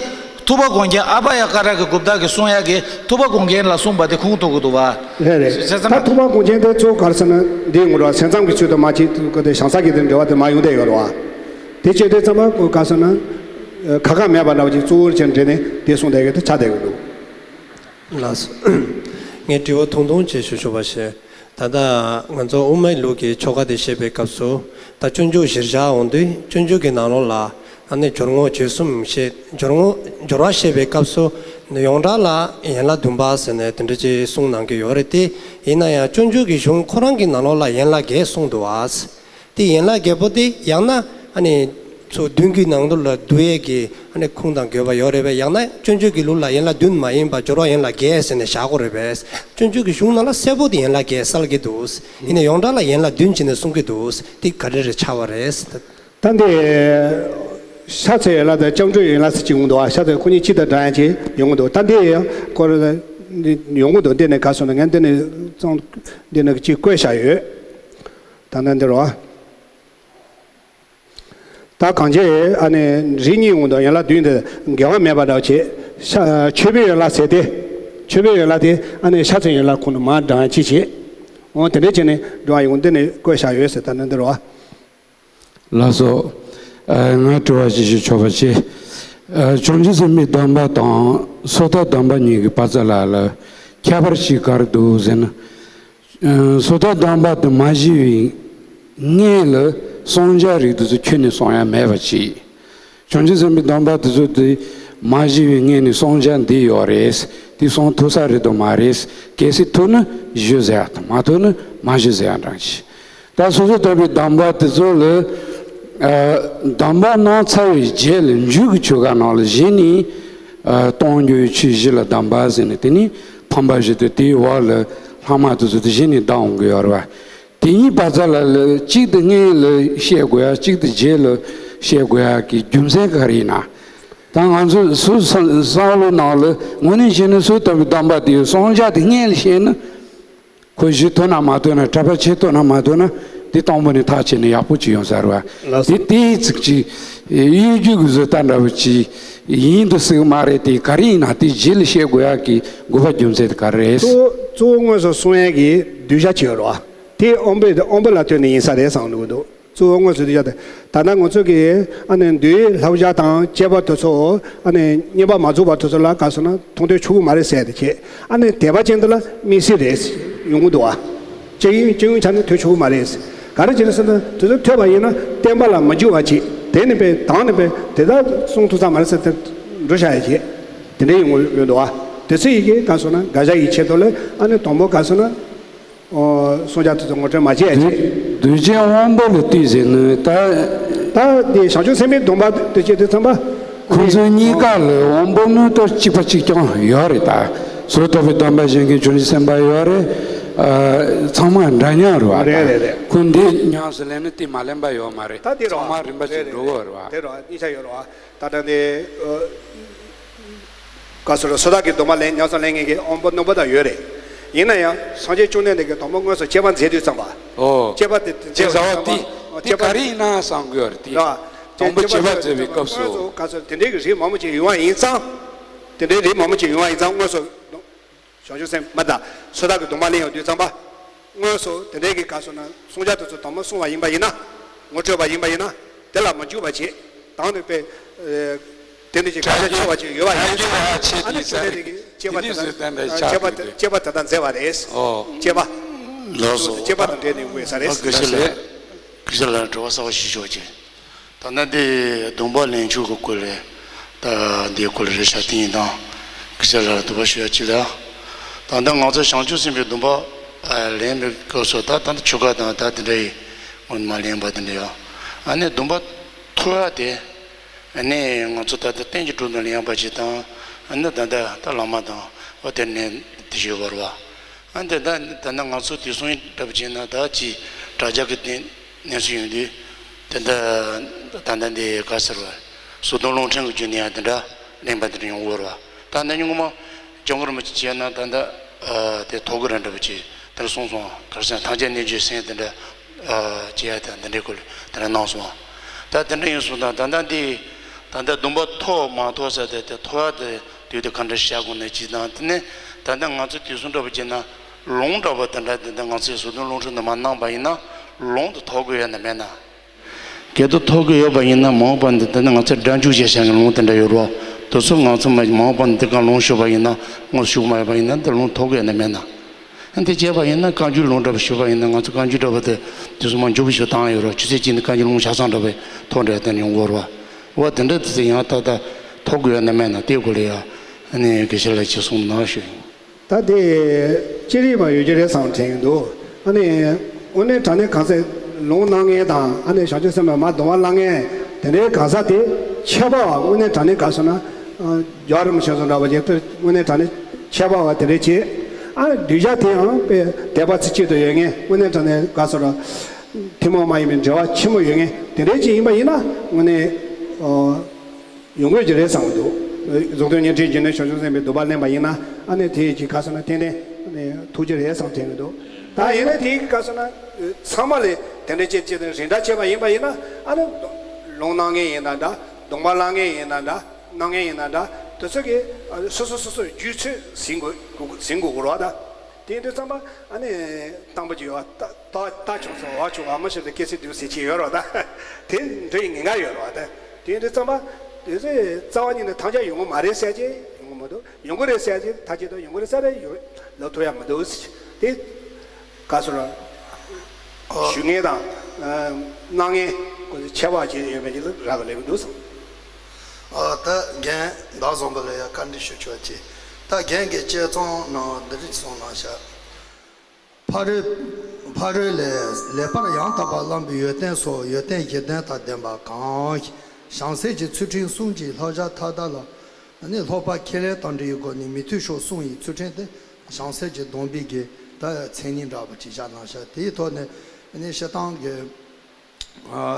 ཐུབ་པ་དགོངས་རྒྱན་ཨ་བྷ་ཡ་ཀ་ར་གི་གུཔྟ་གིས་གསུང་ཡ་གི་ཐུབ་པ་དགོངས་རྒྱན་ལ་གསུངས་པ་དེ་ཁུངས་གཏུགས་ཀྱི་འདུག་བ། རེད་རེད། བྱས་ཙང་ད་ཐུབ་པ་དགོངས་རྒྱན་དེ་གཙོ་བོ་ག་རེ་ཟེར་ན་འདིའི་ངོ་ར་སེམས་ཙམ་གྱི་ཚུལ་དུ་མ་བྱེད་ཐུབ་ཀྱི་དེ་བྱང་ས་གི་དེ་འགྲེལ་པ་དེ་མ་ཡོང་བསྡད་ཡོད་རེད་བ། དེ་བྱས་དུས་ཙམ་པ་ག་ཟེར་ན། ཁ་ཁ་མེད་པ་འདྲ་བ་ཅིག་གཙོ་བོར་བྱས་འདྲེས་ནས་དེ་གསུངས་བསྡད་ཡོད་དེ་ཆགས་བསྡད་ཡོད་འདུག་ལགས་སོ། ངས་དྲི་བ་ཐུང་ཐུང་ཅིག་ཞུ་ཆོག་པ་ཞིག་ད་ལྟ་ང་ཚོ་དབུ་མའི་ལུགས་ཀྱི་ཆོ་ག་དེ་བཤད་པའི་སྐབས་སུ་ད་སྤྱོད་འཇུག་གཞིར་བཞག་འོང་དུས་སྤྱོད་འཇུག་གི་ནང་ལོགས་ལ་ཨ་ནི་སྦྱོར་དངོས་རྗེས་གསུམ་བཤད། སྦྱོར་དངོས་སྦྱོར་བ་བཤད་པའི་སྐབས་སུ་ཡོངས་གྲགས་ལ་ཡན་ལག་བདུན་པ་ཟེར་ནས་དེ་འདྲ་ཅིག་གསུངས་གནང་གི་ཡོད་རེད་དེ། ཡིན་ན་ཡང་སྤྱོད་འཇུག་གི་གཞུང་ཁོ་རང་གི་ནང་ལོགས་ལ་ཡན་ལག་བརྒྱད་གསུངས་འདུག་བ། དེ་ཡན་ལག་བརྒྱད་པོ་དེ་ཡང་ན་ཨ་ནི་ཚོ་བདུན་གྱི་ནང་དུ་ལ་བསྡུ་ཡས་ཀྱི་ཨ་ནི་ཁུངས་དང་དགོས་པ་ཡོད་རེད་པས། ཡང་ན་སྤྱོད་འཇུག་གི་ལུགས་ལ་ཡན་ལག་བདུན་མ་ཡིན་པར་སྦྱོར་བ་ཡན་ལག་བརྒྱད་ཟེར་ནས་བཞག་དགོས་རེད་པས། སྤྱོད་འཇུག་གི་གཞུང་ནང་ལ་གསལ་པོ་དེ་ཡན་ལག་བརྒྱད་གསལ་གྱི་འདུག་ཡིན་ནའི་ཡོངས་གྲགས་ལ་ཡན་ལག་བདུན་བྱས་ནས་གསུང་གི་འདུག་དེ་ག་རེ་རེད་ཆགས་པ་རེད། ད་འདི་ཤ་ཚའི་ཡན་ལག་དང་སྐྱབས་འགྲོའི་ཡན་ལག་ཟེར་གྱི་ཡོང་འདུག་ཨ། ཤ་ཚའི་ཁོ་གཉིས་གཅིག་ཏུ་འདྲ་ཡང་ཅིག་ཡོང་གི་འདུག་ད་འདི་ཡང་སྐོར་ཡོང་གི་འདུག་འདི་ནས་ག་སོང་ན་ངས་འདི་ནས་ཙང་འདི་ནས་གཅིག་བཀོད་བཞག་ཡོད། ད་ནི་འདི་རོ། ད་གང་བྱས་ཨ་ནི་རིགས་གཉིས་འོང་དུས་ཡན་ལག་བདུན་དེ་འགལ་བ་མེད་པ་འདྲ་བྱེད། ཤ་མཆོད་པའི་ཡན་ལག་ཟེར་ཏེ། མཆོད་པའི་ཡན་ལག་དེ་ཨ་ནི་ཤ་ཚའི་ཡན་ལག་ཁོ་ན་མར་འགྲེང་ཅི་བྱེད། འོ་དེ་འདྲས་བྱས་ནས་འགྲེང་ཡོང་འདི་ནས་བཀོད་བཞག་ཡོད་ཟེར། ད་ནི་འདི་རོ། ལགས་སོ། ཨ་ང་དྲི་བ་ཞིག་ཞུ་ཆོག་པ་བྱེད། ཨ་བྱང་ཆུབ་སེམས་དཔའི་སྡོམ་པ་དང་སོ་ཐར་སྡོམ་པ་གཉིས་ཀྱི་བར་ཚ་ལ་ལ་ཁྱད་པར་ཞིག་ག་རེ་འདུག་ཟེར་ན། སོ་ཐར་སྡོམ་པ་དེ་མ་བཞེས་པའི་སྔོན་ལ་ གསུང་བྱ་རིགས་དེ་ཚོ་ཁྱོན་ནས་གསུང་ཡ་མེད་པ་ཅིག་བྱང་ཆུབ་སེམས་དཔའི་སྡོམ་པ་དེ་ཚོ་དེ་མ་བཞེས་པའི་སྔོན་ནས་གསུང་བྱ་འདི་ཡོད་རེད། དེ་གསུང་ཐུབ་ས་རེད་དམ་མ་རེད། གལ་སྲིད་ཐུབ་ན་ཞུ་ཟེར་ཡ་དང་། མ་ཐུབ་ན་མ་ཞུ་ཟེར་ཡ་འདྲ་ཅིག་ད་སོ་སོ་ལྟ་བུའི་སྡོམ་པ་དེ་ཚོ་ལ་ཨ་སྡོམ་པ་གནང་ཚར་བའི་རྗེས་ལ་མཇུག་གི་ཆོ་ག་ནང་ལ་གཞི་ནས་ཨ་གཏོང་རྒྱུའི་ཆོས་བཞི་ལ་སྡོམ་པ་ཟེར་ནས། དེ་ནས་ཕམ་པ་བཞི་དང་དེའི་འོག་ལ་ལྷག་མ་དེ་ཚོ་དེ་གཞི་ནས་བསྡམས་ཡོང་གི་ཡོད་རེད་བ། དེ་གཉིས་བར་མཚམས་ལ་ལ་གཅིག་དེ་སྔོན་ལ་བཤད་དགོས་ཡ། གཅིག་དེ་རྗེས་ལ་བཤད་དགོས་ཡ་གི་རྒྱུ་མཚན་ག་རེ་ཡིན་ན། ད་ང་ཚོ་སོ་སོ་བསམ་བློ་ནང་ལ་དངོས་གནས་བྱས་ན་སོ་སོ་ལྟ་བུའི་སྡོམ་པ་དེ་གསུང་བྱ་དེ་སྔོན་ལ་བཤད་ན། ཁོ་ཞུ་ཐུབ་ན་མ་ཐུབ་ན། གྲྭ་པ་བྱེད་ཐུབ་ན་མ་ཐུབ་ན། དེ་དང་པོ་ནས་ཐག་བཅད་ན་ཡག་པོ་ཅིག་ཡོང་ས་རེད་བ། ལགས་སོ། དེ་དེའི་ཚིག་ཅིག་གཡོ་སྒྱུ་གི་བཟོ་ལྟ་འདྲ་བོ་ཅིག་ཡིན་དུ་སྲིད་མ་རེད། དེ་ག་རེ་ཡིན་ན་དེ་རྗེས་ལ་བཤད་དགོས་ཡ་གི་དགོས་པ་རྒྱུ་མཚན་དེ་ག་རེ་རེད། གཙོ་བོ་གཙོ་བོ་དངོས་སུ་གསུང་ཡ་གི་གདུལ་བྱ་ཅིག་ཡོད་རེད་བ། དེ་དབང་པོ་དབང་པོ་ལ་ལྟོས་ནས་ཡིན་ས་རེད་བསམ་གྱི་འདུག་གཙོ་བོ་དངོས་སུ་གདུལ་བྱ་དེ། ད་ལྟ་ང་ཚོ་གི་ཨ་ནི་འདུལ་བའི་བསླབ་བྱ་དང་བཅས་པ་དེ་ཚོ་ཨ་ནི་བསྙེན་པ་མ་རྫོགས་པ་དེ་ཚོ་ལ་ག་སོང་ན་མཐོང་ཐོས་ཆོག་གི་མ་རེད་ཟེར་ཏེ་བྱས། ཨ་ནི་དད་པ་ཅན་དེ་ལ་དམིགས་བསལ་རེད་ཡོང་གི་འདུག་བ། སྤྱི་ཡོངས་སྤྱི་ཡོངས་ཆ་ནས་ཐོས་ཆོག་གི་མ་རེད། ག་རེ་བྱས་ནས་ཟེར་ན་དེ་ཚོ་ཐོས་པ་ཡིན་ན་བསྟན་པ་ལ་མི་འཇུག་པ་བྱེད། དེ་ནི་པས་དང་ནི་པས་དེ་དག་གསུང་ཐུབ་ས་མ་རེད་ཟེར་ཏེ་འགྲོ་བྱ་ཡ་བྱེད། དེ་འདྲ་ཡོང་གི་ཡོད་འདུག་བ། དེ་ཚོ་ཡི་གེ་ག་སོང་ན་དགག་བྱ་ཡི་ཆེད་དུ་ལ་ཨ་ནི་དང་པོ་ག་སོང་ན། ཨོ། གསུང་བྱ་དེ་ཚོ་ངོ་སྤྲོད་མ་བྱས་ཀྱི། གདུལ་བྱའི་དབང་པོ་ལ་ལྟོས་ཟེར་ནས་ད། ད་དེ་བྱང་ཆུབ་སེམས་དཔའི་སྡོམ་པ་དེ་བྱེད་དུས་ཙམ་པ། ཁོ་ཚོའི་གཉིས་ཀ་ལ་དབང་པོ་ནི་ད་གཅིག་པ་གཅིག་རྐྱང་ཡོད་རེད་ད། སོ་ཐར་པའི་སྡོམ་པ་བཞེས་མཁན་བྱང་ཆུབ་སེམས་དཔའ་ཡོད་རེད། ཨ། ཚང་མ་འདྲ་མཉམ་རེད་བ། རེད་རེད་རེད། ཁོ་འདི་ཉམས་སུ་ལེན་ན་དེ་མ་ལེན་པ་ཡོད་མ་རེད། ད་དེ་རེད་བ། ཚང་མ་རིམ་པ་ཅིག་འགྲོ་གི་ཡོད་རེད་བ། དེ་རེད་བ། གཉིས་ཆ་ཡོད་རེད་བ། ད་ལྟ་འདི། བཀའ་ཟུར་སོ་ཐར་གྱི་སྡོམ་པ་ལེན་ཉམས་སུ་ལེན་མཁན་གྱི་དབང་པོ་རྣམ་པ་དག་ཡོད་རེད། ཡིན་ན་ཡང་སངས་རྒྱས་བཅོམ་ལྡན་འདས་ཀྱིས་དང་པོ་དངོས་སུ་དཔྱད་པ་མཛད་དུས་ཙམ་པ། ཨོ། དཔྱད་པ་དེ་དེ་མཛད་དུས་ཙམ་པ། དེ་དཔྱད་པ་དེ་ག་རེ་ཡིན་ན་བསམ་གྱི་ཡོད་རེད་དེ། རེད་བ། དང་པོ་དཔྱད་པ་མཛད་པའི་སྐབས་སུ། དངོས་སུ་བཀའ་ཟུར་དེ་འདྲའི་གི་རིགས་མང་པོ་ཅིག་ཡོང་བ་ཡིན་ཙང་། དེ་འདྲའི་རིགས་མང་པོ་ཅིག་ཡོང་བ་ཡིན་ཙང་དངོས་སུ། བྱང་ཆུབ་སེམས་དཔའ་དང་སོ་ཐར་གྱི་སྡོམ་པ་ལེན་ཡོང་དུས་ཙམ་པ། དངོས་སུ་དེ་འདྲའི་གི་ག་སོང་ན་གསུང་བྱ་དེ་ཚོ་དང་པོ་གསུང་བ་ཡིན་པ་ཡིན་ན། ངོ་སྤྲོད་པ་ཡིན་པ་ཡིན་ན། དེ་ལ་མི་འཇུག་པ་བྱེད། དང་ནི་པའི། དེ་འདྲ་ཅིག་དགག་བྱ་ཆོག་པ་ཅིག་ཡོད་པ་ཡིན་ན། ཨ་ནི་དེ་འདྲ་གི་དཔྱད་པ་དེ་དག་དཔྱད་པ་དེ་དག་མཛད་པ་རེད། དཔྱད་པ་དེ་དག་མཛད་པ་རེད། ལགས་སོ། དཔྱད་པ་དང་འབྲེལ་ནས་དགོས་ས་རེད། དགེ་བཤེས་ལགས། དགེ་བཤེས་ལགས་དྲི་བ་གསར་པ་ཞིག་ཞུ་ཆོག་ཅིག་ད་ལྟ་འདི་སྡོམ་པ་ལེན་ཕྱོགས་ཀྱི་སྐོར་ལས། ད་འདིའི་སྐོར་ལས་རེ་ཞིག་དེ་ཡིན་དང་། དགེ་བཤེས་ལགས་ལ་དུ་བ་ཞུ་ཡ་ཅི་ལ། ད་ལྟ་ང་ཚོ་བྱང་ཆུབ་སེམས་དཔའི་སྡོམ་པ་ལེན་པའི་སྐབས་སུ་ད་ད་ལྟ་ཆོ་ག་དང་ད་དེ་འདྲ་ཡི་སྔོན་མ་ལེན་པ་དེ་འདྲ་ཡོད། ཨ་ནི་སྡོམ་པ་མཐོ་བ་དེ། ཨ་ནི་ང་ཚོ་ད་ལྟ་རྟེན་གྱི་གྲོགས་དང་ལེན་པ་ཅིག་དང་། ཨ་ནི་ད་ལྟ་ད་བླ་མ་དང་འོ་དེ་ནས་དེ་ཞུ་བར་བ། ཨ་ནི་ད་ད་ད་ལྟ་ང་ཚོ་དུས་གསུམ་འདྲ་པོ་བྱས་ན་ད་ཅི་དྲ་རྒྱ་གི་སྟེང་གནས་ཚུལ་ཡོང་དུས། དེ་འདྲ་ད་ལྟ་འདི་ག་ཟེར་བ། སོ་ཐར་ལུང་ཕྲན་གྱི་བརྒྱུད་ནས་ཡང་དེ་འདྲ་གླེང་པ་དེ་འདྲ་ཡོང་གི་ཡོད་རེད་བ། ད་ལྟ་ཉུང་མ་སྐྱབས་མགོན་རིན་པོ་ཆེ་བྱས་ན་ད་ལྟ་དེ་ཐོག་གི་ར་འདྲ་པོ་ཅིག་དེར་གསུངས་སོང་། ག་རེ་ཟེར་ན་ཐམས་ཅད་རྣལ་འབྱོར་སེམས་དེ་འདྲ་བྱེད་ཡ་དང་དེ་འདྲའི་སྐོར་དེ་འདྲ་གནང་སོང་། ད་དེ་འདྲ་ཡིན་སོང་ད་ད་ལྟ་འདི་ད་ལྟ་སྡོམ་པ་ཐོབ་མ་ཐོབ་ཟེར་དེ་དེ་ཐོབ་ཡ་དེ་དུས་དེ་ག་འདྲ་བྱ་དགོས་ན་ཅིག་དང་དེ་ནས་ད་ལྟ་ང་ཚོ་དུས་གསུམ་འདྲ་པོ་བྱས་ན། ལུང་འདྲ་པོ་དེ་འདྲ་དེ་འདྲ་ང་ཚོས་སོ་ཐར་ལུང་ཕྲན་དུ་མ་གནང་པ་ཡིན་ན་ལུང་དུ་ཐོབ་དགོས་ཡོད་ན་མེད་ན། གལ་ཏེ་ཐོབ་དགོས་ཡོད་པ་ཡིན་ན་མ་འོངས་པ་འདི་དེ་ནི་ང་ཚོས་སྒྲ་འཇུག་བྱེད་བྱ་ཡི་ལུང་དེ་འདྲ་ཡོད་རོགས། དེ་ཚོ་ང་ཚོ་མ་མ་འོངས་པ་འདི་ག་ལུང་ཞུགས་པ་ཡིན་ན་དངོས་སུ་ཞུགས་མ་ཡོད་པ་ཡིན་ན་འདི་ལུང་ཐོབ་དགོས་ཡོད་ན་མེད་ན། འདི་བྱས་པ་ཡིན་ན་བཀའ་འགྱུར་ལུང་འདྲ་པོ་ཞུགས་པ་ཡིན་ན་ང་ཚོ་བཀའ་འགྱུར་འདྲ་པོ་དེ་དེ་ཚོ་མ་མཇུག་པ་ཞུགས་བཏང་ཡོད་རོགས། ཆུ་ཚོད་གཅིག་ནི་བཀའ་འགྱུར་ལུང་ཆ་ཚང་འདྲ་པོ་ཐོབ་འདྲ་དེ་ཡོང་གོ་རོགས། འོ་དེ་འདྲ་དེ་ཚོ་ཡང་ད་ལྟ་ཐོབ་དགོས་ཡོད་ན་མེད་ན་དེ་སྐོར་ལ་ཡང་ཨ་ནི་དགེ་བཤེས་ལགས་ཀྱིས་གསུངས་གནང་ཞུ་ཡིན། ད་དེ་ཅི་རིགས་པ་ཡོད་ཀྱི་རེད་བསམ་དྲན་གྱི་འདུག་ཨ་ནི་དངོས་གནས་དྲང་གནས་གང་ཟེར་ལུང་གནང་མཁན་དང་ཨ་ནི་བྱང་ཆུབ་སེམས་དཔའ་མར་སྡོམ་པ་བླང་མཁན་དེ་འདྲའི་གང་ཟག་དེ་ཁྱད་པར་བ་དངོས་གནས་དྲང་གནས་ག་ཟེར་ན། རྒྱལ་བ་རིན་པོ་ཆེ་ཚོ་འདྲ་བ་ཅིག་དངོས་གནས་དྲང་གནས་ཁྱད་པར་བ་དེ་འདྲའི་བྱེད། ཨ་གདུལ་བྱ་དེའང་དཔེ་དད་པ་ཚིག་གཅིག་ཏུ་ཡོད་མཁན། དངོས་གནས་དྲང་གནས་ག་ཟེར་ར། ཐུན་མོང་མ་ཡིན་པའི་འབྲེལ་བ་ཆེན་པོ་ཡོད་མཁན་དེ་འདྲའི་ཅིག་ཡིན་པ་ཡིན་ན་དངོས་གནས། ཡོང་གི་ཡོད་ཀྱི་རེད་བསམ་གྱི་འདུག་རྫོགས་ལྡན་བརྙེས་ཁྲིད་རྒྱུད་ནས་བྱང་ཆུབ་སེམས་དཔའི་སྡོམ་པ་ལེན་པ་ཡིན་ན་ཨ་ནི་དེ་ཡི་གི་ག་ཟེར་ན་ཏན་ཏན་ཨ་ནི་ཐུགས་རྗེ་རེད་བསམ་དྲན་གྱི་འདུག་ད་ཡིན་ན་དེ་གི་ག་ཟེར་ན་ཚང་མ་ལས་དེ་འདྲ་བྱེད་ཅེས་དང་རིགས་འདྲ་བྱས་པ་ཡིན་པ་ཡིན་ན་ཨ་ནི་ལུང་གནང་མཁན་ཡིན་ན་འདྲ། སྡོམ་པ་བླང་མཁན་ཡིན་ན་འདྲ། གནང་མཁན་ཡིན་ན་འདྲ། དེ་ཚོ་གི་ཨ་སོ་སོ་སོ་སོའི་རྒྱུད་ཚོད་ཟིན་དགོས་ཟིན་དགོས་རོགས་ད། དེ་ཡིན་དུས་ཙམ་པ་ཨ་ནི་དང་པོ་ཅིག་ཡོད་པ། ད་ད་ད་བྱུང་སོང་བ་བྱུང་བ་མ་ཤེས་ཏེ་སྐད་ཚིག་དུས་ཟེར་གྱི་ཡོད་རོགས་ད། དེ་འདྲ་ཡི་ངེས་འགལ་ཡོད་རོགས་ད། དེ་ཡིན་དུས་ཙམ་པ་དེ་ཚོ་རྩ་བ་ཉིད་ནས་ཐམས་ཅད་ཡོང་གི་མ་རེད་ཟེར་གྱི་ཡོང་གི་མི་འདུག་ཡོང་གི་རེད་ཟེར་གྱི་ཐག་ཆོད་དུ་ཡོང་གི་རེད་ཟེར་རེད་ཡོད་ལབ་ཐུབ་ཡ་མི་འདུག་ཟེར་གྱི་དེ་ག་ཟེར་ར། ཞུ་མཁན་དང་ གནང་མཁན་ཁྱད་པར་ཅན་ཡོད་པའི་ཆེད་དུ་རག་ལས་ཀྱི་འདུག་བསམ། ཨ། ད་རྒན་བདག་བཟང་པོ་ལ་ཡང་བཀའ་འདྲི་ཞུ་ཆོག་ཅིག་ད་རྒན་གྱིས་དཔྱད་རྩོམ་ནང་འདི་རིགས་གསུངས་གནང་ཤག་ཕ་རོལ་ཕ་རོལ་ལས་ལེགས་པར་ཡང་དག་པར་བླངས་པའི་ཡོན་ཏན་སོགས་ཡོན་ཏན་བཞི་ལྡན་དང་ལྡན་པ་གང་། བྱང་སེམས་ཀྱི་ཚུལ་ཁྲིམས་གསུམ་གྱི་བསླབ་བྱ་མཐའ་དག་ལ་ནི་སློབ་པ་ཁས་ལེན་དང་འབྲེལ་བའི་སྒོ་ནས་མི་མཐུན་ཕྱོགས་གསུམ་ཡི་ཚུལ་ཁྲིམས་དེ་བྱང་སེམས་ཀྱི་སྡོམ་པའི་གི་ད་མཚན་ཉིད་འདྲ་པོ་ཅིག་བཞག་གནང་ཤག་དེའི་ཐོག་ནས་ནི་སྤྱིར་བཏང་གི་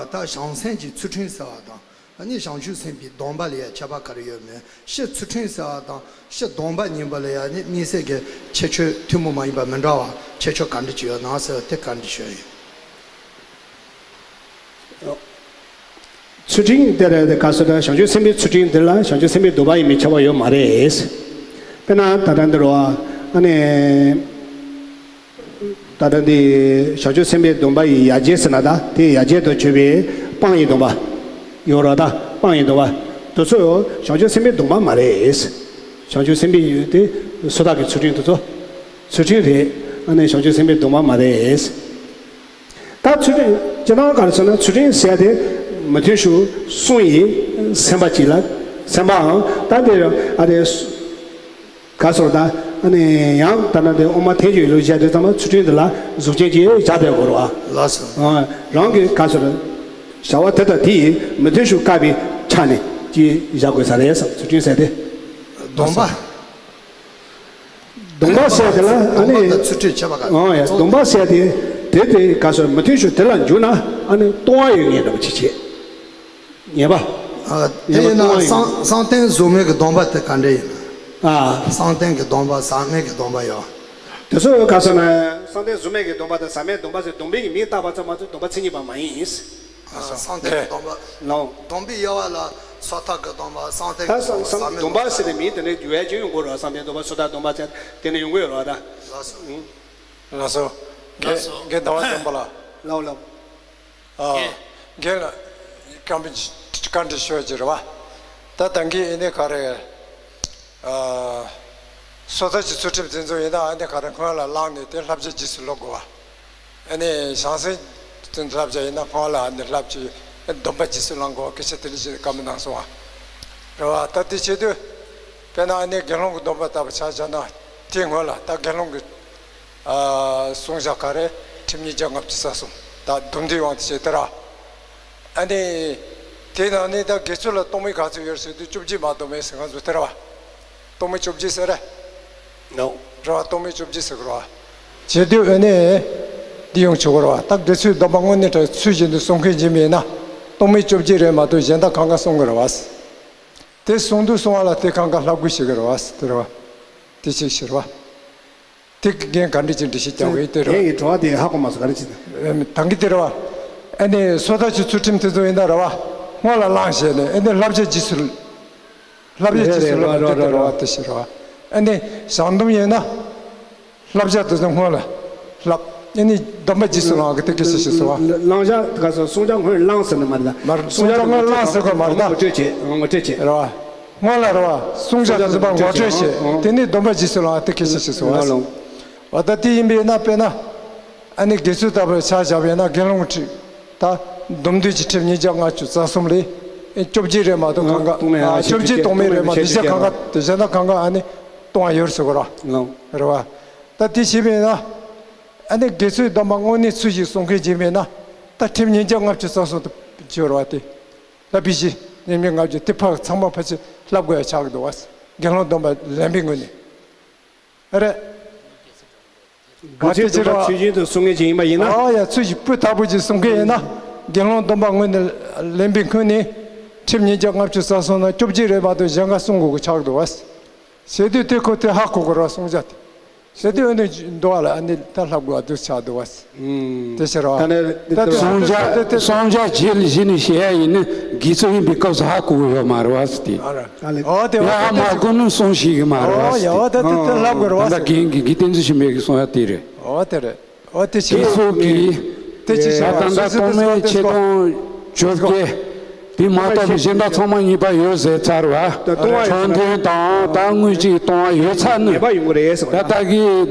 ད་བྱང་སེམས་ཀྱི་ཚུལ་ཁྲིམས་ཟེར་བ་དང་ནི་བྱང་ཆུབ་སེམས་དཔའི་སྡོམ་པ་ལ་ཡང་ཁྱད་པར་ག་རེ་ཡོད་མེད། སྤྱིར་ཚུལ་ཁྲིམས་ཟེར་བ་དང་སྤྱིར་སྡོམ་པ་གཉིས་པོ་ལ་ཡང་ནི་དམིགས་བསལ་གྱི་ཁྱད་ཆོས་ཐུན་མོང་མ་ཡིན་པ་མི་འདྲ་བ་ཁྱད་ཆོས་ག་འདྲ་ཅིག་ཡོད་ན་ཟེར་བ་དེ་བཀའ་འདྲི་ཞུ་ཡ་ཡིན། ཚུལ་ཁྲིམས་དེ་ལ་ག་ཟེར་ན་བྱང་ཆུབ་སེམས་དཔའི་ཚུལ་ཁྲིམས་དེ་ལ་བྱང་ཆུབ་སེམས་དཔའི་སྡོམ་པ་ཡིན་པའི་ཁྱབ་པ་ཡོད་མ་རེད། དཔེར་ན་ད་ལྟ་འདི་རུ་ཨ་ནི་ད་ལྟ་འདི་བྱང་ཆུབ་སེམས་དཔའི་སྡོམ་པ་ཡི་ཡ་གྱལ་ཟེར་ན་ད་དེ་ཡ་གྱལ་དུ་གྱུར་པའི་སྤང་བའི་སྡོམ་པ་ཡོད་རེད། ད་སྤང་བའི་སྡོམ་པ་དེ་ཚོ་བྱང་ཆུབ་སེམས་དཔའི་སྡོམ་པ་མ་རེད། བྱང་ཆུབ་སེམས་དཔའི་དེ་སོ་ཐར་གྱི་ཚུལ་ཁྲིམས་དེ་ཚོ་ཚུལ་ཁྲིམས་རེད། ཨ་ནི་བྱང་ཆུབ་སེམས་དཔའི་སྡོམ་པ་མ་རེད། ད་ཚུལ་ཁྲིམས་སྤྱིར་བཏང་ག་རེ་ཟེར་ན་ཚུལ་ཁྲིམས་ཟེར་ཡ་དེ་མི་མཐུན་ཕྱོགས་གསུམ་ཡི་སེམས་པ་གཅིག་ལ་སེམས་པའང་ད་དེ་ཨ་དེ་ག་སོར་ད་ཨ་ནི་ཡང་ད་ན་དེ་དབུ་མ་ཐལ་འགྱུར་ལུགས་བཤད་དུས་ཙམ་པ་ཚུལ་ཁྲིམས་དེ་ལ་གཟུགས་ཅན་གྱི་བཞག་པའི་སྐོར་བ། ལགས་སོ། རང་གི་ག་སོར་བྱ་བ་དེ་དང་དེ་ཡི་མི་མཐུན་ཕྱོགས་བཀག་པའི་ཆ་ནས་ཀྱི་བཞག་དགོས་ས་རེད་བསམ། ཚུལ་ཁྲིམས་ཟེར་དེ་སྡོམ་པ། སྡོམ་པ་ཟེར་དེ་ལ་ཨ་ནི་སྡོམ་པ་དང་ཚུལ་ཁྲིམས་ཁྱད་པར་ག་རེ། ཨོ་ཡ། སྡོམ་པ་ཟེར་དེ་དེ་དེ་ག་སོ་མི་མཐུན་ཕྱོགས་དེ་ལ་འཇུག་ན་ཨ་ནི་ལྟུང་བ་ཡོད་ངེས་འདྲ་པོ་ཅིག་བྱེད། ངེས་པ། ཨ། དེ་ཡིན་ན་བསམ་བསམ་གཏན་གཟུགས་མེད་ཀྱི་སྡོམ་པ་དེ་ག་འདྲ་ཡིན་ན། ཨ། བསམ་གཏན་གྱི་སྡོམ་པ་ཟག་མེད་ཀྱི་སྡོམ་པ་ཡོད། དེ་ཚོ་ག་སོ་ན་བསམ་གཏན་གཟུགས་མེད་ཀྱི་སྡོམ་པ་དང་ཟག་མེད་སྡོམ་པ་ཟེར་སྡོམ་པའི་གི་མིང་བཏགས་པ་ཙམ་མ་ཟད་སྡོམ་པ་མཚན་ཉིད་པ་མ་ཡིན། ཨ། བསམ་གཏན་གྱི་སྡོམ་པ། ལའོ། སྡོམ་པའི་དབྱེ་བ་ལ་སོ་ཐར་གྱི་སྡོམ་པ་བསམ་གཏན་གྱི་ད་སྡོམ་པ་ཟག་མེད་སྡོམ་པ་ཟེར་ནས་མིང་དེ་འདྲའི་འགྱུར་བ་ཅིག་ཡོང་གི་ཡོད་རེད། བསམ་གཏན་སྡོམ་པ་སོ་ཐར་སྡོམ་པ་ཟེར་དེ་ནས་ཡོང་གི་ཡོད་རེད་ད། ལགས་སོ། ཨུ། ལགས་སོ། ལགས་སོ། རྒན་ཟླ་བ་བཙན་པོ་ལགས། ལའོ་ལའོ། ཨ། རྒན། རྒན་ལགས་བཀའ་འདྲི་བཀའ་འདྲི་ཞུ་རྒྱུ་རེད་བ། ད་ད་གིན་ཨེ་ནས་ག་རེ། ཨ། སོ་ཐར་གྱི་ཚུལ་ཁྲིམས་དེ་ཚོ་ཡིན་ན་ཨ་ནི་ག་རེ་སྔོན་ལ་བླངས་ནས་དེ་བསླབ་བྱ་རྗེས་སུ་སློབ་དགོས་བ། ཨ་ནི་བྱང་སེམས་ཀྱི་བསླབ་བྱ་ཡིན་ན་སྔོན་ལ་ཨ་ནི་བསླབ་བྱའི་སྡོམ་པ་རྗེས་སུ་བླང་དགོས་བ་སྐད་ཆ་དེ་འདྲ་ཞིག་བཀའ་མོལ་གནང་སོང་བ། རེད་བ། ད་དེ་བྱེད་དུས་དཔེར་ན་ཨ་ནི་དགེ་སློང་གི་སྡོམ་པ་ལྟ་བུ་ཆ་བཞག་ན་དེའི་སྔོན་ལ་ད་དགེ་སློང་གི་ཨ། བསྲུང་བྱ་ག་རེ། ཁྲིམས་ཉིས་བརྒྱ་ལྔ་བཅུ་རྩ་གསུམ། ད་སྡོམ་བསྡུས་དབང་དུ་བྱས་ཏེ་ར། ཨ་ནི། དེའི་ནང་ནས་ད་དགེ་ཚུལ་ལ་སྟོང་མེད་ག་ཚོད་ཡོད་ཟེར་དུས་བཅོ་བརྒྱད་མ་གཏོགས་མེད་ཟེར་ང་ཚོ་དེ་ར་བ། སྟོང་མེད་བཅོ་བརྒྱད་ཟེར་ར། ནོ། ར་བ་སྟོང་མེད་བཅོ་བརྒྱད་ཟེར་གི་ར་བ། བྱེད་དུས་ཨ་ནི། འདི་ཡོང་ཆོག་གི་ར་བ། ད་དགེ་ཚུལ་སྡོམ་པ་དངོས་གནས་དྲང་ཚུལ་བཞིན་དུ་སྲུང་མཁན་ཅིག་མིན་ན། སྟོང་མེད་བཅོ་བརྒྱད་རེད་མ་གཏོགས་གཞན་དག་གང་ག་སྲུང་གི་ར་བ། དེ་སྲུང་དུས་སྲུང་བ་ལ་དེ་གང་ག་ལྷབ་དགོས་ཤེས་གི་ར་བ། དེ་ར་བ། དེ་ཅིག་ཤེས་ར་བ། དེ་གི་རྒན་ག་འདྲ་ཅིག་འགྲེལ་བཤད་རྒྱག་གི་ཡོད་དེ་རེད། རྒན་གྱི་དྲི་བ་དེ་ཧ་གོ་མ་སོང་། ག་རེ་ཅིག་དང་། ད་གི་དེ་རེད་བ། ཨ་ནི་སོ་ཐར་གྱི་ཚུལ་ཁྲིམས་དེ་ཚོ་ཡིན་ན་རེད་བ། སྔོན་ལ་བླངས་བྱས་ནས་ཨ་ནི་བསླབ་བྱ་རྗེས་སུ། བསླབ་བྱ་རྗེས་སུ་བླངས་པ་དེ་དེ་རེད་བ། དེ་ཞིག་རེད་བ། ཨ་ནི་བྱང་སྡོམ་ཡིན་ན། བསླབ་བྱ་དེ་ཚོ་སྔོན་ལ་བསླབ། ཨ་ནི་སྡོམ་པ་རྗེས་སུ་བླངས་གི་དེ་སྐད་ཆ་ཞིག་ཟེར་བ། བླང་བྱ་ག་ཟེར། བསྲུང་བྱ་སྔོན་བླངས་ཟེར་ནི་མ་རེད་ད། མ་རེད། བསྲུང་བྱ་སྔོན་བླངས་ཟེར་དགོས་མ་རེད་ད། ངོ་སྤྲོད་བྱེད། ངོ་སྤྲོད་བྱེད། རེད་བ། སྔོན་ལ་རེད་བ། བསྲུང་བྱ་དེ་ཚོ་ཕར་ངོ་སྤྲོད་བྱེད། ཨང་། དེ་ནས་སྡོམ་པ་རྗེས་སུ་བླང་བ་དེ་སྐད་ཆ་ཞིག་ཟེར་བ། ལགས་ལགས། འོ་ད་དེ་ཡིན་པས་ན་དཔེར་ན། ཨ་ནི་དགེ་ཚུལ་ལྟ་བུར་ཆ་བཞག་པས་ན་དགེ་སློང་ཁྲིམས། ད་སྡོམ་བསྡུས་ཀྱི་ཁྲིམས་ཉིས་བརྒྱ་ལྔ་བཅུ་རྩ་གསུམ་ལས། བཅོ་བརྒྱད་རེད་མ་གཏོགས་གང་ག་སྟོང་མེད། ཨ། བཅོ་བརྒྱད་སྟོང་མེད་རེད་མ་གཏོགས་གཞན་དག་གང་ག་དེ་གཞན་དག་གང་ག་ཨ་ནི་སྟོང་བ་ཡོད་ཟེར་གོ་ར། ལགས། རེད་བ། ད་དེ་བྱས་པས་ན། ཨ་ནི་དགེ་ཚུལ་སྡོམ་པ་དངོས་གནས་ཚུལ་བཞིན་སྲུང་མཁན་ཅིག་མེད་ན། ད་ཁྲིམས་ཉིས་བརྒྱ་ལྔ་བཅུ་རྩ་གསུམ་དུ་བཅོས་ར་བ་དེ། ལྷག་པའི་གཞི། ཉེས་དམིགས་ལྔ་བཅུ་དེ་ཕར་ཚང་མ་ཕལ་ཆེར་ལྷག་དགོས་ཡ་ཆགས་ཀྱི་འདུག་བ། དགེ་སློང་སྡོམ་པ་ལེན་པའི་ངོས་ནས། རེད། དགེ་ཚུལ་སྡོམ་པ་ཚུལ་བཞིན་དུ་སྲུང་མཁན་ཅིག་ཡིན་པ་ཡིན་ན། ཨ་ཡ། ཚུལ་བཞིན་སྤུས་དག་པོ་ཅིག་སྲུང་མཁན་ཡིན་ན། དགེ་སློང་སྡོམ་པ་ངོས་ནས་ལེན་པའི་ངོས་ནས། ཁྲིམས་ཉིས་བརྒྱ་ལྔ་བཅུ་རྩ་གསུམ་ནང་བཅོ་བརྒྱད་རེད་མ་གཏོགས་གཞན་ག་སྲུང་དགོས་ཀྱི་ཆགས་འདུག་བ། བྱེད་དུས་དེ་ཁོ་དེ་ཧ་གོ་དགོས་ར་སྲུང་བྱ་དེ། ཟེར་དུས་ཨ་ནི་འདུག་བ་ལ་ཨ་ནི་ད་ལྷག་དགོས་བ་འདུག་ཆགས་འདུག་བ། ཨུམ། དེ་ཕྱིར་བ། ད་ནི་ད་དེ་སྲུང་བྱ་དེ་དེ་སྲུང་བྱ་རྗེས་ལ་གཞི་ནས་བྱེད་ཡ་ཡིན་ན་དགེ་ཚུལ་ཡིན་པའི་སྐབས་སུ་ཧ་གོ་གི་ཡོད་མ་རེད་བ་ཟེར་ཏེ། ཨ་ར། ཨ་ལེ། ཨོ་དེ་ཡ་བ་ཧ་དེ་མ་གོ་ན་སྲུང་ཤེས་གི་མ་རེད་བ་ཨོ་ཟེར་ཡ་ཏེ། བ་དེ་དེ་ལྷག་དགོས་རེད་བ་ད་ཟེར། རྒན་གྱི་དགེ་བསྟན་འཛིན་ཆོས་འཕེལ་གྱིས་གསུང་ཡ་དེ་རེད། ཨོ་དེ་རེད། ཨོ་དེ་དེ་ཕྱིར་སོགས་ཀྱིས། དེ་ཅི་ད་ལྟ་སྟོང་མེད་ཆེད་སྟོང་བཅོ་བརྒྱད། དེ་མ་གཏོགས་པའི་གཞན་དག་ཚང་མ་ཉེས་པ་ཡོད་ཟེར་ཚར་བ། ད་ལྟུང་བ་ཡོད་ཚར། མཆོད་རྟེན་དང་ད་དངུལ་གཅིག་གཏོང་བ་ཡོད་ཚར་ནི། ཉེས་པ་ཡོང་གི་རེད་ཟེར་བ། ད་ལྟ་གི་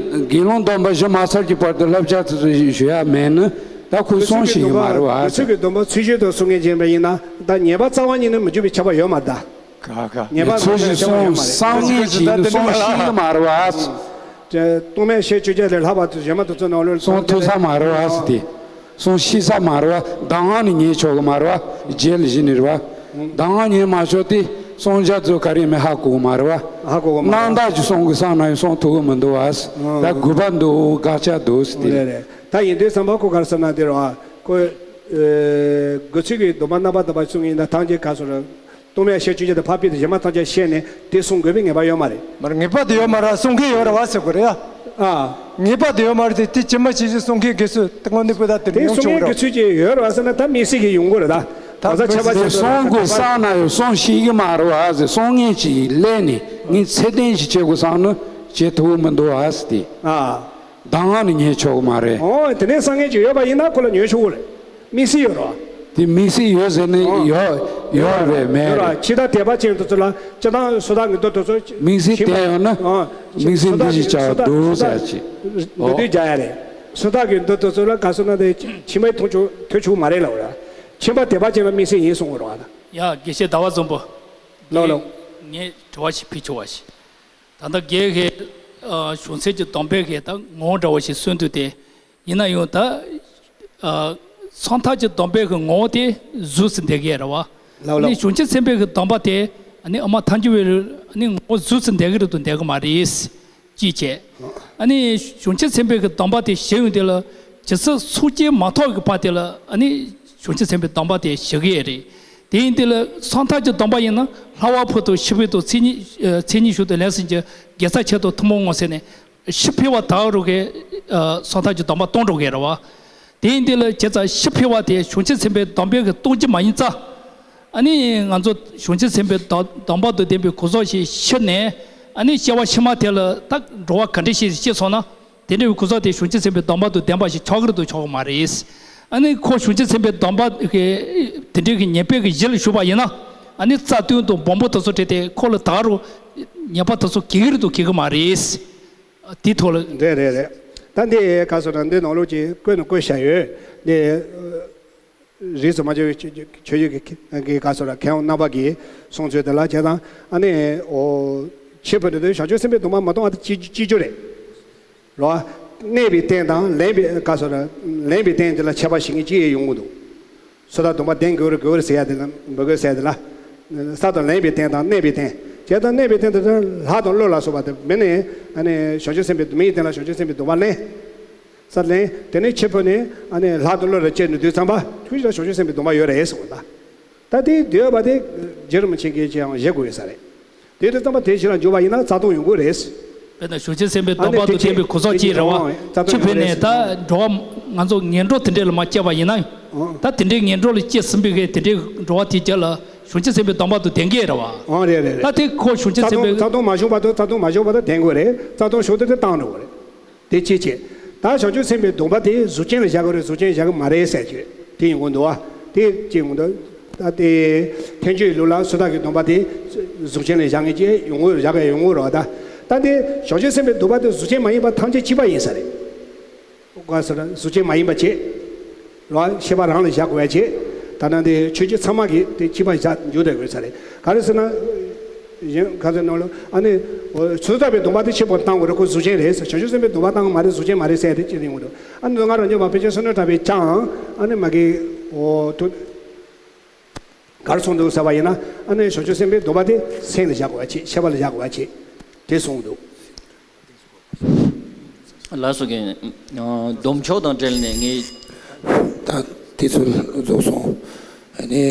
དགེ་སློང་སྡོམ་པ་བཞི་མ་ཚར་གྱི་བར་དུ་བསླབ་བྱ་དེ་ཚོ་ཞུ་ཡ་མེད་ནི། ད་ཁོས་གསུང་ཤེས་ཀྱི་མ་རེད་བ། དགེ་ཚུལ་གྱི་སྡོམ་པ་ཚུལ་བཞིན་དུ་བསྲུང་མཁན་ཡིན་པ་ཡིན་ན། ད་ཉེས་པ་རྩ་བ་ཉིད་ནས་མི་འཇུག་པའི་ཁྱབ་པ་ཡོད་མ་རེད་ད། ག་ག་ཉེས་པ་ཚུལ་བཞིན་བསྲུང་བསམ་ངེས་ཀྱི་ཡིན་ན་བསྲུང་ཤེས་ཀྱི་མ་རེད་བ། སྟོང་པའི་ཤེས་བཅོ་བརྒྱད་ལས་ལྷག་པ་གཞན་མ་དེ་ཚོ་ནང་ལོགས་བསྲུང་ཐུབ་ས་མ་རེད་བ་ཟེར་ཏེ། བསྲུང་ཤེས་ས་མ་རེད་བ། གདམས་ངག་ནི་ཉན་ཆོག་གི་མ་རེད་བ། རྗེས་ལ་གཞི་ནས་རེད་བ། གདམས་ངག་ཉན་མ་ཆོག་སྟེ་བསྲུང་བྱ་ཚོ་ག་རེ་མེད་ཧ་གོ་གི་མ་རེད་བ། ཧ་གོ་གི་མ་རེད། རྣམ་དག་ཅིག་བསྲུང་དགོས་བསམ་ན་ཡང་བསྲུང་ཐུབ་གི་མི་འདུག་བ། ད་དགོས་པ་འདུག་དགག་བྱ་འདུག་ཟེར་ཏེ། རེད་རེད། ད་ཡིན་དུས་ཙམ་པ་ཁོ་ག་རེ་ཟེར་ན་དེ་རེད་བ། ཁོས་ཨེ་དགེ་ཚུལ་གྱི་སྡོམ་པ་རྣམ་པར་དག་པ་བསྲུང་ཡིན་ན་ཐམས་ཅད་ག་སོ་རེད། སྟོང་པའི་ཤེས་བཅོ་བརྒྱད་དང་ཕར་ཕུད་དེ་གཞན་མ་ཐམས་ཅད་ཤེས་ནས་དེ་བསྲུང་དགོས་པའི་ངེས་པ་ཡོད་མ་རེད། མ་རེད། ངེས་པ་དེ་ཡོད་མ་རེད། བསྲུང་མཁན་ཡོད་རེད་བ་ཟེར་དགོས་རེད་ཡ། ཨ། ངེས་པ་དེ་ཡོད་མ་རེད་དེ། དེ་ཅི་མ་ཅི་ཞིག་བསྲུང་མཁན་དགེ་ཚུལ་དེ་དངོས་གནས་པོ་ད་དེ་དེ་ཡོང་བསྲུང་ཆོག་མཁན་རེད། དགེ་ཚུལ་ཅིག་ཡོད་རེད་བ་ཟེར་ན་ད་དམིགས་བསལ་གྱི་ཡོང་གི་རེད་ད། ད་གོ་ས་ཁྱད་པར་ཅན་དུ་བསྲུང་དགོས་བསམ་ན་ཡང་བསྲུང་ཤེས་ཀྱི་མ་རེད་བ་ཟེར། བསྲུང་མཁན་ཅིག་སླེབས་ནས་ངས་ཚད་ལྡན་ཞིག་བྱེད་དགོས་བསམ་ན་བྱེད་ཐུབ་ཀྱི་མི་འདུག་བ་ཟེར་ཏེ། ཨ། གདམས་ངག་ནི་ཉན་ཆོག་གི་མ་རེད། ཨོ། དེ་ནས་བསམ་མཁན་ཅིག་ཡོད་པ་ཡིན་ན་ཁོ་ལ་ཉན་ཆོག་གི་རེད། དམིགས་བསལ་ཡོད་རེད་བ། དེ་དམིགས་བསལ་ཡོད་ཟེར་ནས། ཨོ། ཡོད་ཡོད་རེད་མེད་ཡོད་རེད། ཕྱི་ཐག་དད་པ་ཅན་དེ་ཚོ་ལ་སྤྱིར་བཏང་སུ་དག་གི་མདོ་དེ་ཚོ། དམིགས་བསལ་དེ་ཡོད་ན། ཨོ། དམིགས་བསལ་འདི་ཞིག་བྱ་འདུག་ཟེར་ཅིག་འདུ་འདུ་རྒྱག་ཡ་རེད། སུ་དག་གི་མདོ་དེ་ཚོ་ལ་ག་སོ་ན་དེ་ཕྱི་མའི་མཐོང་ཆོག་ཐོས་ཆོག་མ་རེད་ལབ་ར། ཁྱིམ་པ་དད་པ་ཅན་ལ་དམིགས་བསལ་ཡིན་གསུང་གི་རེད་བ། ཡ་དགེ་བཤེས་ཟླ་བ་བཟང་པོ། ལགས་ལགས། ངས་དྲི་བ་ཞིག་ཕུལ་ཆོག་པ་ཞིག་ད་ལྟ་རྒན་གྱིས་ཨ་གཞུང་ཚད་ཀྱི་སྡོམ་པའི་གི་ད་ངོ་བོ་འདྲ་བོ་ཞིག་གསུངས་འདུག་སྟེ། ཡིན་ན་ཡང་ད་ཨ་སངས་རྒྱས་ཀྱི་སྡོམ་པའི་གི་ངོ་བོ་དེ་གཟུགས་སུ་འདོད་ཀྱི་རེད་བ། ལགས་ལགས། ཨ་ནི་གཞུང་ཆེན་ཚན་པའི་གི་སྡོམ་པ་དེ་ཨ་ནི་ཨ་མ་ཐལ་འགྱུར་བའི་ཨ་ནི་ངོ་བོ་གཟུགས་སུ་འདོད་ཀྱི་རེད་དང་འདོད་ཀྱི་མ་རེད། ཅེས་བྱས། ཨ་ནི་གཞུང་ཆེན་ཚན་པའི་གི་སྡོམ་པ་དེ་བཞེས་ཡོང་དུས་ལ་ཇི་སྲིད་ཚོགས་ཀྱིས་མ་ཐོབ་ཀྱི་བར་དེ་ལ་ཨ་ནི་གཞུང་ཆེན་ཚན་པའི་སྡོམ་པ་དེ་བཞེས་ཀྱི་ཡོད་རེད། དེ་ཡིན་དུས་ལ་སངས་རྒྱས་ཀྱི་སྡོམ་པ་ཡིན་ན་ལྷག་པར་ཕུལ་དང་ཕྱི་ཕུལ་དང་མཚན་ཉིད་ཨ་མཚན་ཉིད་ཞུགས་དང་ལན་གསུམ་གྱི་དགེ་རྩ་ཆེད་དུ་ཐུན་མོང་ངོ་ཟེར་ནས་ཕྱི་ཕུལ་བ་དག་རུ་གི་ཨ་སངས་རྒྱས་ཀྱི་སྡོམ་པ་གཏོང་འགྲོ་གི་རེད་བ། དེ་ཡིན་དུས་ལ་བྱས་ཙང་ཕྱི་ཕུལ་བ་དེ་གཞུང་ཆེན་ཚན་པའི་སྡོམ་པའི་གི་གཏོང་རྒྱུ་མ་ཡིན་ཙང་། ཨ་ནི་ང་ཚོ་གཞུང་ཆེན་ཚན་པའི་སྡོམ་སྡོམ་པ་དང་ལྡན་པའི་གོ་ས་ཞིག་ཕྱིར་ནས་ཨ་ནི་སྐྱེ་བ་ཕྱི་མ་དེ་ལ་ད་འགྲོ་བ་ག་འདྲ་ཞིག་སྐྱེས་སོང་ན་དེ་འདྲ་བའི་གོ་ས་དེ་གཞུང་ཆེན་ཚན་པའི་སྡོམ་པ་དང་ལྡན་པ་ཞིག་ཆགས་ཀྱི་རེད་དང་ཆགས་ཀྱི་མ་རེད། ཨ་ནི་ཁོ་གཞུང་ཆེན་ཚན་པའི་སྡོམ་པ་གི་དེ་འདྲའི་གི་ཉེས་པའི་གི་གཞི་ལ་ཞུགས་པ་ཡིན་ན་ཨ་ནི་རྩ་བདུན་དང་སྦོམ་པོ་དེ་ཚོ་བྲིས་ཏེ་ཁོ་ལ་ད་རུང་ཉེས་པ་དེ་ཚོ་གི་གི་རེད་དང་གི་གི་མ་རེད། དེའི་ཐོག་ལ། རེད་རེད་རེད། ད་འདི་ག་སོ་ན་འདི་ནང་ལོགས་ཀྱི་བཀོད་ནི་བཀོད་བཞག་ཡོད། འདི་རིས་སུ་མ་ཆད་པའི་ཆོས་ཆོས་བརྒྱུད་ཀྱི་གི་ག་སོ་ན་མཁས་དབང་རྣམ་པ་གིས་གསུངས་ཚུལ་དེ་ལ་བྱས་ཙང་ཨ་ནི་འོ་ཕྱི་ཕུལ་དུས་བྱང་ཆུབ་སེམས་དཔའི་སྡོམ་པ་མ་གཏོང་བ་དེ་ཅི་ཅི་རྒྱུ་རེད། རོ། གནས་པའི་རྟེན་དང་ལེན་པའི་ག་སོ་ན་ལེན་པའི་རྟེན་དེ་ལ་ཁྱད་པར་ཞིག་ངེས་ཅི་ཡང་ཡོང་གི་འདུག་སོ་ད་སྡོམ་པ་ལྡན་དགོས་རེད་དགོས་རེད་ཟེར་ཡ་དེ་ལ་མི་དགོས་ཟེར་ཡ་དེ་ལ། ས་དང་ལེན་པའི་རྟེན་དང་གནས་པའི་རྟེན། བྱས་ཙང་གནས་པའི་རྟེན་དེ་ལྷ་དང་ཀླུ་ལ་སོགས་པ་དེ་མི་ནི་ཨ་ནི་བྱང་ཆུབ་སེམས་དཔའི་མིའི་རྟེན་ལ་བྱང་ཆུབ་སེམས་དཔའི་སྡོམ་པ་ལེན། ས་ལེན་དེ་ནས་ཕྱི་ཕུལ་ནས་ཨ་ནི་ལྷ་དང་ཀླུ་ལ་སྐྱེས་ནས་དུས་ཙམ་པ་ཁྱོད་ཀྱི་ལ་བྱང་ཆུབ་སེམས་དཔའི་སྡོམ་པ་ཡོད་རེད་ཟེར་བ་ད། ད་དེ་འདོད་པ་དེ་རྗེ་རིན་པོ་ཆེ་གིས་ཅི་ཡང་བཞེས་དགོས་ཡོད་ས་རེད། དེ་དུས་ཙམ་པ་དེ་ཕྱི་ལ་འཇུག་པ་ཡིན་ན་རྩ་ལྟུང་ཡོང་གི་རེད། དཔེར་ན་བྱང་ཆུབ་སེམས་དཔའི་སྡོམ་པ་དང་ལྡན་པའི་གོ་ས་ཅིག་རེད་བ། ཕྱི་ཕུལ་ནས་ད་འགྲོ་བ་ང་ཚོ་ངན་འགྲོ་དེ་འདྲས་ལ་མ་སྐྱེས་པ་ཡིན་ན། ད་དེ་འདྲའི་ངན་འགྲོ་ལ་སྐྱེས་ཟིན་པའི་གི་དེ་འདྲའི་འགྲོ་བ་དེ་རྒྱུད་ལ་བྱང་ཆུབ་སེམས་དཔའི་སྡོམ་པ་དང་ལྡན་གྱི་རེད་བ། ཨང་རེད་རེད་རེད། ད་དེ་ཁོ་བྱང་ཆུབ་སེམས་དཔའི། རྩ་ལྟུང་མ་བྱུང་བར་དུ་རྩ་ལྟུང་མ་བྱུང་བར་དུ་ལྡན་དགོས་རེད། རྩ་ལྟུང་བྱུང་དུས་དེ་བཏང་འགྲོ་དགོས་རེད། དེ་གཅིག་བྱས། ད་བྱང་ཆུབ་སེམས་དཔའི་སྡོམ་པ་དེ་གཟུགས་ཅན་ལ་བཞག་དགོས་རེད་གཟུགས་ཅན་བཞག་གི་མ་རེད་ཟེར་གྱི་དེ་ཡོང་གི་འདུག་བ། དེ་གཅིག་ཡོང་གི་འདུག་ད་དེ་ཐལ་འགྱུར་ལུགས་ལ་སུ་དག་གི་སྡོམ་པ་དེ་གཟུགས་ཅན་ལ་བཞག་ངེས་ཀྱི་ཡོང་གི་བཞག་གི་ཡོང་གི་རེད་བ་ད། ད་དེ་བྱང་ཆུབ་སེམས་དཔའི་སྡོམ་པ་དེ་གཟུགས་ཅན་མ་ཡིན་པ་ཐམས་ཅད་གཅིག་པ་ཡིན་ས་རེད། ག་ཟེར་ན་གཟུགས་ཅན་མ་ཡིན་པ་བྱས། རེད་བ། ཤེས་པ་རང་ལ་བཞག་དགོས་པ་བྱས། ད་ནང་དེ་ཆོས་བརྒྱུད་ཚང་མ་གིས་དེ་གཅིག་པ་བཞག་འཇུག་བསྡད་དགོས་ས་རེད། ག་རེ་ཟེར་ན། གཞན་ག་ཚོད་ནང་ལ་ཨ་ནི། ཚོད་ལྟ་བའི་སྡོམ་པ་དེ་ཆེད་པོ་བཏང་དགོས་རེད་ཁོ་གཟུགས་ཅན་རེད་ཟེར་བྱང་ཆུབ་སེམས་དཔའི་སྡོམ་པ་བཏང་གི་མ་རེད་གཟུགས་ཅན་མ་རེད་ཟེར་ཡ་དེ་ཅི་ཡིན་དགོས་འདུག་ཨ་ནི་ང་རང་ཉོན་མ་ཕལ་ཆེར་བསོད་ནམས་གྲགས་པས་ཀྱང་ཨ་ནི་མ་གི་འོ་དུ། ག་རེ་གསུངས་འདུག་ཟེར་བ་ཡིན་ན་ཨ་ནི་བྱང་ཆུབ་སེམས་དཔའི་སྡོམ་པ་དེ་སེམས་ལ་བཞག་དགོས་པ་བྱེད་ཤེས་པ་ལ་བཞག་དགོས་པ་བྱེད་དེ་གསུངས་འདུག་ལགས་སོ་རྒན། སྡོམ་ཆོག་དང་འབྲེལ་ནས་ངས། ད་དེ་ཚོ་རྫོགས་སོང་། ཨ་ནི་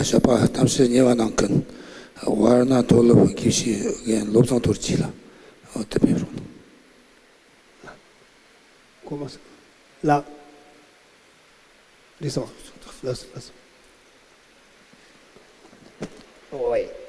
ཞོགས་པ་གཏམ་བཤད་ཉེ་བ་གནང་མཁན་ཝར་ན་མཐོ་སློབ་དགེ་བཤེས་རྒན་བློ་བཟང་རྡོ་རྗེ་ལགས་འོ་དེ་ཕེབས་རོགས་གནང་། ལགས། ལགས་སོ། ལགས་སོ། ལགས་སོ། ཨོའི།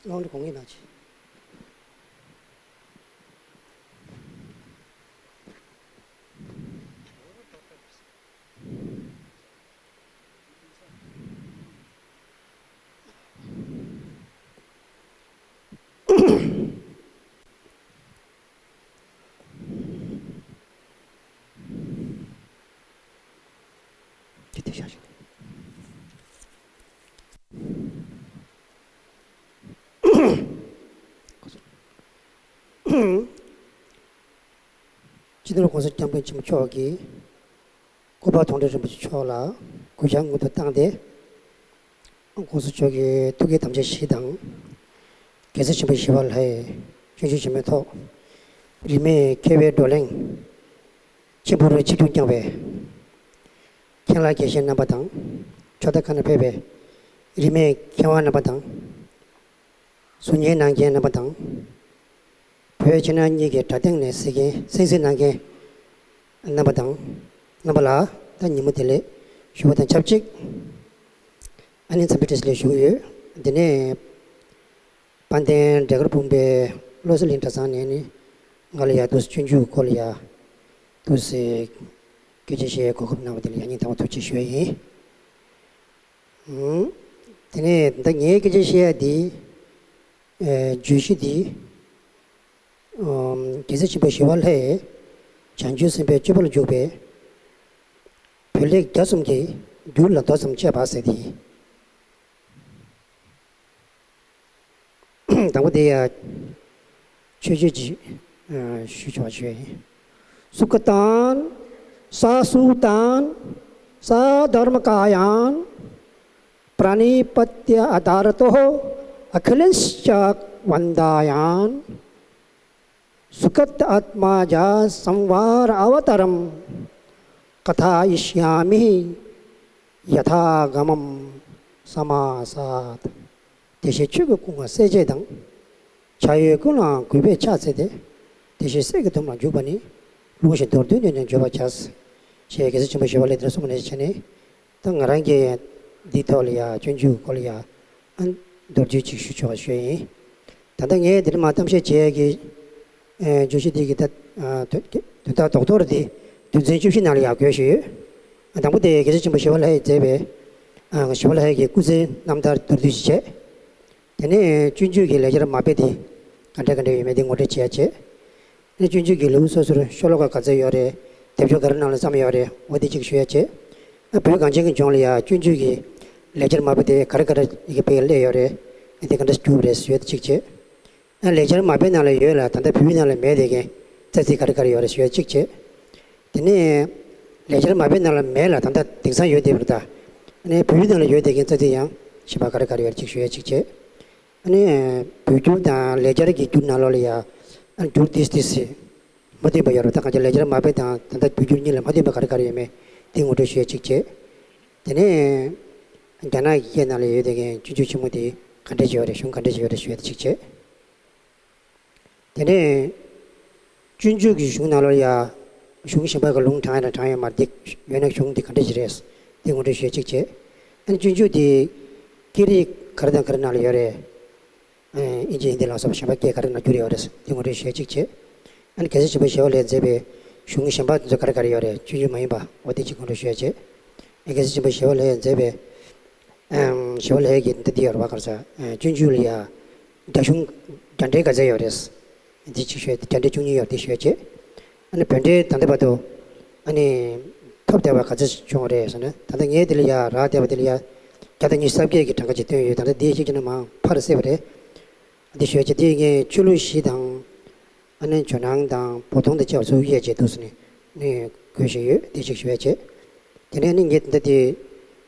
ལོང་དུ་གོང་གི་ནང་ཆེ། དེ་དེ་བཞག་ཞིག་སྤྱི་ནོར་༸གོང་ས་༸སྐྱབས་མགོན་ཆེན་པོ་མཆོག་གིས། སྐུ་པར་དོན་གྲུབ་རིན་པོ་ཆེ་མཆོག་ལ་གུས་ཕྱག་སྔོན་དུ་བཏང་སྟེ། ༸གོང་ས་མཆོག་གི་ཐུགས་ཀྱི་དམ་བཅའ་བཞི་དང་། རྒྱལ་སྲས་ཆེན་པོ་ཞི་བ་ལྷའི་སྤྱོད་འཇུག་ཆེན་མོའི་ཐོག་རིས་མེད་མཁས་པའི་བགྲོ་གླེང་ཆེན་པོ་རུ་ཆིབས་བསྒྱུར་བསྐྱངས་པའི་མཁན་བླ་དགེ་བཤེས་རྣམ་པ་དང་། ཕྱོགས་མཐའ་ཁག་ནས་ཕེབས་པའི་རིས་མེད་མཁས་དབང་རྣམ་པ་དང་། གཟུགས་བརྙན་གནང་མཁན་རྣམ་པ་དང་། བོད་ཕྱི་ནང་གཉིས་ཀྱི་དྲ་སྟེང་ནས་གཟིགས་མཁན་གསན་གཟིགས་གནང་མཁན་རྣམ་པ་དང་། རྣམ་པ་ལ་ད་ཉིན་མོ་བདེ་ལེགས་ཞུ་བ་དང་ཆབས་ཅིག་ཨ་ནི་འཚམས་འདྲི་བཀྲ་ཤིས་བདེ་ལེགས་ཞུ་གི་ཡོད། དེ་ནས་དཔལ་ལྡན་འབྲས་དཀར་སྤུངས་པའི་བློ་གསལ་གླིང་གྲྭ་ཚང་ནས་ནི་ང་ལ་ཡ་འདུག་སེ་སྤྱོད་འཇུག་གི་སྐོར་ལ་ཡ་འདུག་སེ་སྐད་ཆ་བཤད་གོ་སྐབས་གནང་བ་དེ་ལ་ཡ་སྙིང་ཐག་པ་ཐུགས་རྗེ་ཆེ་ཞུ་ཡ་ཡིན། དེ་ནས་ད་ངའི་སྐད་ཆ་བཤད་ཡ་འདི། ཨེ། བརྗོད་གཞི་འདི། ཨམ། རྒྱལ་སྲས་ཆེན་པོ་ཞི་བ་ལྷས་བྱང་ཆུབ་སེམས་དཔའི་སྤྱོད་པ་ལ་འཇུག་པའི་བོད་ལེགས་རྒྱ་གསུམ་གྱི་འགྱུར་ལ་མདོ་ཙམ་དཔྱད་པ་ཟེར་ཏེ། དང་པོ་དེ་ཡ་མཆོད་བརྗོད་ཅིག་ཨ། ཞུ་ཆོག་ཞུ་ཡ་ཡིན། སུ་ཁ་ཏང་ས་སུ་ཏང་ས་དྷརྨ་ཀཱ་ཡང་པྲ་ཎི་པ་ཏྱ་ཨ་དྷ་ར་ཏོ་ཨ་ཁི་ལེ་ཤ་ཝན་དཱ་ཡང་། སུ་ཁ་ཏ་ཨཏ་མ་ཇཱ་སམ་བྷཱ་ར་ཨ་བ་ཏཱ་རམ་ཀ་ཐཱ་ཡི་ཤཱ་མི། ཡ་ཐཱ་ག་མམ་ས་མཱ་སཱ་ཏ། དེ་བཞིན་ཆོས་ཀྱི་སྐུ་མངའ་གསལ་བྱེད་དང་། ཕྱག་འོས་ཀུན་ལའང་གུས་པས་ཕྱག་འཚལ་ཏེ། དེ་བཞིན་སྲས་ཀྱི་དུམ་ལ་འཇུག་པ་ནི། ལུང་བཞིན་མདོར་བསྡུས་ནས་ནི་བརྗོད་པར་བྱ། ཞེས་རྒྱལ་སྲས་ཆེན་པོ་ཞི་བ་ལྷས་དེ་ལྟར་གསུངས་པ་ནང་བཞིན་བྱས་ནས། ད་ང་རང་གིས་འདིའི་ཐོག་ལ་ཡ་སྤྱོད་འཇུག་སྐོར་ལ་ཡ་ཨ་མདོར་བསྡུས་ཅིག་ཞུ་ཆོག་ཞུ་ཡ་ཡིན། ད་ལྟ་ངས་འདིར་མ་གཏམ་བཤད་བྱེད་ཡ་གི་ཨེ། བརྗོད་གཞི་འདི་གི་ད་ཨ། དོན་དོན་དག་རྡོག་རྡོག་རེ་འདི་དོན་ཚན་བཅུ་བཞི་ནང་ལ་ཡ་བཀོད་བཞག་ཡོད། ཨ། དང་པོ་དེ་རྒྱལ་སྲས་ཆེན་པོ་ཞི་བ་ལྷས་མཛད་པའི་ཨ། ཞི་བ་ལྷ་ཡི་གི་སྐུ་ཚེའི་རྣམ་ཐར་མདོར་བསྡུས་ཤིག་བྱས། དེ་ནས་སྤྱོད་འཇུག་གི་ལེགས་སྦྱར་མ་དཔེ་དེ་ག་འདྲ་ག་འདྲ་ཡོད་མེད་དེ་ངོ་སྤྲོད་བྱེད་ཡ་བྱས། ཨ་ནི་སྤྱོད་འཇུག་གི་ལེའུ་སོ་སོར་ཤོ་ལོ་ཀ་ག་ཚོད་ཡོད་རེད། དེབ་ཆུང་ག་རེ་ནང་ལ་བརྩམས་ཡོད་རེད། འོ་དེ་གཅིག་ཞུ་ཡ་བྱས། ཨ། བོད་གངས་ཅན་གྱི་ལྗོངས་ལ་ཡ་སྤྱོད་འཇུག་གི་ལེགས་སྦྱར་མ་དཔེ་དེ་ག་རེ་ག་རེ་ཡི་གེ་དཔེ་སླེབས་ཡོད་རེད། ཨ། དེ་ག་འདྲ་བསྒྱུར་བ་རེད་ཞུ་ཡ་དེ་གཅིག་བྱས། ཨ། ལེགས་སྦྱར་མ་དཔེ་ནང་ལ་ཡོད་ལ་ད་ལྟ་བོད་ཡིག་ནང་ལ་མེད་དེ་གན་རྩ་ཚིག་ག་རེ་ག་རེ་ཡོད་རེད་ཞུ་ཡ་གཅིག་བྱས། དེ་ནས་ལེགས་སྦྱར་མ་དཔེ་ནང་ལ་མེད་ལ་ད་ལྟ་དེང་སང་ཡོད་བསྡད་པ་རེད་ད། ཨ་ནི་བོད་ཡིག་ནང་ལ་ཡོད་བསྡད་མཁན་རྩ་ཚིག་ཡང་གཞན་པ་ག་རེ་ག་རེ་ཡོད་རེད་ཅིག་ཞུ་ཡ་ཅིག་བྱས། ཨ་ནི་བོད་འགྱུར་དང་ལེགས་སྦྱར་གྱི་འགྱུར་ནང་ལོགས་ལ་ཡ་ཨ་ནི་འགྱུར་ཏིས་ཏིས་སི་མ་མཐུན་པ་ཡོད་རེད། ད་གང་ཅི་ལེགས་སྦྱར་མ་དཔེ་དང་ད་ལྟ་བོད་འགྱུར་གཉིས་ལ་མ་མཐུན་པ་ག་རེ་ག་རེ་ཡོད་མེད་དེ་ངོ་སྤྲོད་ཞུ་ཡ་ཅིག་བྱས། དེ་ནས་རྒྱ་ནག་ཡི་གེ་ནང་ལ་ཡོད་བསྡད་མཁན་སྤྱོད་འཇུག་ཆེན་མོ་དེ་ག་འདྲ་ཅིག་ཡོད་རེད། གཞུང་ག་འདྲ་ཅིག་ཡོད་རེད་ཞུ་ཡ་དེ་གཅིག་བྱས། དེ་ནས་སྤྱོད་འཇུག་གི་གཞུང་ནང་ལོགས་ལ་ཡ་གཞུང་གཞན་པ་གི་ལུང་དྲངས་ཡ་དང་དྲངས་ཡོད་མ་རེད། ཡོད་ན་གཞུང་འདི་ག་འདྲ་ཞིག་རེད། དེ་ངོ་སྤྲོད་ཞུ་ཡ་གཅིག་བྱས། ཨ་ནི་སྤྱོད་འཇུག་འདི་སྐད་རིགས་ག་རེ་དང་ག་རེ་ནང་ལ་ཡོད་རེད། ཨིན་ཇི་ཧིན་དི་ལ་སོགས་པ་གཞན་པ་སྐད་ག་རེ་ནང་བསྒྱུར་ཡོད་རེད། དེ་ངོ་སྤྲོད་ཞུ་ཡ་གཅིག་བྱས། ཨ་ནི་རྒྱལ་སྲས་ཆེན་པོ་ཞི་བ་ལྷས་མཛད་པའི་གཞུང་གཞན་པ་དེ་ཚོ་ག་རེ་ག་རེ་ཡོད་རེད། སྤྱོད་འཇུག་མ་ཡིན་པ་འོ་དེ་གཅིག་ངོ་སྤྲོད་ཞུ་ཡ་བྱས། ཨ། རྒྱལ་སྲས་ཆེན་པོ་ཞི་བ་ལྷས་མཛད་པའི་ཨམ། ཞི་བ་ལྷས་ཀྱི་འདི་འདི་ཡོད་རེད་པ། ག་རེ་ཟེར། ཨ། སྤྱོད་འཇུག་ལ་ཡ་རྒྱ་གཞུང་རྒྱ་འགྲེལ་ག་ཚད་ཡོད་རེད། འདི་གཅིག་ཞུ་ཡ། རྒྱ་འགྲེལ་བཅུ་གཉིས་ཡོད་རེད། འདི་ཞུ་ཡ་བྱས། ཨ་ནི་བོད་འགྲེལ་ད་ལྟ་བར་དུ་ཨ་ནི་ཐོབ་བསྡད་པ་ག་ཚད་བྱུང་བ་རེད་ཟེར་ན། ད་ལྟ་ངས་འདི་ལ་ཡ་རག་བསྡད་པ་འདི་ལ་ཡ་བརྒྱ་དང་ཉི་ཤུ་རྩ་བརྒྱད་ཀྱི་གྲངས་ཀ་ཅིག་བཏོན་ཡོད། ད་ལྟ་འདི་ཤེས་ཀྱི་ན་མང་ཕར་བསྲེས་པ་རེད། འདི་ཞུ་ཡ་བྱས། འདི་ངས་ཆོས་ལུགས་བཞི་དང་། ཨ་ནི་ཇོ་ནང་དང་བོ་དོང་དང་བཅས་པ་ཚུར་དབྱེ་བྱས་འདུག་ཟེར་ནས་ནི་བཀོད་བཞག་ཡོད། དེ་ཅིག་ཞུ་ཡ་བྱས། དེ་ནས་ནི་ངས་ད་ལྟ་དེ་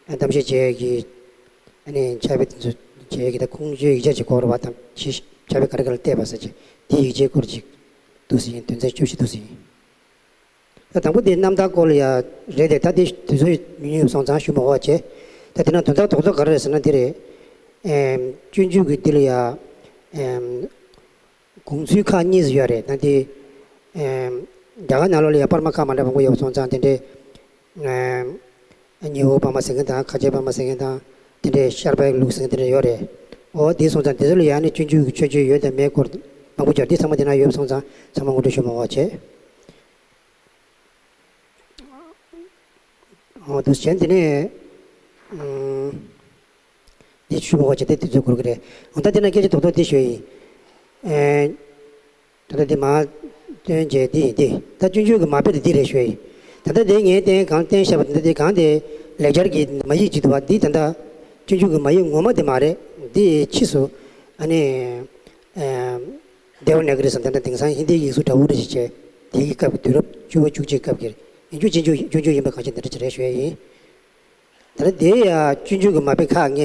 གཏམ་བཤད་བྱེད་ཡ་གི་ཨ་ནི་ཕྱག་དཔེ་དེ་ཚོ་བྱེད་ཡ་གི་ད་ཁུངས་བཅོལ་ཡིག་ཆ་ཅིག་དགོས་རེད་པ། དང་ཕྱི་ཕྱག་དཔེ་ག་རེ་ག་རེ་བལྟས་པ་ཟེར་བྱས། དེའི་ཡིག་ཆའི་སྐོར་ཅིག་འདུག་ཟེར་ཡིན། དོན་ཚན་བཅུ་བཞི་འདུག་ཟེར་ཡིན། ད་དང་པོ་དེ་རྣམ་ཐར་སྐོར་ལ་ཡ་རེད་དེ། ད་དེ་དུས་ཚོད་ཉུང་ཉུང་སོང་ཙང་ཞུ་མ་དགོས་པ་བྱས། ད་དེ་ན་དོན་དག་རྡོག་རྡོག་ག་རེ་རེད་ཟེར་ན་དེ་རེད། ཨེམ། སྤྱོད་འཇུག་གི་འདི་ལ་ཡ་ཨེམ། དགོངས་ཚུལ་ཁག་གཉིས་སུ་ཡོད་རེད། ད་དེ་ཨེམ། རྒྱ་གར་ནང་ལོགས་ལ་ཡང་པར་མ་ཁག་མ་འདྲ་མང་པོ་ཡོད་པ་སོང་ཙང་དེ་འདྲའི་ཨེམ། ཉི་ཧོང་པར་མ་ཟེར་མཁན་དང་ཁ་ཆེ་པར་མ་ཟེར་མཁན་དང་དེ་འདྲའི་ཤར་པའི་ལུགས་ཟེར་མཁན་དེ་འདྲ་ཡོད་རེད། འོ་དེ་སོང་ཙང་དེ་ཚོ་ལ་ཡང་ནི་སྤྱོད་འཇུག་གི་མཆོད་བརྗོད་ཡོད་དང་མེད་སྐོར་མང་པོ་ཅིག་ཡོད་རེད། དེ་ཚང་མ་དེ་ན་ཡོད་པ་སོང་ཙང་ཚང་མ་ངོ་སྤྲོད་ཞུ་མ་དགོས་བྱས། འོ་འདུག་བྱས། དེ་ནས་ཨུམ། འདི་ཞུ་བ་བྱས་ཏེ་དུས་ཚོད་འགོར་གི་རེད། འོ་ད་དེ་ན་སྐད་ཆ་རྡོག་རྡོག་འདི་ཞུ་ཡིན། ཨེ། ད་ལྟ་འདི་མ་སྟོན་བྱས་འདི་ཡིན་ཏེ། ད་སྤྱོད་འཇུག་གི་མ་དཔེ་དེ་འདི་རེད་ཞུ་ཡིན། ད་ལྟ་འདི་ངས་བསྟན་གང་བསྟན་བཞག་པ་དེ་འདི་གང་དེ་ལེགས་སྦྱར་གྱི་མ་ཡིག་ཅིག་འདུག་བ། འདི་ད་ལྟ་སྤྱོད་འཇུག་གི་མ་ཡིག་ངོ་མ་དེ་མ་རེད། འདི་ཕྱིས་སུ་ཨ་ནི་ཨེ། དེ་བ་ན་ག་རི་ཟེར་ད་ལྟ་དེང་སང་ཧིན་དིའི་ཡིག་གཟུགས་འདྲ་བོ་འདྲ་ཞིག་བྱས། དེའི་སྐབས་ཀྱི་དུས་རབས་བཅུ་པ་བཅུ་གཅིག་སྐབས་ཀྱི་ཡིན་རྒྱུ་སྤྱོད་འཇུག་སྤྱོད་འཇུག་ཡིན་པ་གང་ཞིག་འདི་འདྲ་ཅིག་རེད་ཞུ་ཡ་ཡིན། ད་ནི་དེ་ཡང་སྤྱོད་འཇུག་གི་མ་དཔེ་ཁག་ལྔ་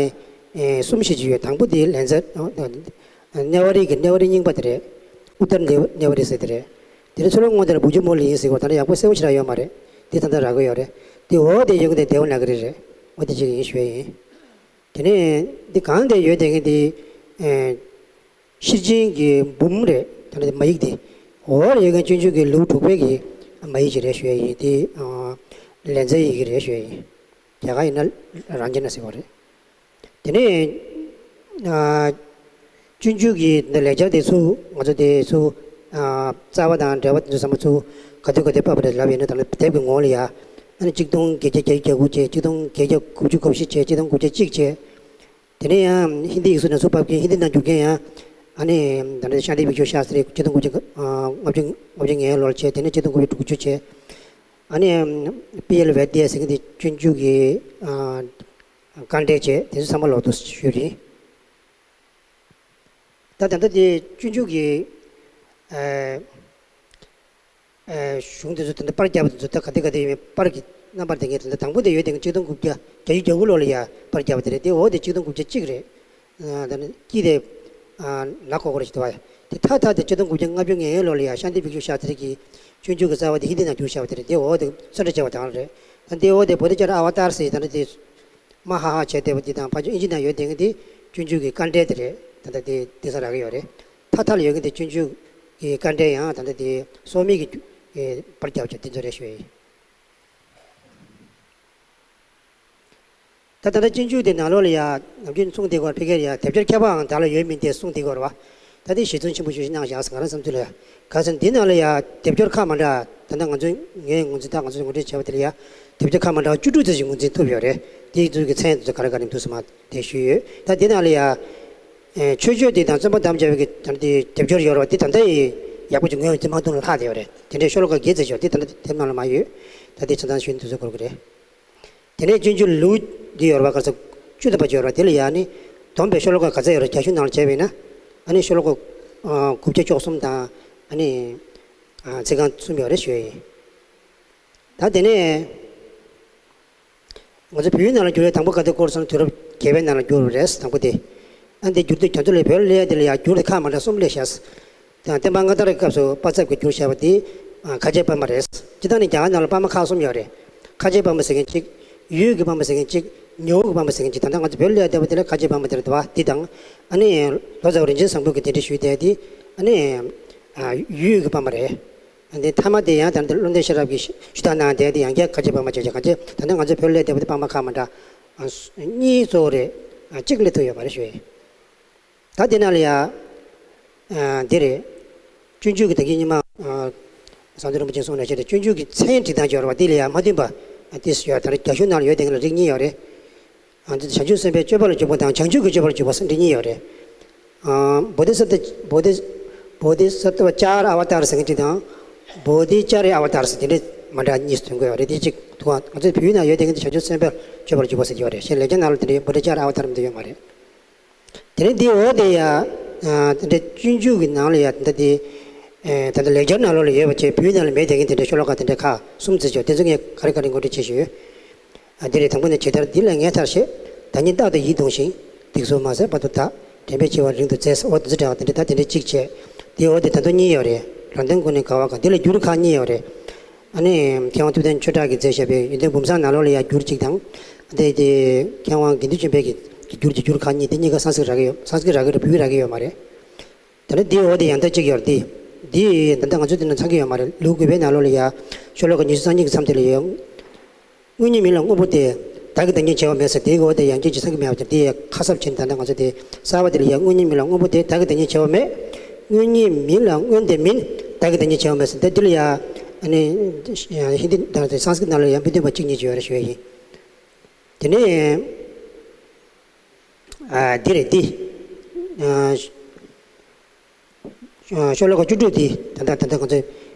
ཨེ་གསུམ་བཞི་ཅིག་ཡོད། དང་པོ་དེ་ལན་ཚྭ། ཨ། ཨ། དམྱལ་བ་རིགས་ཀྱི་དམྱལ་བ་རིགས་རྙིང་པ་དེ་རེད། ཨུ་ཏར་དམྱལ་བ་རིགས་ཟེར་དེ་རེད། དེ་ནས་ཚུར་ལ་སྔོན་དེར་བུ་ཇོ་མོ་ལ་ཡིན་ཟེར་བ། ད་ནི་ཡག་པོ་གསལ་པོ་ཞེ་དྲག་ཡོད་མ་རེད། དེ་ད་ལྟ་རག་གི་ཡོད་རེད། དེ་འོག་དེ་ཡོད་མཁན་དེ་དེ་བ་ན་ག་རི་རེད། འོ་དེ་གཅིག་ཡིན་ཞུ་ཡ་ཡིན། དེ་ནས་འདི་གང་དེ་ཡོད་དེ་མཁན་དེ་ཨེ་ཤེར་ཕྱིན་གྱི་འབུམ་རེད། ད་ནི་མ་ཡིག་དེ་འོག་ལ་ཡོད་མཁན་སྤྱོད་འཇུག་གི་ལེའུ་དྲུག་པའི་གི་མ་ཡིག་ཅིག་རེད་ཞུ་ཡ་ཡིན། དེ་ཨ་ལན་ཚྭ་ཡི་གེ་རེད་ཞུ་ཡ་ཡིན། རྒྱ་གར་ཡིན་ན་རང་ཅན་ན་ཟེར་བ་རེད། དེ་ནས་ཨ་སྤྱོད་འཇུག་གི་འདི་ལེགས་སྦྱར་དེ་ཚུར་ང་ཚོ་དེ་ཚུར་ཨ་རྩ་བ་དང་འགྲེལ་པ་དེ་ཚོ་ཚང་མ་ཚུར་ག་དུས་ག་དུས་ཕབ་པ་རེད་ལབ་ཡིན་ན། ད་ལྟ་དེབ་ཀྱི་ངོ་ལ་ཡ་ཨ་ནི་གཅིག་སྟོང་བརྒྱད་བརྒྱ་གྱ་དགུ་བྱས། གཅིག་སྟོང་བརྒྱད་བརྒྱ་དགུ་བཅུ་གོ་བཞི་བྱས། གཅིག་སྟོང་དགུ་བརྒྱ་གཅིག་བྱས། དེ་ནས་ཡང་ཧིན་དི་ཡིག་གཟུགས་ནང་ཚུར་ཕབ་མཁན། ཧིན་དི་ནང་བསྒྱུར་མཁན་ཡང་ཨ་ནི་ད་ལྟ་ཤཱནྟི་བིཀྵུ་ཤཱསྟྲི་གཅིག་སྟོང་དགུ་བརྒྱ་ལྔ་བཅུ་ལྔ་བཅུ་ལྔ་བཅུ་ལོར་བྱས། དེ་ནས་གཅིག་སྟོང་དགུ་བརྒྱ་དྲུག་ཅུ་བྱས། ཨ་ནི་པི་ཨེལ་ཝེ་ཏི་ཡ་ཟེར་མཁན་དེ་སྤྱོད་འཇུག་གི་ཨ་དཀའ་འགྲེལ་བྱས། དེ་ཚོ་ཚང་མ་ལོག་འདུག་ཞུས་རེད། ད་ད་ལྟ་དེ་སྤྱོད་འཇུག་གི་ཨ་ཨ་གཞུང་དེ་ཚོ་ད་ལྟ་པར་བརྒྱབ་པ་དེ་ཚོ་ད་ག་དེ་ག་དེ་ཡོད་མེད། པར་གྱི་རྣམ་པར་དེ་ངས་ད་ལྟ་དང་པོ་དེ་ཡོད་དེ་གཅིག་སྟོང་དགུ་བརྒྱ་གྱ་བཞི་གྱ་དགུ་ལོ་ལ་ཡ་པར་བརྒྱབ་པ་དེ་རེད། དེ་འོག་དེ་གཅིག་སྟོང་དགུ་བརྒྱ་གཅིག་རེད། ཨ་ད་ནི་དཀྱིལ་དེ་ཨ་ནག་ཁོག་ཁོག་རེ་ཞིག་འདུག་བ། དེ་མཐའ་མཐའ་དེ་གཅིག་སྟོང་དགུ་བརྒྱ་ལྔ་བཅུ་ང་བརྒྱད་ལོ་ལ་ཡ་ཤཱནྟི་བིཀྵུ་ཤཱསྟྲི་གིས་སྤྱོད་འཇུག་གི་རྩ་བ་དེ་ཧིན་དི་ནང་བསྒྱུར་བཞག་པ་དེ་རེད། དེ་འོག་དེ་བཙོན་འདྲ་བྱས་པ་དང་རེད། ད་དེ་འོག་དེ་བོ་དྷི་ཙརྱ་ཨ་ཝ་ཏཱར་ཟེར་ད་ནི་དེ་མ་ཧ་ཧ་བྱས་བསྡད་པ་དེ་དང་། ཕར་ཕྱོགས་ཨིན་ཇི་ནང་ཡོད་དེ་ངས་དེ་སྤྱོད་འཇུག་གི་དཀའ་འགྲེལ་དེ་རེད། ད་ལྟ་དེ་དེ་ས་རག་གི་ཡོད་རེད། མཐའ་མཐའ་ལ་ཡོད་མཁན་དེ་སྤྱོད་འཇུག་གི་དཀའ་འགྲེལ་ཡང་ད་ལྟ་དེ་སྲོག་མེད་ཀྱི་པར་རྒྱབ་བྱས་དེ་ཚོ་རེད་ཞུ་ཡ་ཡིན། ད་ད་ལྟ་སྤྱོད་འཇུག་དེ་ནང་ལོགས་ལ་ཡ་ནམ་རྒྱུན་གསུང་བསྡད་ཀྱི་ཡོད་རེད། ཕ་གིར་ཡ་དེབ་སྐྱོར་མཁས་པའང་བདག་ལ་ཡོད་མིན་ཏེ་གསུང་བསྡད་ཀྱི་ཡོད་རེད་བ། ད་དེ་ཞེ་བཙུན་ཆེན་པོ་ཞེ་པོ་ཞིག་གནང་བཞག་ཟེར། ང་རང་བསམ་ཚུལ་ལ་ཡ། ག་ཟེར་ན་འདི་ནང་ལ་ཡ་དེབ་སྐྱོར་ཁག་མ་འདྲ། ད་ལྟ་ང་ཚོའི་ངའི་ངོས་འཛིན་དང་ང་ཚོས་ངོས་འཛིན་བྱས་པ་དེ་ལ་ཡ་དེབ་སྐྱོར་ཁག་མ་འདྲ་བཅུ་དྲུག་ཙམ་ཞིག་ངོས་འཛིན་ཐུབ་ཡོད་རེད། དེ་ཚོའི་གི་མཚན་དེ་ཚོ་ག་རེ་ག་རེ་འདུག་ཟེར་མ་དེ་ཞུས་ཡོད། ད་འདི་ནང་ལ་ཡ་ཨེ་མཆོད་བརྗོད་དེ་དང་བརྩོན་པ་དམ་བཅའ་བའི་གི་ད་ལྟ་དེ་དེབ་སྐྱོར་ཡོད་རེད་བ། དེ་ད་ལྟ་ཡི་ཡག་པོ་ཅིག་ངོས་འཛིན་མ་ཐུབ་ན་ལྷག་བསྡད་ཡོད་རེད། དེ་འདྲའི་ཤོ་ལོ་ཀ་བརྒྱད་ཙམ་ཞིག་ཡོད། དེ་ད་ལྟ་དེབ་ནང་ལ་མ་ཡོད། ད་དེ་ཆ་ཚང་ཞུས་ནས་དུས་ཚོད་འགོར་གི་རེད། དེ་ནས་སྤྱོད་འཇུག་ལེའུ་འདི་ཡོད་རེད་བ། ག་ཚོད་བཅུ་ཐམ་པ་ཅིག་ཡོད་རེད་བ། དེ་ལ་ཡ་ནི་བསྡོམས་པའི་ཤོ་ལོ་ཀ་ག་ཚོད་ཡོད་རེད། རྒྱ་གཞུང་ནང་ལ་བྱས་པ་ཡིན་ན་ཨ་ནི་ཤོ་ལོ་ཀ་ཨ་དགུ་བརྒྱ་བཅུ་གསུམ་དང་ཨ་ནི་ཨ་ཚིག་རྐང་གསུམ་ཡོད་རེད་ཞུ་ཡ་ཡིན། ད་དེ་ནས་ང་ཚོ་བོད་ཡིག་ནང་ལ་བསྒྱུར་ཡ་དང་པོ་ག་དུས་འགོར་སོང་ན་དུས་རབས་བརྒྱད་པའི་ནང་ལ་བསྒྱུར་བ་རེད། དང་པོ་དེ། ཨ་འདི་བསྒྱུར་དུས་ཁྱོད་ཚོ་ལ་བོད་ལ་སླེབས་ཡ་དེ་ལ་ཡ་བསྒྱུར་དེ་ཁག་མ་འདྲ་གསུམ་སླེབས་ཤག། དང་བསྟན་པ་སྔ་དར་གྱི་སྐབས་སུ་པ་ཚབ་ཀྱིས་བསྒྱུར་བཞག་པ་དེ་ཨ་ཁ་ཆེ་པར་མ་རེད། སྤྱིར་བཏང་ནས་རྒྱ་གར་ནང་ལ་པར་མ་ཁག་གསུམ་ཡོད་རེད། ཁ་ཆེ་པར་མ་ཟེར་མཁན་གཅིག། ཡུལ་གྱི་པར་མ་ཟེར་མཁན་གཅིག། ཉི་ཧོང་གི་པར་མ་ཟེར་མཁན་གཅིག། ད་ལྟ་ང་ཚོ་བོད་ལ་བསྡད་པ་དེ་ལ་ཁ་ཆེ་པར་མ་དེ་རེད་བ། འདི་དང་ཨ་ནི་ལོ་ཙཱ་བ་རིན་ཆེན་བཟང་པོ་གིས་དེ་འདྲ་ཞུས་བསྡད་དེ་ཨ་ནི་ཨ་ཡུལ་གྱི་པར་མ་རེད། འདི་མཐའ་མ་དེ་ཡང་ད་ལྟ་བློ་ལྡན་ཤེས་རབ་ཀྱིས་ཞུ་དག་གནང་བསྡད་དེ་ཡང་བསྐྱར་ཁ་ཆེ་པར་མ་བྱས་བྱས། གང་ཅི་ད་ལྟ་ང་ཚོ་བོད་ལ་བསྡད་པ་དེ་པར་མ་ཁག་མ་འདྲ་གཉིས་གཙོ་བོ་རེད། གཅིག་སླེབས་ཐུབ་ཡོད་མ་རེད་ཞུ་ཡ་ཡིན། ད་དེ་ནང་ལ་ཡ། ཨ་འདི་རེད། སྤྱོད་འཇུག་གི་ད་གིན་ཉི་མ་ཨ་བཟང་བསྟོད་རིན་པོ་ཆེས་གསུངས་ནང་བཞིན་རེད། སྤྱོད་འཇུག་གི་མཚན་བྲིས་སྟངས་ཅིག་ཡོད་རེད་བ། དེ་ལ་ཡ་མ་མཐུན་པ་ཏོག་ཙམ་ཡོད་རེད། ད་རེས་རྒྱ་གཞུང་ནང་ལ་ཡོད་དེ་ངས་ལ་རིགས་གཉིས་ཡོད་རེད། ཨ་འདི་བྱང་ཆུབ་སེམས་དཔའི་སྤྱོད་པ་ལ་འཇུག་པ་དང་བྱང་ཆུབ་ཀྱི་སྤྱོད་པ་ལ་འཇུག་པ་ཟེར་འདི་གཉིས་ཡོད་རེད། ཨ་བོ་དྷི་སཏྭ་བོ་དྷི་བོ་དྷི་སཏྭ་ཅཱར་ཨ་ཝ་ཏཱར་ཟེར་མཁན་ཅིག་དང་། བོ་དྷི་ཙཱ་རི་ཨ་ཝ་ཏཱར་ཟེར་དེ་འདྲས་མ་འདྲ་གཉིས་སུ་ཐོན་གྱི་ཡོད་རེད། དེ་གཅིག་ཐུག་ང་ཚོའི་བོད་ཡིག་ནང་ཡོད་དེ་ངས་འདི་བྱང་ཆུབ་སེམས་དཔའི་སྤྱོད་པ་ལ་འཇུག་པ་ཟེར་གྱི་ཡོད་རེད། གཞན་ལེགས་སྦྱར་ནང་ལ་དེ་འདྲའི་བོ་དྷི་ཙཱར་ཨ་ཝ་ཏཱར་མི་འདུག་ཡོད་མ་རེད། དེ་ནས་འདི་འོག་དེ་ཡ། ཨ་དེ་འདྲའི་སྤྱོད་འཇུག་གི་ནང་ལ་ཡ་ད་ལྟ་དེ། ཨེ་ད་ལྟ་ལེགས་སྦྱར་ནང་ལོགས་ལ་ཡོད་པ་བྱས་བོད་ཡིག་ནང་ལ་མེད་དེ་ངས་དེ་འདྲའི་ཤོ་ལོ་ཀ་དེ་འདྲའི་ཁག་གསུམ་བརྩིས་ཆོག། དེ་ཚོ་ངས་ག་རེ་ག་རེ་ངོ་སྤྲོད་བྱེད་ཤེས་ཡོད། ཨ་འདི་རེད། དང་པོ་ནས་ཇི་ལྟར་འདི་ལ་ངས་མཐར་བཞེས། བདག་ཉིད་རྟག་ཏུ་ཡིད་གདུང་ཞིང་། སྡིག་སོགས་མ་ཟད་བར་དུ་དག། དྲན་པས་འཆི་བ་རིང་དུ་བཙལ། འོ་འདི་ཚོ་འདྲ་བ་དེ་འདྲ་ད་དེ་འདྲ་གཅིག་བྱས། དེའི་འོག་དེ་ད་དུང་གཉིས་ཡོད་རེད། རང་དོན་ཀུན་ནས་དགའ་བ་གང་། འདི་ལ་འགྱུར་ཁག་གཉིས་ཡོད་རེད། ཨ་ནི་མཁས་དབང་ཐུབ་བསྟན་ཆོས་གྲགས་ཀྱིས་མཛད་བཞག་པའི་ཡོན་ཏན་བུམ་བཟང་ནང་ལོགས་ལ་ཡང་འགྱུར་གཅིག་དང་། དེ་དེ་མཁས་དབང་དགེ་འདུན་ཆོས་འཕེལ་གྱི་གི་འགྱུར་གྱི་འགྱུར་ཁག་གཉིས། དེ་གཉིས་ཀ་སཾ་སྐྲྀཏ་རག་གི་ཡོད། སཾ་སྐྲྀཏ་རག་གི་རེད། བོད་ཡིག་རག་གི་ཡོད་མ་རེད། ད་ནི་འདིའི་འོག་དེ་ཡང་ལྟ་གཅིག་ཡོད་རེད་དེ། འདི་ད་ལྟ་ང་ཚོ་འདི་ན་ཚང་གི་ཡོད་མ་རེད། ལེའུ་དགུ་པའི་ནང་ལོགས་ལ་ཡ། ཤོ་ལོ་ཀ་ཉི་ཤུ་རྩ་གཉིས་ཀྱི་མཚམས་དེ་ལ་ཡོད། དངོས་ཉིད་མིང་ལ་དངོས་པོ་སྟེ། བདག་གི་བདག་ཉིད་བྱས་པ་མེད་ཟེར། དེའི་འོག་དེ་ཡང་སྐད་ཅིག་ཚང་གི་མེད་པ་དེ། དེ་ཡ་ཁ་གསབ་བྱས་ནས་ད་ལྟ་ང་ཚོ་དེ་གསར་པ་དེ་ལ་ཡ། དངོས་ཉིད་མིང་ལ་དངོས་པོ་སྟེ། བདག་གི་བདག་ཉིད་བྱས་པ་མེད། དངོས་ཉིད་མིང་ལ་དངོས་དེ་མིན། བདག་གི་བདག་ཉིད་བྱས་པ་མེད་ཟེར། དེ་འདི་ལ་ཡ། ཨ་ནི་ཧིན་དི་དང་སཾ་སྐྲྀཏ་ནང་ལ་ཡ་མི་མཐུན་པ་གཅིག་གཉིས་ཅིག་ཡོད་རེད་ཞུ་ཡ་ཡིན། དེ་ནས་ཨ་འདི་རེད་འདི། ཨ་ཤོ་ལོ་ཀ་བཅུ་དྲུག་འདི་ད་ལྟ་ད་ལྟ་ང་ཚོའི་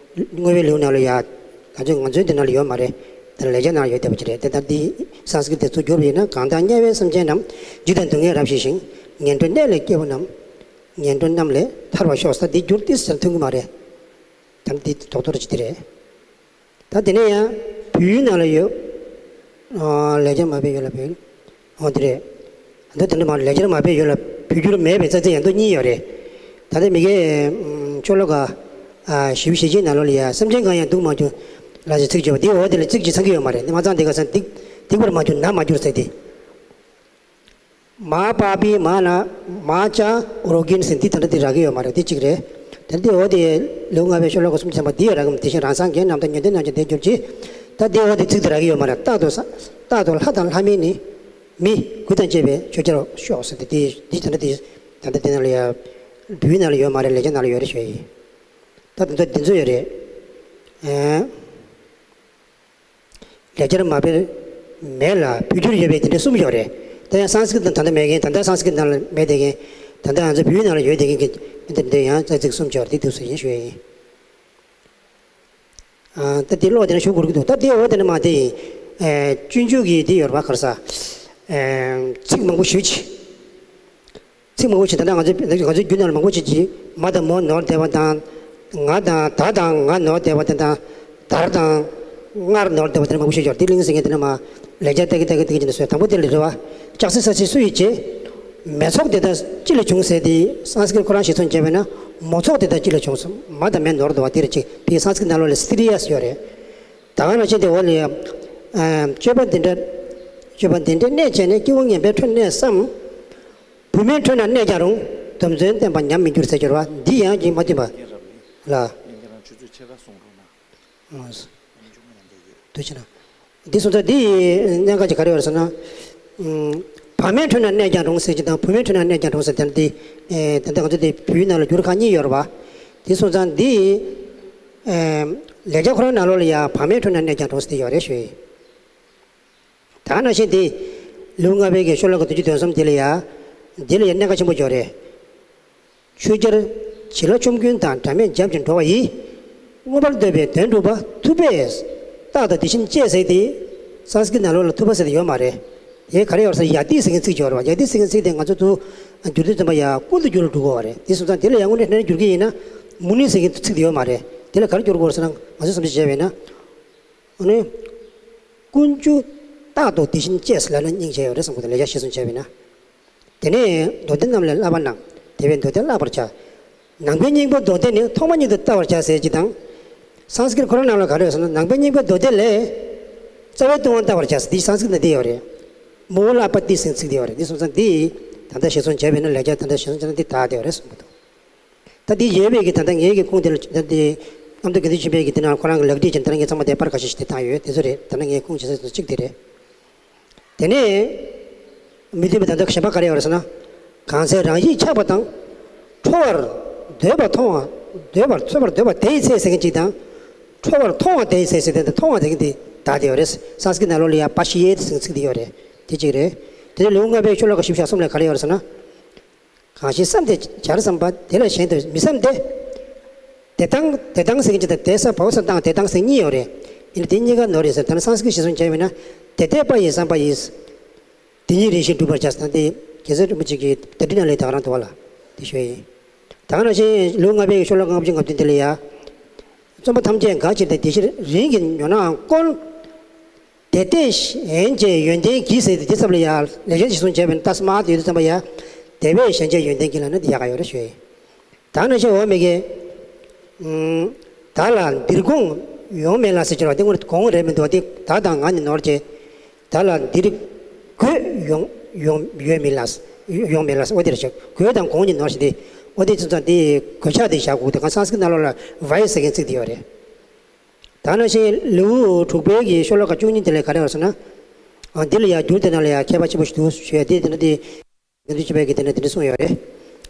བསྔོ་བའི་ལེའུ་ནང་ལ་ཡ། ང་ཚོའི་ང་ཚོའི་འདི་ནང་ལ་ཡོད་མ་རེད། དེ་ལ་ལེགས་སྦྱར་ནང་ལ་ཡོད་བསྡད་པ་ཅིག་རེད། དེ་ལྟར་འདི་སཾ་སྐྲྀཏ་ཚུར་བསྒྱུར་བ་ཡིན་ན། གང་དག་དམྱལ་བའི་སེམས་ཅན་རྣམས། འཇིགས་དང་སྡུག་བསྔལ་རབ་ཞི་ཞིང་། ངན་འགྲོའི་གནས་ལས་སྐྱོབ་པ་རྣམས། ངན་འགྲོ་རྣམས་ལས་ཐར་བར་ཤོག་ཟེར། འདི་བསྒྱུར་ཏེ་ཟེར་མཐུན་གྱི་མ་རེད། ད་འདི་རྡོག་རྡོག་ཅིག་འདི་རེད། ད་དེ་ནས་ཡང་བོད་ཡིག་ནང་ལ་ཡོད། ཨ་ལེགས་སྦྱར་མ་དཔེ་ཡོད་ལ་བོད། ཨོ་དེ་རེད། ད་དེ་འདྲ་མ་ལེགས་སྦྱར་མ་དཔེ་ཡོད་ལ་བོད་བསྒྱུར་མེད་པའི་ཙག་ཙིག་ཡང་དོ་གཉིས་ཡོད་རེད། ད་ལྟ་མི་དགེ་ཤོ་ལོ་ཀ་ཨ་བཞི་བཅུ་ཞེ་གཅིག་ནང་ལོགས་ལ་ཡ། སེམས་ཅན་གང་ཡང་སྡུག་མ་གྱུར་ལ་ཞེས་ཚིག་བརྗོད་པ་འདི། འོ་དེ་ལ་ཚིག་གཅིག་ཚང་གི་ཡོད་མ་རེད། འདི་མ་ཚང་འདི་ག་ས་སྡིག་སྡིག་པར་མ་གྱུར་ན་མ་གྱུར་ཟེར་ཏེ། མ་པ་པའི་མ་ན་མ་ཅ་རོ་གིན་ཟེར་འདི་ད་ལྟ་འདི་རག་གི་ཡོད་མ་རེད། འདི་གཅིག་རེད། དེ་འདི་འོ་དེ་ལེའུ་ལྔ་པའི་ཤོ་ལོ་ཀ་སུམ་ཅུ་ཐམ་པ་འདི་ཡང་རག་གི་མ། དེ་བཞིན་རང་སངས་རྒྱས་རྣམས་དང་། ཡོན་ཏན་རྣམས་ཀྱང་ལྡན་གྱུར་ཅིག་ད་འདི་འོ་དེ་ཚིག་འདི་རག་གི་ཡོད་མ་རེད། རྟག་ཏུ་ས་རྟག་ཏུ་ལྷ་དང་ལྷ་མིན་ནི་མི་དགུ་དང་བཅས་པས་མཆོད་བྱར་ཤོག་ཟེར་ཏེ། འདི་འདི་ད་ལྟ་འདི་ད་ལྟ་འདི་ནང་ལ་ཡ་བོད་ཡིག་ནང་ལ་ཡོད་མ་རེད། ལེགས་སྦྱར་ནང་ལ་ཡོད་རེད་ཞུ་ཡ་ཡིན། ད་འདི་ཚོ་འདི་ཚོ་ཡོད་རེད། ཨེ། ལེགས་སྦྱར་མ་དཔེ་མེད་ལ་བོད་བསྒྱུར་ཡོད་པའི་དེ་འདྲ་གསུམ་ཡོད་རེད། དེ་ཡང་སཾ་སྐྲྀཏ་ནང་ད་ལྟ་མེད་མཁན། ད་ལྟ་སཾ་སྐྲྀཏ་ནང་ལ་མེད་བསྡད་མཁན། ད་ལྟ་ང་ཚོ་བོད་ཡིག་ནང་ལ་ཡོད་བསྡད་མཁན་གྱི་འདི་འདྲ་ཡང་ཙག་ཙིག་གསུམ་ཅིག་ཡོད་རེད། དེ་འདུག་ཟེར་ཡིན་ཞུ་ཡ་ཡིན། ཨ་ད་དེ་ཀློག་དེ་འདྲ་ཞུ་དགོས་ཀྱི་འདུག་ད་དེ་འོ་དེ་འདྲ་མ་དེ་ཡིན། ཨེ་སྤྱོད་འཇུག་གི་དེ་ཡོད་རེད་པ། ག་རེ་ཟ། ཨེ་ཚིག་མང་པོ་ཞེ་ཅིག་ཚིག་མང་པོ་ཞིག་ད་ལྟ་ང་ཚོའི་ང་ཚོའི་རྒྱུད་ནང་ལ་མང་པོ་ཞིག་གིས་མ་དང་མོ་ནོར་བསྡད་པ་དང་། ང་དང་ད་དང་ང་ནོར་བསྡད་པ་དེ་དང་། དར་དང་ངར་ནོར་བསྡད་པ་དེ་འདྲ་མང་པོ་ཞིག་ཡོད་རེད། དེ་གླེང་ཟིན་མཁན་དེ་འདྲ་མ་ལེགས་སྦྱར་ལྟ་གི་ལྟ་གི་ལྟ་གི་ཅིག་ནས་སོ། དང་པོ་དེ་ལ་རེད་པ། ལྕགས་སྲེག་ས་ཆེན་སུ་ཡིས་བྱས། མེ་ཚོགས་དེ་དག་ཅི་ལས་བྱུང་ཟེར་ཏེ། སཾ་སྐྲྀཏ་ཁོ་རང་ཞིག་གསུངས་བྱས་པས་ན། མོ་ཚོགས་དེ་དག་ཅི་ལས་བྱུང་ཟེར། མ་དང་མེ་ནོར་འདུག་པ་དེ་རེད། ཅིག་དེ་སཾ་སྐྲྀཏ་ནང་ལོགས་ལ་སི་ཏི་རི་ཡ་སི་ཡོད་རེད། ད་ག་ནང་བཞིན་དེ་འོག་ལ་ཡ། ཨ་སྤྱོད་པ་འདི་འདྲ། སྤྱོད་པ་འདི་འདྲའི་གནས་བྱས་ནས། སྐྱེ་བོ་ངན་པའི་ཁྲོད་གནས་སམ། བུད་མེད་ཁྲོད་ན་གནས་ཀྱང་རུང་། སྡོམ་བརྩོན་བསྟེན་པ་ཉམས་མི་འགྱུར་ཟེར་གྱི་ཡོད་རེད་པ། འདི་ཡང་ཅིག་མ་བསྟུན་པ་ལ། ཨང་། འདུག་བྱས་ན། འདི་གསུང་ཚུལ་འདི་ཡི་གནད་འགག་ཅིག་ག་རེ་ཡོད་རེད་ཟེར་ན། ཨང་། བུད་མེད་ཁྲོད་ན་གནས་ཀྱང་རུང་ཟེར་གྱི་དང་། བུད་མེད་ཁྲོད་ན་གནས་ཀྱང་རུང་ཟེར་དེ་འདི། ཨེ་ད་ལྟ་ང་ཚོ་འདི་བོད་ཡིག་ནང་ལ་བསྒྱུར་ཁག་གཉིས་ཡོད་རེད་པ། དེ་སོང་ཙང་འདི། ཨེ་ལེགས་སྦྱར་ཁོ་རང་ནང་ལོགས་ལ་ཡ་བུད་མེད་ཁྲོད་ན་གནས་ཀྱང་རུང་ཟེར་དེ་ཡོད་རེད་ཞུ་ཡིན། ད་ནང་བཞིན་དེ། ལེའུ་ལྔ་པའི་གི་ཤོ་ལོ་ཀ་བདུན་ཅུ་དོན་གསུམ་དེ་ལ་ཡ། འདི་ལ་ཡ་གནད་འགག་ཆེན་པོ་ཅིག་ཡོད་རེད། ཆོས་རྒྱལ་བྱིན་རླབས་ཆོམ་རྐུན་དང་། སྒྲ་མེད་འཇམ་ཞིང་འགྲོ་བ་ཡི། མངོན་པར་འདོད་པའི་དོན་སྒྲུབ་པ། ཐུབ་པས་རྟག་ཏུ་དེ་བཞིན་སྤྱད་ཟེར་ཏེ། སཾ་སྐྲྀཏ་ནང་ལོགས་ལ་ཐུབ་པ་ཟེར་དེ་ཡོད་མ་རེད། དེ་ག་རེ་ཡོད་ཟེར་ན། ཡ་ཏི་ཟེར་མཁན་ཚིག་ཅིག་ཡོད་རེད་པ། ཡ་ཏི་ཟེར་མཁན་ཚིག་དེ་ང་ཚོ་ཚུར་བསྒྱུར་དུས་ཙམ་པ་ཡ་ཀུན་ཏུ་རྒྱུ་ལ་འགྲོ་གི་ཡོད་རེད། དེ་སོང་ཙང་དེ་ལ་ཡ་དངོས་འབྲེལ་ནས་བསྒྱུར་གྱི་ཡིན་ན། མུ་ནི་ཟེར་མཁན་ཚིག་དེ་ཡོད་མ་རེད། དེ་ལ་ག་རེ་བསྒྱུར་དགོས་ཟེར་ན། ང་ཚོས་བསམ་གཞིག་བྱས་པ་ཡིན་ན། ཨ་ནི། ཀུན་རྒྱུ་རྟག་ཏུ་དེ་བཞིན་སྤྱད་ཟེར་ལབ་ན་སྙིང་རྗེ་ཡོད་རེད་བསམ་གྱི་འདུག་ལེགས་སྦྱར་གཞིར་བཟུང་བྱས་པ་ཡིན་ན། དེ་ནས་མདོ་སྡེ་རྣམས་ལས་བསླབ་པ་ན། དེ་བས་མདོ་སྡེ་བསླབ་པར་བྱ། ནང་པའི་སྙིང་པོ་མདོ་སྡེ་ནི། ཐོག་མ་ཉིད་དུ་བལྟ་བར་བྱ་ཟེར་གྱི་དང་། སཾ་སྐྲྀཏ་ཁོ་རང་ནང་ལ་ག་རེ་ཡོད་ཟེར་ན། ནང་པའི་སྙིང་པོ་མདོ་སྡེ་ལས། རྩ་བའི་ལྟུང་བ་བལྟ་བར་བྱ་ཟེར། འདི་སཾ་སྐྲྀཏ་ནང་འདི་ཡོད་རེད། མོའུ་ལ་པ་ཏི་ཟེར་ཚིག་འདི་ཡོད་རེད། འདི་སོང་ཙང་འདི། ད་ལྟ་གཞིར་བཟུང་བྱས་པ་ཡིན་ན། ལེགས་སྦྱར་ད་ལྟ་གཞིར་བཟུང་བྱས་ན་འདི་དག་བསྡད་ཡོད་རེད་གསུངས་པ་འདུག་ད་འདི་ཡོད་པའི་གི་ད་ལྟ་ངའི་གི་ཁུངས་དེ་ལ་ད་འདི་རྣམ་ཐར་དགེ་འདུན་ཆོས་འཕེལ་གྱི་དེ་ནང་ཁོ་རང་གི་ལག་བྲིས་ཀྱི་ད་ལྟ་ངས་ཚང་མ་དེ་པར་ཁ་ཤས་ཤིག་དེ་བཏང་ཡོད། དེ་ཚོ་རེད། ད་ལྟ་ངའི་ཁུངས་བྱེད་ས་གཅིག་དེ་རེད། དེ་ནས་མི་མཐུན་པའི་དོན་དག་གཞན་པ་ག་རེ་ཡོད་རེད་ཟེར་ན། གང་ཚེ་རང་ཡིད་ཆགས་པ་དང་། ཁྲོ་བར་འདོད་པ་མཐོང་བ། འདོད་པར་འཚོལ་བར་འདོད་པ་དེའི་ཚེ་ཟེར་མཁན་གཅིག་དང་། ཁྲོ་བར་མཐོང་བ་དེའི་ཚེ་ཟེར་དེ་འདི་མཐོང་བ་ཟེར་མཁན་དེ་དག་བསྡད་ཡོད་རེད། སཾ་སྐྲྀཏ་ནང་ལོགས་ལ་ཡ་པ་ཤི་ཡེ་ཟེར་ཚིག་དེ་ཡོད་རེད། དེ་གཅིག་རེད། དེ་ནས་ལེའུ་ལྔ་པའི་ཤོ་ལོ་ཀ་བཞི་བཅུ་ཞེ་གསུམ་ལ་ག་རེ་ཡོད་རེད་ཟེར་ན། གང་ཞིག་བསམས་ཏེ་བྱར་བསམ་པ། དེ་ལས་གཞན་དུ་མི་བསམ་སྟེ། དེ་ལྟ་དེ་ལྟ་ཟེར་མཁན་ཅིག་དང་། དེ་ས་བ་འོག་ས་བཏང་དེ་ལྟ་ཟེར་གཉིས་ཡོད་རེད། ཡིན་ན་དེ་གཉིས་ཀ་ནོར་རེད་ཟེར། ད་ནི་སཾ་སྐྲྀཏ་གཞིར་བཟུང་བྱས་པ་ཡིན་ན། དེ་ལྟའི་པ་ཡིས་བསམ་པ་ཡིས། དེ་ཉིད་རེ་ཞིག་འགྲུབ་པར་བྱ་ཟེར་ན། དེ་རྒྱལ་སྲས་རིན་པོ་ཆེ་གི་བརྡ་འཕྲིན་ནང་ལ་ད་ག་རང་འདུག་བ་ལ། དེ་ཤོད་ཡིན། ད་ག་ནང་བཞིན་ལེའུ་ལྔ་པའི་ཤོ་ལོ་ཀ་ལྔ་བཅུ་ང་བདུན་དེ་ལ་ཡ། བརྩོན་པ་ཐམས་ཅད་འགག་ཕྱིར་ཏེ། དེ་ཕྱིར་རིང་གི་ཉོན་མོངས་བཀོལ། དེ་ལྟས་གཞན་གྱི་ཡོན་ཏན་གྱིས་ཟེར་ཏེ། དེ་ཚབ་ལ་ཡ་ལེགས་སྦྱར་གཞིར་བཟུང་བྱས་པ་ཡིན་ན། ཏཱ་སྨཱ་ཏི་ཡོད་དུས་ཙམ་པ་ཡ། དེ་བས་གཞན་གྱི་ཡོན་ཏན་གྱིས་ལབ་ན་དེ་ཡག་ག་ཡོད་རེད་ཞུ་ཡ་ཡིན། ད་ནང་བཞིན་འོག་མ་གི། ཨུམ། བདག་ལ་འདིར་དགོངས་ཡོང་མེད་ལ་ཟེར་གྱི་རེད་པ། དེ་སྔོན་དགོངས་རེད་མི་འདུག་པ། དེ་བདག་དང་ང་གཉིས་ནོར་བྱས། བདག་ལ་འདིར་དགོངས་ཡོང་ཡོང་ཡོད་མེད་ལ། ཡོང་མེད་ལ། འོ་དེ་རེད་ཤག་དགོངས་དང་དགོངས་གཉིས་ནོར་བྱས་ཏེ། ཨོ་དེ་ཚོ་ཚང་དེ་གོད་ཆག་དེ་བཞག་དགོས། དེ་ག་སང་སྐྲ་ནང་ལོགས་ལ་བའི་ཟེར་མཁན་ཚིག་དེ་ཡོད་རེད། ད་ནང་བཞིན་ལེའུ་དྲུག་པའི་གི་ཤོ་ལོ་ཀ་བཅུ་གཉིས་དེ་ལ་ག་རེ་ཡོད་ཟེར་ན། ཨ་འདི་ལ་ཡང་འགྱུར་དེ་ནང་ལ་ཡང་མཁས་པ་ཆེན་པོ་ཞིག་འདུག་ཞུ་ཡ་དེ་དེ་འདྲ་དེ། དགེ་འདུན་ཆོས་འཕེལ་གྱིས་དེ་ནས་དེ་འདྲ་གསུངས་ཡོད་རེད།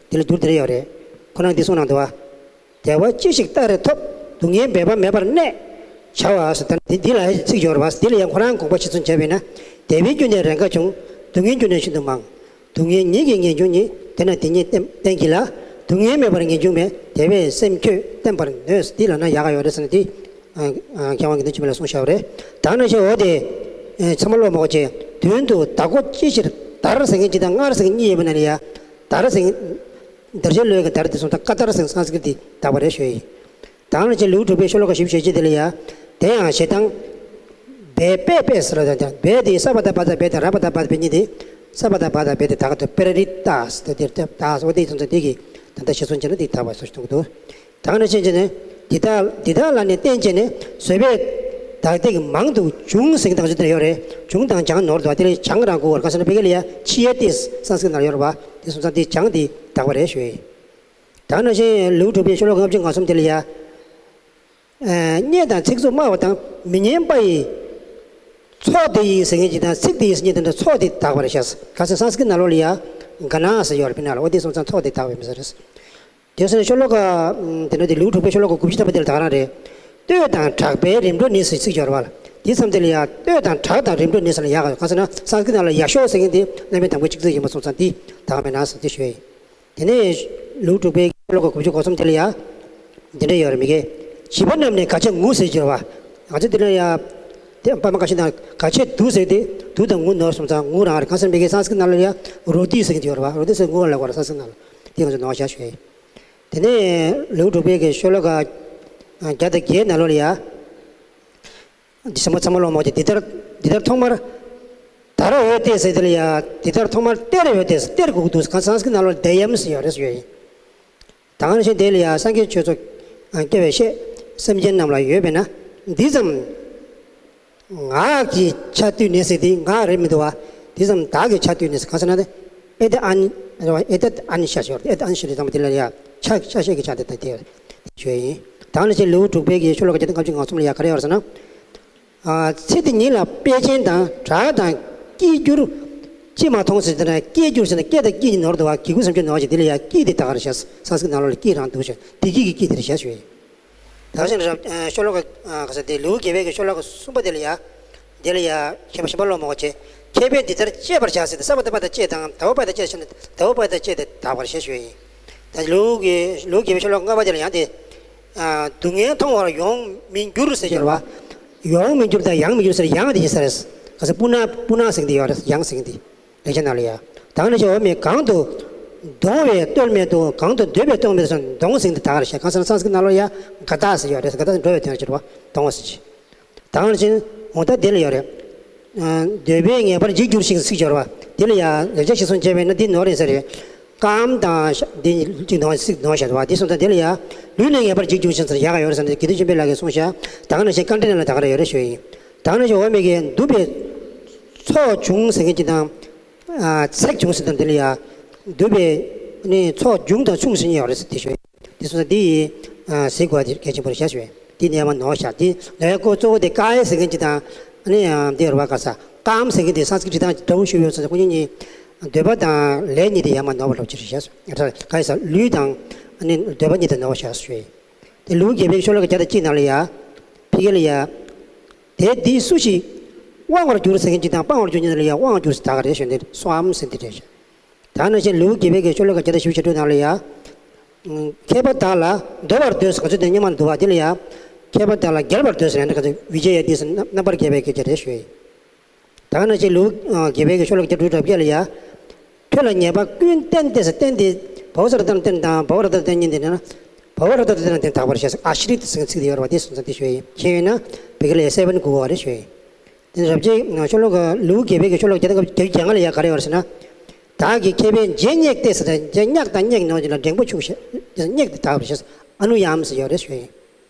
དེ་ལ་བསྡུར་དེ་འདྲ་ཡོད་རེད། ཁོ་རང་འདི་གསུངས་གནང་འདུག་བ། བདེ་བ་ཅི་ཞིག་ལྟར་ཐོབ། སྡུག་བསྔལ་འབད་པ་མེད་པར་གནས། བྱ་བ་ཟེར་ད་འདི་འདི་ལ་ཚིག་ཡོད་རེད་བ། འདི་ལ་ཡང་ཁོ་རང་དགོངས་པ་ཇི་ཙམ་བྱས་པས་ན། བདེ་བའི་རྒྱུ་ནི་རེས་འགའ་འབྱུང་། སྡུག་བསྔལ་རྒྱུ་ནི་ཤིན་ཏུ་མང་། སྡུག་བསྔལ་ཉིད་ཀྱིས་ངེས་འབྱུང་ཉིད། དེས་ན་དེ་ཉིད་བསྟན་བསྟན་གྱིས་ལ། སྡུག་བསྔལ་མེད་པར་ངེས་འབྱུང་མེད། དེ་བས་སེམས་ཁྱོད་བརྟན་པར་ནུས། འདི་ལབ་ན་ཡག་ག་ཡོད་རེད་ཟེར་ན་འདི། མཁས་དབང་དགེ་འདུན་ཆོས་འཕེལ་ལ་གསུངས་བཞག་པ་རེད། ད་ནང་བཞིན་འོ་དེ། ཚང་མ་ཀློག་མ་དགོས་ཆེ། དོན་དུ་བདག་གོ་ཅི་ཕྱིར་དར་ཟེར་མཁན་གཅིག་དང་སྔར་ཟེར་མཁན་གཉིས་ཡོད་པ་ན་ལ་ཡ། དར་ཟེར་མཁན། དར་ཆེན་ལོའི་གི་དར་དེ་སོང་ཙང་ཀ་དར་ཟེར་སང་སྐྲིད་དེ་དག་པ་རེད་ཞུ་ཡ་ཡིན། ད་ནང་བཞིན་ལེའུ་དྲུག་པའི་ཤོ་ལོ་ཀ་བཞི་བཅུ་ཞེ་གཅིག་དེ་ལ་ཡ། དེ་ཡང་ཞེ་སྡང་། བའི་པས་པས་ཟེར་བ་དང་བའི་དེ་ས་པ་ད་བ་ད་བའི་དང་ར་པ་ད་བ་ད་བའི་གཉིས་དེ། ས་པ་ད་བ་ད་བའི་དེ་དག་ཏུ་པེ་ར་རི་ཏ་ཟེར་དེ་དེ་ད་ཟེར་བ་དེ་སོང་ཙང་དེ་གི་ད་ལྟ་ཤེས་སོང་བྱས་ན་དེ་དག་པ་སོགས་ཤིག་གཏོང་གི་འདུག་ད་ནི་ཕྱིན་ཆད་ནས། འདི་དག་འདི་དག་ལ་ནི་བརྟེན་བྱས་ནས་བཟོད་པས་བདག་བསྐྱེད་ཀྱི་མང་དུ་འབྱུང་ཟེར་གྱི་དང་ཚུལ་དེ་ཡོད་རེད། འབྱུང་དང་སྦྱང་ནོར་འདུག་དེ་ལས་སྦྱང་རང་དགོས་པར་ག་ཟེར་ན་ཕ་གི་ལ་ཡ་ཆི་ཡ་ཏིས་སང་སྐྲིད་ནང་ཡོད་རེད་བ། དེ་སོང་ཙང་དེ་སྦྱང་དེ་དག་པ་རེད་ཞུ་ཡ་ཡིན། ད་ནང་བཞིན་ལེའུ་དྲུག་པའི་ཤོ་ལོ་ཀ་ལྔ་བཅུ་ང་གསུམ་དེ་ལ་ཡ། སྙན་དང་ཚིག་རྩུབ་སྨྲ་བ་དང་མི་སྙན་པ་ཡི། ཚོགས་དེ་ཡི་ཟེར་མཁན་གྱི་དང་ཚིག་དེ་ཡི་ཟེར་མཁན་དེ་འདྲ་ཚོགས་དེ་དག་པ་རེད་ཤག་ག་ཟེར་སང་སྐྲིད་ནང་ལོགས་ལ་ཡ། ག་ན་ཟེར་ཡོད་རེད་ཕི་ན་ལ་འོ་དེ་སོང་ཙང་ཚོགས་དེ་དག་པའི་མི་ཟེར་རེད། དེ་སོང་ནས་ཤོ་ལོ་ཀ། དེ་ནས་དེ་ལེའུ་དྲུག་པའི་ཤོ་ལོ་ཀ་དགུ་བཅུ་ཐམ་པ་དེ་ལ་ད་ག་རང་རེད། བསྟོད་དང་གྲགས་པའི་རིམ་གྲོ་ནི་ཟེར་ཚིག་སྦྱོར་བ་ལ། དེ་མཚམས་དེ་ལ་ཡང་བསྟོད་དང་གྲགས་དང་རིམ་གྲོ་ནི་ཟེར་ལ་ཡག་ག་ཟེར་ན་སང་སྐྲིད་ནང་ལ་ཡ་ཤོ་ཟེར་མཁན་དེ་རྣམ་པའི་དང་པོ་གཅིག་ཚིག་ཡིན་པ་སོང་ཙང་དེ་དག་མེད་ན་ཟེར་དེ་ཞུ་ཡ་ཡིན། དེ་ནས་ལེའུ་དྲུག་པའི་ཤོ་ལོ་ཀ་དགུ་བཅུ་གོ་གསུམ་དེ་ལ་ཡང་། འདི་འདྲ་ཡོད་རེད་མི་དགེ། བྱིས་པ་རྣམས་ནི་དགའ་ཆས་ངུ་ཟེར་གྱི་ཡོད་རེད་བ། ང་ཚོ་འདི་ལ་ཡང་། དེ་པ་མ་ཁ་ཤས་དང་དགའ་ཆས་སྡུག་ཟེར་ཏེ་སྡུག་དང་ངུ་ནོར་སོང་ཙང་ངུ་རང་རེད། གང་ཟེར་མི་དགེ་སང་སྐྲིད་ནང་ལ་ཡང་རོ་ཏི་ཟེར་གྱི་ཡོད་རེད་བ། རོ་ཏི་ཟེར་ངུ་བ་ལ་གོ་ར་སང་སྐྲིད་ནང་ལ་དེ་ང་ཚོ་ནོར་བ་བཞག་ཞུ་ཡ་ཡིན། དེ་ནས་ལེའུ་དྲུག་པའི་གི་ཤོ་ལོ་ཀ་བརྒྱ་དང་བརྒྱད་ནང་ལོགས་ལ་ཡ། འདི་ཚང་མ་ཚང་མ་ཀློག་མ་དགོས་ཀྱི། འདི་ལྟར་འདི་ལྟར་ཐོག་མར། དར་འོད་ཏེ་ཟེར་དེ་ལ་ཡ། འདི་ལྟར་ཐོག་མར་གཏེར་འོད་ཏེ་ཟེར་གཏེར་དགོས་ཀྱི་འདུག་ག་སང་སྐྲིད་ནང་ལོགས་ལ་དེ་ཡམ་ཟེར་ཡོད་རེད་ཟེར་ཡོད་ཡིན། ད་ག་ནང་བཞིན་དེ་ལ་ཡ་སངས་རྒྱས་ཆོས་ཚོགས་སྐྱེ་བའི་ཤེས་སེམས་ཅན་རྣམས་ལ་ཡོད་པས་ན་འདི་ཙམ། ངག་གི་ཆ་བཏུད་ནས་ཟེར་དེ་ངག་རེད་མི་འདུག་བ། དེ་ཙམ་བདག་གི་ཆ་བཏུད་ནས་ཟེར་གང་ཟེར་ན་དེ། ཨེ་ཏེ་ཨན། རེད་བ། ཨེ་ཏེ་ཨན་ཤ་ཤོར་ཨེ་ཏེ་ཨན་ཤ་རེད་དང་པོ་དེ་ལ་ཡ་ཆ་ཆ་ཤས་ཀྱི་ཆ་དེ་དང་དེ་ཞུ་ཡ་ཡིན། ད་ནི་ཕྱིན་ལེའུ་དྲུག་པའི་གི་ཤོ་ལོ་ཀ་བརྒྱ་དང་ལྔ་བཅུ་ང་གསུམ་ལ་ཡ་ག་རེ་ཡོད་ཟེར་ན། ཨ་ཚེ་འདི་ཉིད་ལ་དཔེ་ཅན་དང་གྲགས་དང་སྐྱེས་འགྱུར། ཅི་མ་མཐོང་ཟེར་དེ་ན་སྐྱེས་འགྱུར་ཟེར་ན་སྐད་དང་སྐྱིད་ཀྱི་ནོར་འདུག་བ། གི་གུ་སེམས་ཅན་ནོར་གྱི་དེ་ལ་ཡ་སྐྱིད་དེ་ད་ག་རེ་བྱས། སང་སྐྲིད་ནང་ལོགས་ལ་སྐྱིད་རང་འདུག་ཞེས་དེ་སྐྱིད་ཀྱི་སྐྱིད་དེ་རེད་བྱས་ཞུ་ཡ་ཡིན། ད་ག་ནང་བཞིན་རབ་ཤོ་ལོ་ཀ་ག་ས་དེ་ལེའུ་བརྒྱད་པའི་གི་ཤོ་ལོ་ཀ་གསུམ་པ་དེ་ལ་ཡ། དེ་ལ་ཡ་མཁས་པ་གཞན་པ་ཀློག་མ་དགོས་བྱས། མཁས་པས་འདི་ལྟར་དཔྱད་པར་བྱ་ཟེར་ཏེ་ས་པ་ད་པ་ད་དཔྱད་དང་ད་བ་པ་ད་དཔྱད་བྱས་ནས་ད་བ་པ་ད་དཔྱད་དེ་དག་པར་བྱ་ཞུ་ཡ་ཡིན། ད་ལེའུ་གི་ལེའུ་བརྒྱད་པའི་ཤོ་ལོ་ཀ་ལྔ་པ་དེ་ལ་ཡང་དེ། སྡུག་བསྔལ་མཐོང་བར་ཡོང་མི་འགྱུར་ཟེར་གྱི་རེད་བ། ཡོང་མི་འགྱུར་དང་ཡང་མི་འགྱུར་ཟེར་ཡང་དེ་ཡིན་ས་རེད། ག་ས་པུ་ན་པུ་ན་ཟེར་གྱི་དེ་ཡོད་རེད། ཡང་ཟེར་གྱི་དེ། ལེགས་བཤད་ནང་ལ་ཡ། ད་ག་ནང་བཞིན་འོ་མི་གང་དུ་གདོང་བས་བསྟོད་མེད་དོ། གང་དུ་འདོད་པས་གཏོང་མེད་དོ་ཟེར་ན་གདོང་ཟེར་གྱི་དེ་དག་རེད་ཤག་གང་ཟེར་ན་སང་སྐྲིད་ནང་ལོགས་ཡ་ག་ད་ཟེར་ཡོད་རེད། ག་ད་ཟེར་འགྲོ་བའི་དོན་ལ་བྱེད་རེད་བ། གདོང་བ་ཟེར་གྱི། ད་ག་ནང་བཞིན་འོ་ད་དེ་ལ་ཡོད་རེད། འདོད་པས་ངེས་པར་འཇིག་འགྱུར་ཞིང་ཟེར་གྱི་ཡོད་རེད་བ། དེ་ལ་ཡ་ལེགས་བཤད་ཤེས་སོང་བྱས་པས་ན་འདི་ནོར་རེད་ཟེར་རེད། ཀམ་དང་ཤ་འདི་གཅིག་ནོར་ཞིག་ནོར་བཞག་འདུག་བ། འདི་སོང་ཙང་དེ་ལ་ཡ། ལུས་ནི་ངེས་པར་འཇིག་འགྱུར་ཞིང་ཟེར་ཡག་ག་ཡོད་རེད་ཟེར་ནས་དགེ་འདུན་ཆོས་འཕེལ་ལགས་ཀྱིས་གསུངས་ཤག་ད་ག་ནང་བཞིན་བཀའ་འདྲི་ནང་ལ་ད་ག་རེ་ཡོད་རེད་ཞུ་ཡ་ཡིན། ད་ག་ནང་བཞིན་འོ་མི་གིས་འདུག་པའི་ཚོགས་འབྱུང་ཟེར་མཁན་གྱི་དང་། ཚེགས་འབྱུང་ཟེར་དང་དེ་ལ་ཡ། འདུག་པའི་ནི་ཚོགས་འབྱུང་དང་མཚུངས་ཟེར་མཁན་ཡོད་རེད་ཟེར་དེ་ཞུ་ཡ་ཡིན། དེ་སོང་ཙང་འདི་ཡི་གཟིགས་དགོས་པ་དེ་གལ་ཆེན་པོ་རེད་ཤག་ཞུ་ཡ་ཡིན། འདི་ནས་མ་ནོར་ཤག་འདི་ནོར་ཡ་ཀོ་གཙོ་བོ་དེ་ཀ་ཡ་ཟེར་མཁན་གྱི་དང་། ཨ་ནི་འདི་རུ་བ་ག་ས་ཀམ་ཟེར་མཁན་དེ་སང་སྐྲིད་དང་འདྲ་བོ་ཞུ་ཡོད་ཟེར་ན་ཁོ་གཉིས་གཉིས། འདོད་པ་དང་ལས་གཉིས་དེ་ཡ་མ་ནོར་བ་ལོབས་ཅི་རེད་ཤག་ག་ཡ་ས་ལུས་དང་། ཨ་ནི་འདོད་པ་གཉིས་དེ་ནོར་བ་ཤག་ཞུ་ཡ་ཡིན། དེ་ལེའུ་བརྒྱད་པའི་ཤོ་ལོ་ཀ་བརྒྱ་དང་གཅིག་ནང་ལ་ཡ། ཕ་གི་ལ་ཡ། དེ་འདི་སུ་ཞིག་དབང་བར་འགྱུར་ཟེར་མཁན་གཅིག་དང་སྤང་བར་འགྱུར་གཉིས་ལ་ཡ་དབང་བར་འགྱུར་ཟེར་ད་ག་རེད་ཞུ་ནས་སོའམ་ཟེར་འདི་རེད་ཤག་ད་ནང་བཞིན་ལེའུ་བརྒྱད་པའི་གི་ཤོ་ལོ་ཀ་བརྒྱ་དང་བཞི་བཅུ་ཞེ་དྲུག་ནང་ལ་ཡ། མཁས་པ་དག་ལ་འདོད་པར་འདོད་ཟེར་ག་ཚོད་དེ་སྙན་མ་འདུག་བ་དེ་ལ་ཡ། མཁས་པ་དག་ལ་རྒྱལ་བར་འདོད་ཟེར་ཡང་འདྲ་ག་ཚོད་བི་ཇེ་ཡ་ཏི་ཟེར་རྣམ་པར་རྒྱལ་བའི་སྐད་ཆ་རེད་ཞུ་ཡ་ཡིན། ད་ག་ནང་བཞིན་ལེའུ་བརྒྱད་པའི་གི་ཤོ་ལོ་ཀ་བརྒྱད་དྲུག་དྲུག་བརྒྱད་ལ་ཡ། ཁྱོད་ལ་ཉེས་པ་ཀུན་བསྟན་ཏེ་ཟེར་བསྟན་ཏེ། བའོ་ཟེར་ཏེ་བསྟན་དང་བའོ་ཟེར་ཏེ་བསྟན་གཉིས་འདི་ནི། བའོ་ཟེར་ཏེ་བསྟན་དེ་དག་པར་བྱས་ཨ་ཤྲི་ཏི་ཟེར་ཚིག་དེ་ཡོད་རེད་བ། དེ་སོང་ཙང་དེ་ཞུ་ཡ་ཡིན། མཁྱེན་ཡོད་ན་བི་ག་ལ་ཡ་སེ་བན་གུ་བ་རེད་ཞུ་ཡ་ཡིན། དེ་ནི་རབ་བྱེད་ཤོ་ལོ་ཀ་ལེའུ་བརྒྱད་པའི་གི་ཤོ་ལོ་ཀ་བརྒྱད་དང་བརྒྱད་ཅུ་གྱ་ལྔ་ལ་ཡ་ག་རེ་ཡོད་རེད་ཟེར་ན། བདག་གི་མཁས་པས་རྗེས་སྙེགས་ཏེ་ཟེར་ཏེ་རྗེས་སྙེགས་དང་སྙེགས་ནོར་གྱི་ལ་འགྲེང་པོ་ཆུག་བྱས་སྙེགས་ཏེ་དག་པར་བྱས་ཨ་ནུ་ཡམ་ཟེར་ཡོད་རེད་ཞུ་ཡ་ཡིན།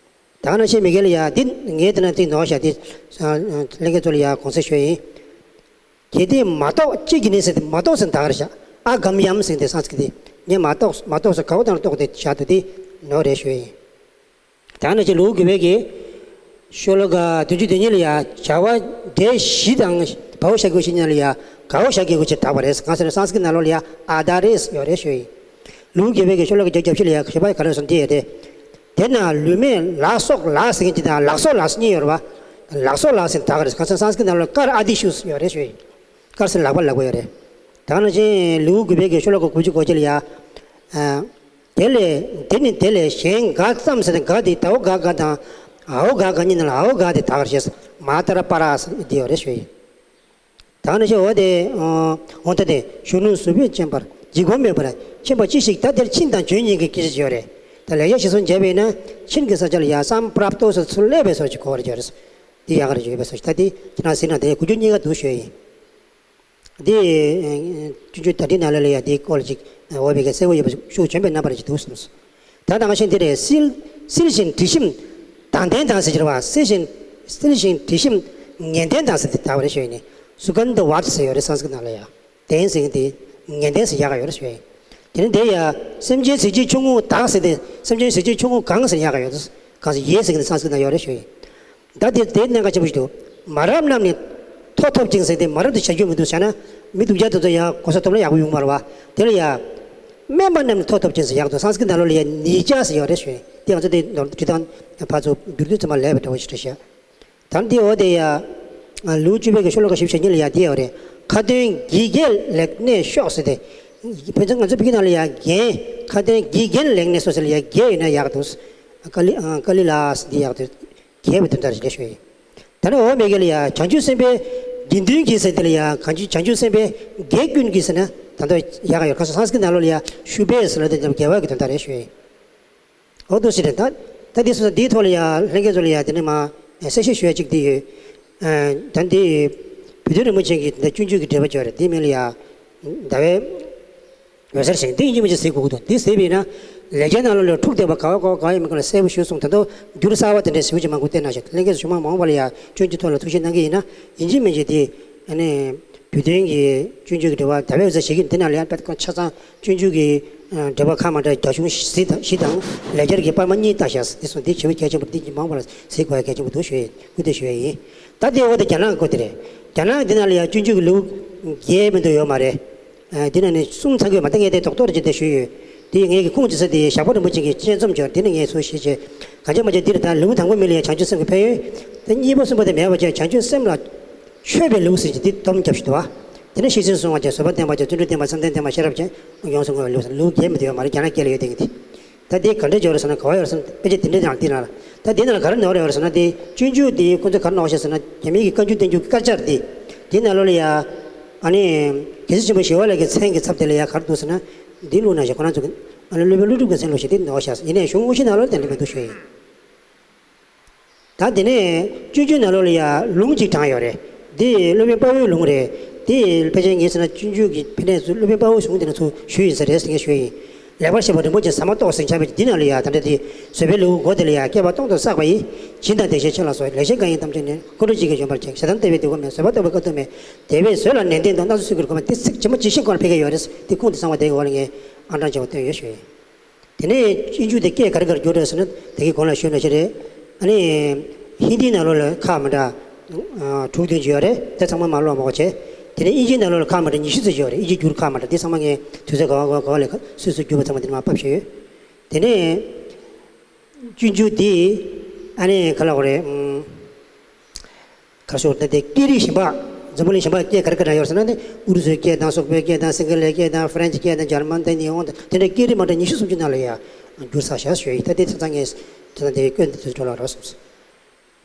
ད་ག་ནང་བཞིན་མི་དགེ་ལ་ཡ་འདི་ངས་དེ་ན་ཚིག་ནོར་བཞག་དེ། ལྷན་རྒྱས་ཚོ་ལ་ཡ་དགོངས་སེལ་ཞུ་ཡ་ཡིན། གལ་ཏེ་མ་རྟོགས་གཅིག་གིས་ནི་ཟེར་ཏེ་མ་རྟོགས་ཟེར་ན་ད་ག་རེ་བྱ། ཨ་གམ་ཡམ་ཟེར་ཏེ་སང་སྐྲིད་དེ། ངས་མ་རྟོགས་མ་རྟོགས་སུ་དགའ་བོ་དང་རྟོགས་ཏེ་བཞག་འདུག་དེ་ནོར་རེད་ཞུ་ཡིན། ད་ནི་ཅིག་ལུག་གུ་བེ་གི་ཤོ་ལོ་ཀ་བདུན་ཅུ་དོན་གཉིས་ལ་ཡ་བྱ་བ་འབྲེལ་བཞི་དང་བའོ་ཤ་གི་ཤི་ཉ་ལ་ཡ་གའོ་ཤ་གི་གུ་ཆེ་དག་པ་རེད། གང་ཟེར་ན་སང་སྐྲི་ནང་ལོགས་ལ་ཡ་ཨ་ད་རེས་ཡོད་རེད་ཞུ་ཡིན། ལུག་གུ་བེ་གི་ཤོ་ལོ་ཀ་བརྒྱ་བཞི་ལ་ཡ་ཞི་བ་ག་རེ་སོང་དེ་ཡོད་རེད། དེ་ན་ལུས་མེད་ལ་སོགས་ལ་ཟེར་མཁན་ཅིག་དང་ལག་སོགས་ལ་གཉིས་ཡོད་རེད་བ། ལག་སོགས་ལ་ཟེར་དག་རེད། གང་ཟེར་ན་སང་སྐྲི་ནང་ལོགས་ཀར་ཨ་དི་ཤུ་ཡོད་རེད་ཞུ་ཡིན། དཀར་སེར་ལག་པ་ལག་པ་ཡོད་རེད། ད་ག་ནང་བཞིན་ལུ་གུ་བེ་གི་ཤོ་ལོ་ཀ་དགུ་བཅུ་གོ་གཅིག་ལ་ཡ། ཨ། དེ་ལས་དེ་ནི་དེ་ལས་གཞན་འགའ་ཙམ་ཟེར་ནས་འགའ་དེ་དའོ་ག་ག་དང་ཨའོ་ག་ག་གཉིས་ནང་ལ་ཨའོ་ག་དེ་དག་རེད། མ་ཏར་པ་ར་ཟེར་དེ་ཡོད་རེད་ཞུ་ཡིན། ད་ག་ནང་བཞིན་འོ་དེ་འོ་ད་དེ་གཞོན་ནུ་གཟུ་བོས་ཅན་པར་འཇིགས་སྐོམ་མེད་པར་ཕྱིན་པ་ཅི་ཞིག་ད་དེར་ཕྱིན་དང་བྱོན་གཉིས་ཀྱི་སྐད་ཆ་ཡོད་རེད། ད་ལས་ཡ་ཞིག་སོང་བྱས་པས་ན་ཕྱིན་གྱི་ས་ཆ་ལ་ཡ་སམ་པྲབ་ཏོ་སོ་ཚུར་སླེབས་པའི་སོ་ཞིག་གོ་བར་བྱ་རེད། དེ་ཡག་རེ་ཡོད་པའི་སོ་ཞིག་ད་དེ་ཁྱེད་རང་ཟེར་ན་དེ་དགུ་བཅུ་གཉིས་ཀ་འདུག་ཞུ་ཡིན། འདི་སྤྱོད་འཇུག་དར་ཊིག་ནང་ལོགས་ལ་ཡ་འདིའི་སྐོར་ལ་ཅིག་འོ་བའི་གསལ་པོ་ཡོད་པ་ཤུགས་བྱོན་པའི་རྣམ་པར་ཅིག་འདུག་གསུངས་སོ། ད་ལྟ་ང་བཞིན་འདི་རེད། སིལ་སིལ་ཞིང་དྲི་ཞིམ་དང་ལྡན་དང་ཟེར་གྱི་རེད་བ། སིལ་ཞིང་སིལ་ཞིང་དྲི་ཞིམ་ངད་ལྡན་དང་ཟེར་ཏེ་དར་བ་རེད་ཞུ་ཡིན་ནི། སུ་གན་དྷ་ཝ་ཏ་ཟེར་ཡོད་རེད་སང་སྐྲི་ནང་ལ་ཡ། ལྡན་ཟེར་གྱི་འདི་ངད་ལྡན་ཟེར་ཡག་ག་ཡོད་རེད་ཞུ་ཡིན། དེ་ནི་འདི་ཡ་སེམས་ཅན་གཟི་བརྗིད་ཆུང་ངུ་དག་ཟེར་ཏེ་སེམས་ཅན་གཟི་བརྗིད་ཆུང་ངུ་གང་ཟེར་ཡག་ག་ཡོད་རེད། གང་ཟེར་ཡེ་ཟེར་གྱི་འདི་སང་སྐྲི་ནང་ཡོད་རེད་ཞུ་ཡིན། ད་དེ་དེའི་གནད་འགག་ཆེན་པོ་ཞིག་འདུག་མ་རབས་རྣམས་ནི་མཐོ་ཐོབ་ཅིང་ཟེར་ཏེ་མ་རབས་དེ་བྱ་རྒྱུ་མི་འདུག་བྱས་ན་མི་སྡུག་ཅག་དེ་ཚོ་ཡང་གོ་ས་ཐོབ་ན་ཡག་པོ་ཡོང་མ་རེད་བ། དེ་ལ་ཡ། དམན་པ་རྣམས་ནི་མཐོ་ཐོབ་ཅིང་ཟེར་ཡག་འདུག་སང་སྐྲི་ནང་ལོགས་ལ་ཡ་ནི་ཅ་ཟེར་ཡོད་རེད་ཞུ་ཡིན། དེ་ང་ཚོ་དེ་ནོར་བྲིས་སྟངས་ཕར་ཚུར་བསྒྱུར་དུས་ཚང་མ་ལས་པའི་འདྲ་བོ་ཞིག་རེད་ཤག་ད་འདི་འོ་དེ་ཡ། ལུག་བཅུ་པའི་གི་ཤོ་ལོ་ཀ་བཞི་བཅུ་ཞེ་གཉིས་ལ་ཡ་དེ་ཡོད་རེད། ཁ་ཏོན་གྱི་རྒྱན་ལེགས་གནས་ཤོག་ཟེར་ཏེ། བོད་ཚང་ང་ཚོ་བོད་སྐད་ནང་ལ་ཡ་རྒྱན། ཁ་ཏོན་གྱི་རྒྱན་ལེགས་གནས་སོགས་ཟེར་ལ་ཡ་རྒྱན་ཡོད་ན་ཡག་འདུག་ཀ་ལི་ཀ་ལི་ལ་ཟེར་འདི་ཡག་འདུག་རྒྱས་པའི་དོན་དག་རེད་ཞུ་ཡིན། ད་ནི་འོ་མེ་གེ་ལ་ཡ་བྱང་ཆུབ་སེམས་དཔའི་དགེ་འདུན་གྱི་ཟེར་དེ་ལ་ཡ་གང་ཆུ་བྱང་ཆུབ་སེམས་དཔའི་དགེ་ཀུན་གྱི་ཟེར་ན་ད་ལྟ་ཡག་ཡོད། ཁ་སང་སང་སྐྲི་ནང་ལོགས་ལ་ཡ་ཤུ་པེ་ཟེར་ལ་དེ་དགེ་བ་གི་དོན་དག་རེད་ཞུ་ཡིན། འོ་འདུག་སེ་རེད་ད། ད་འདི་སོ་སོ་འདིའི་ཐོག་ལ་ཡ་ལྷན་རྒྱས་ཚོ་ལ་ཡ་དེ་ནས་མ་གསལ་བཤད་ཞུ་ཡ་གཅིག་འདི་ཡོད། ཨ། ད་འདི་བོད་དོན་རིན་པོ་ཆེ་གི་ད་སྤྱོད་འཇུག་གི་འགྲེལ་པ་ཅིག་ཡོད་རེད། འདིའི་མིང་ལ་ཡ་ཟླ་བའི་འོད་ཟེར་ཞིང་འདི་ཡིན་གཅིག་མིན་གཅིག་གཟིགས་དགོས་ཀྱི་འདུག་འདི་གཟིགས་པ་ཡིན་ན་ལེགས་སྦྱར་ནང་ལོགས་ལ་འཁྲུགས་བསྡད་པ་ག་བ་ག་བ་ག་ཡིན་མིན་སྐོར་ལ་གསལ་པོ་ཞུས་སོང་། ད་དུང་འགྱུར་གསར་པ་དེ་འདྲའི་ཞིབ་ཅིག་མང་པོ་བསྟན་གནང་ཤག་ལྷན་རྒྱས་ཚོ་ཞུ་མ་མང་བ་ལ་ཡ་སྤྱོད་འཇུག་ཐོག་ལ་ཐུགས་ཞིབ་གནང་གི་ཡིན་ན་ཡིན་གཅིག་མིན་གཅིག་འདི་ཨ་ནི། བོད་དོན་གྱི་སྤྱོད་འཇུག་གི་འགྲེལ་པ་ཟླ་བའི་འོད་ཟེར་ཞིག་གིས་འདི་ནང་ལ་ཡང་དཔེ་ཁོ་ཆ་ཚང་སྤྱོད་འཇུག་གི་འགྲེལ་པ་ཁག་མ་འདྲ་རྒྱ་གཞུང་བཞི་དང་བཞི་དང་ལེགས་སྦྱར་གྱི་པར་མ་གཉིས་བཏགས་བཞག་འདི་སོང་འདི་བྱེད་པོ་གལ་ཆེན་པོ་འདི་མང་བ་ལ་གཟིགས་དགོས་ཡ་གལ་ཆེན་པོ་འདུག་ཞུ་ཡས་སྐུལ་འདེད་ཞུ་ཡས་ཡིན། ད་དེ་འོ་དེ་རྒྱ་ནག་གི་སྐོར་དེ་རེད། རྒྱ་ནག་འདི་ནང་ལ་ཡང་སྤྱོད་འཇུག་གི་ལེའུ་བརྒྱད་མི་འདུག་ཡོད་མ་རེད། འདི་ནང་ནས་གསུམ་ཚང་གི་ཡོད་མ་རེད། ད་ངས་དེ་རྡོག་རྡོག་རེ་བྱས་ཏེ་ཞུས་ཡོད། དེ་ངས་ཀྱི་ཁུངས་ཅི་ས་དེ་ཞབས་པ་རིན་པོ་ཆེ་གི་དཔྱད་རྩོམ་ཅིག་ཡོད་རེད། དེ་ནས་ངས་ཚུར་ཞིབ་བྱས། གང་ཅི་མ་ཅི་འདིར་ད་ལེའུ་དང་པོ་མི་ལ་ཡང་བྱང་ཆུབ་སེམས་ཀྱི་ཕན་ཡོན། དེ་གཉིས་པ་གསུམ་པ་དེ་མེད་པ་བྱས་བྱང་ཆུབ་སེམས་ལ་མཆོད་པའི་ལེའུ་ཟེར་གྱི་འདི་སྡོམ་རྒྱབ་ཞིག་འདུག་བ། དེ་ནས་ཤེར་ཕྱིན་སྲུང་བ་བྱས། བཟོད་པ་བསྟན་པ་བྱས། བརྩོན་འགྲུས་བསྟན་པ། བསམ་གཏན་བསྟན་པ། ཤེས་རབ་བྱས། ཡོངས་སུ་བསྔོ་བའི་ལེའུ་ཟེར་ལེའུ་བརྒྱད་མི་འདུག་ཡོད་མ་རེད། རྒྱ་ནག་སྐད་ལ་ཡོད་དེ་གི་དེ། ད་དེ་ག་འདྲ་ཅིག་ཡོད་རེད་ཟེར་ན་ག་བ་ཡོད་རེད་ཟེར་ན་དཔེ་ཆ་དེ་འདྲའི་ནང་དེ་ནང་ལ་ད་དེ་ནང་ལ་ག་རེ་ནོར་ཡོད་རེད་ཟེར་ན་དེ་སྤྱོད་འཇུག་དེ་ཁོ་ཚོས་ག་རེ་ནོར་ཤག་ཟེར་ན་རྒྱ་མིའི་གི་བཀའ་འགྱུར་བསྟན་འགྱུར་དཀར་ཆག་དེ། དེ་ནང་ལོགས་ལ་ཡ། ཨ་ནི། རྒྱལ་སྲས་ཆེན་པོ་ཞི་བ་ལྷ་གི་མཚན་གྱི་ཚབ་དེ་ལ་ཡ་ག་རེ་འདུག་ཟེར་ན། འདི་བླུགས་ན་ཞེས་ཁོ་རང་ཚོ་གི་ཨ་ནི་སློབ་དཔོན་ཀླུ་སྒྲུབ་ཀྱི་མཚན་བླུགས་ཤིག་དེ་ནོར་ཤག་ཡིན་ནའི་གཞུང་དངོས་གཞི་ནང་ལོགས་དེ་འདྲ་མི་འདུག་ཞུ་ཡིན། ད་དེ་ནས་སྤྱོད་འཇུག་ནང་ལོགས་ལ་ཡ་ལུང་གཅིག་དྲངས་ཡོད་རེད། འདི་སློབ་དཔོན་དཔའ་བོའི་ལུང་རེད། དེ་ཕལ་ཆེར་ངས་ཟེར་ན་སྤྱོད་འཇུག་གི་ཕན་ནས་སུ་སློབ་དཔོན་དཔའ་བོའི་གཞུང་དེ་ནས་ཚུར་ཞུས་ཡིན་ས་རེད་ཟེར་ངས་ཞུས་ཡིན། ལེགས་པར་བཤད་པ་རིན་པོ་ཆེ་ཟ་མ་ཏོག་ཟེར་ཁྱབ་པའི་འདི་ནང་ལ་ཡ་ད་ལྟ་དེ་བཟོད་པའི་ལེའུ་མགོ་དེ་ལ་ཡ་བསྐལ་པ་སྟོང་དུ་བསགས་པ་ཡི། སྦྱིན་དང་བདེ་གཤེགས་མཆོད་ལ་སོགས་ལེགས་བཤད་བཀའ་ཡི་དམ་ཆོས་ནི། ཀུན་འགྲོ་གཅིག་གིས་བཞོན་པར་བྱེད། ཞེ་སྡང་དད་པའི་སྡིག་པ་མེད། བཟོད་པ་རྟོགས་པའི་དཀའ་ཐུབ་མེད། དད་པས་བཟོད་ལ་ནན་ཏན་དང་། སྣ་ཚོགས་སེམས་ཀྱི་སྒོ་མ། དེ་ཚིག་ཇི་མ་ཇི་བཞིན་ཁོ་ན་ཕལ་སྐད་ཡོད་རེད། དེ་ཁུངས་དེ་ཚང་བ་དེ་གི་འོག་ལ་ངས་ཨང་གྲངས་བྱས་པ་བཏོན་ཡོད་ཞུ་ཡིན། དེ་ནས་སྤྱོད་འཇུག་དེ་སྐད་ག་རེ་ག་རེ་བསྒྱུར་རེད་ཟེར་ན་དེ་གི་གོང་ལ་ཞུས་ནང་བཞིན་རེད། ཨ་ནི། ཧིན་དིའི་ནང་ལོགས་ལ་ཁག་མི་འདྲ་དྲུག་བདུན་ཅིག་ཡོད་རེད། དེ་ཚང་མ་མ་ཀློག་མ་དགོས་བྱས། དེ་ནས་དབྱིན་ཇིའི་ནང་ལོགས་ལ་ཁག་མི་འདྲ་ཉི་ཤུ་ཙམ་ཅིག་ཡོད་རེད། དབྱིན་ཇིའི་འགྱུར་ཁག་མི་འདྲ་དེ་ཚང་མ་ངས་དུས་ཚོད་ག་བ་ག་བ་ག་བ་ལ་སོ་སོས་བསྒྱུར་བ་ཚང་མ་དེ་ནས་མར་ཕབ་བཞག་ཡོད། དེ་ནས། སྤྱོད་འཇུག་འདི། ཨ་ནི་ག་ལ་གོ་རེད། ཨུམ། ག་ཤོར་ད་དེ་སྐད་རིགས་གཞན་པ། འཛམ་བུ་གླིང་གཞན་པ་སྐད་ག་རེ་ག་རེ་ཡོད་ཟེར་ན་ནི་ཨུ་རུ་སུའི་སྐད་དང་སོག་པོའི་སྐད་དང་སིང་ག་ལའི་སྐད་དང་ཧྥ་རན་ཆི་སྐད་དང་འཇར་མན་དང་ཉི་ཧོང་དང་དེ་འདྲའི་སྐད་རིགས་མ་འདྲ་ཉི་ཤུ་སུམ་ཅུ་ནང་ལ་ཡ་བསྒྱུར་ཚར་བཞག་ཞུ་ཡིན། ད་དེ་ཚང་ཚང་ངས་ད་ལྟ་དེ་སྐྱོན་དུ་ཚུར་འགྲོ་ལ་རོགས་སོང་།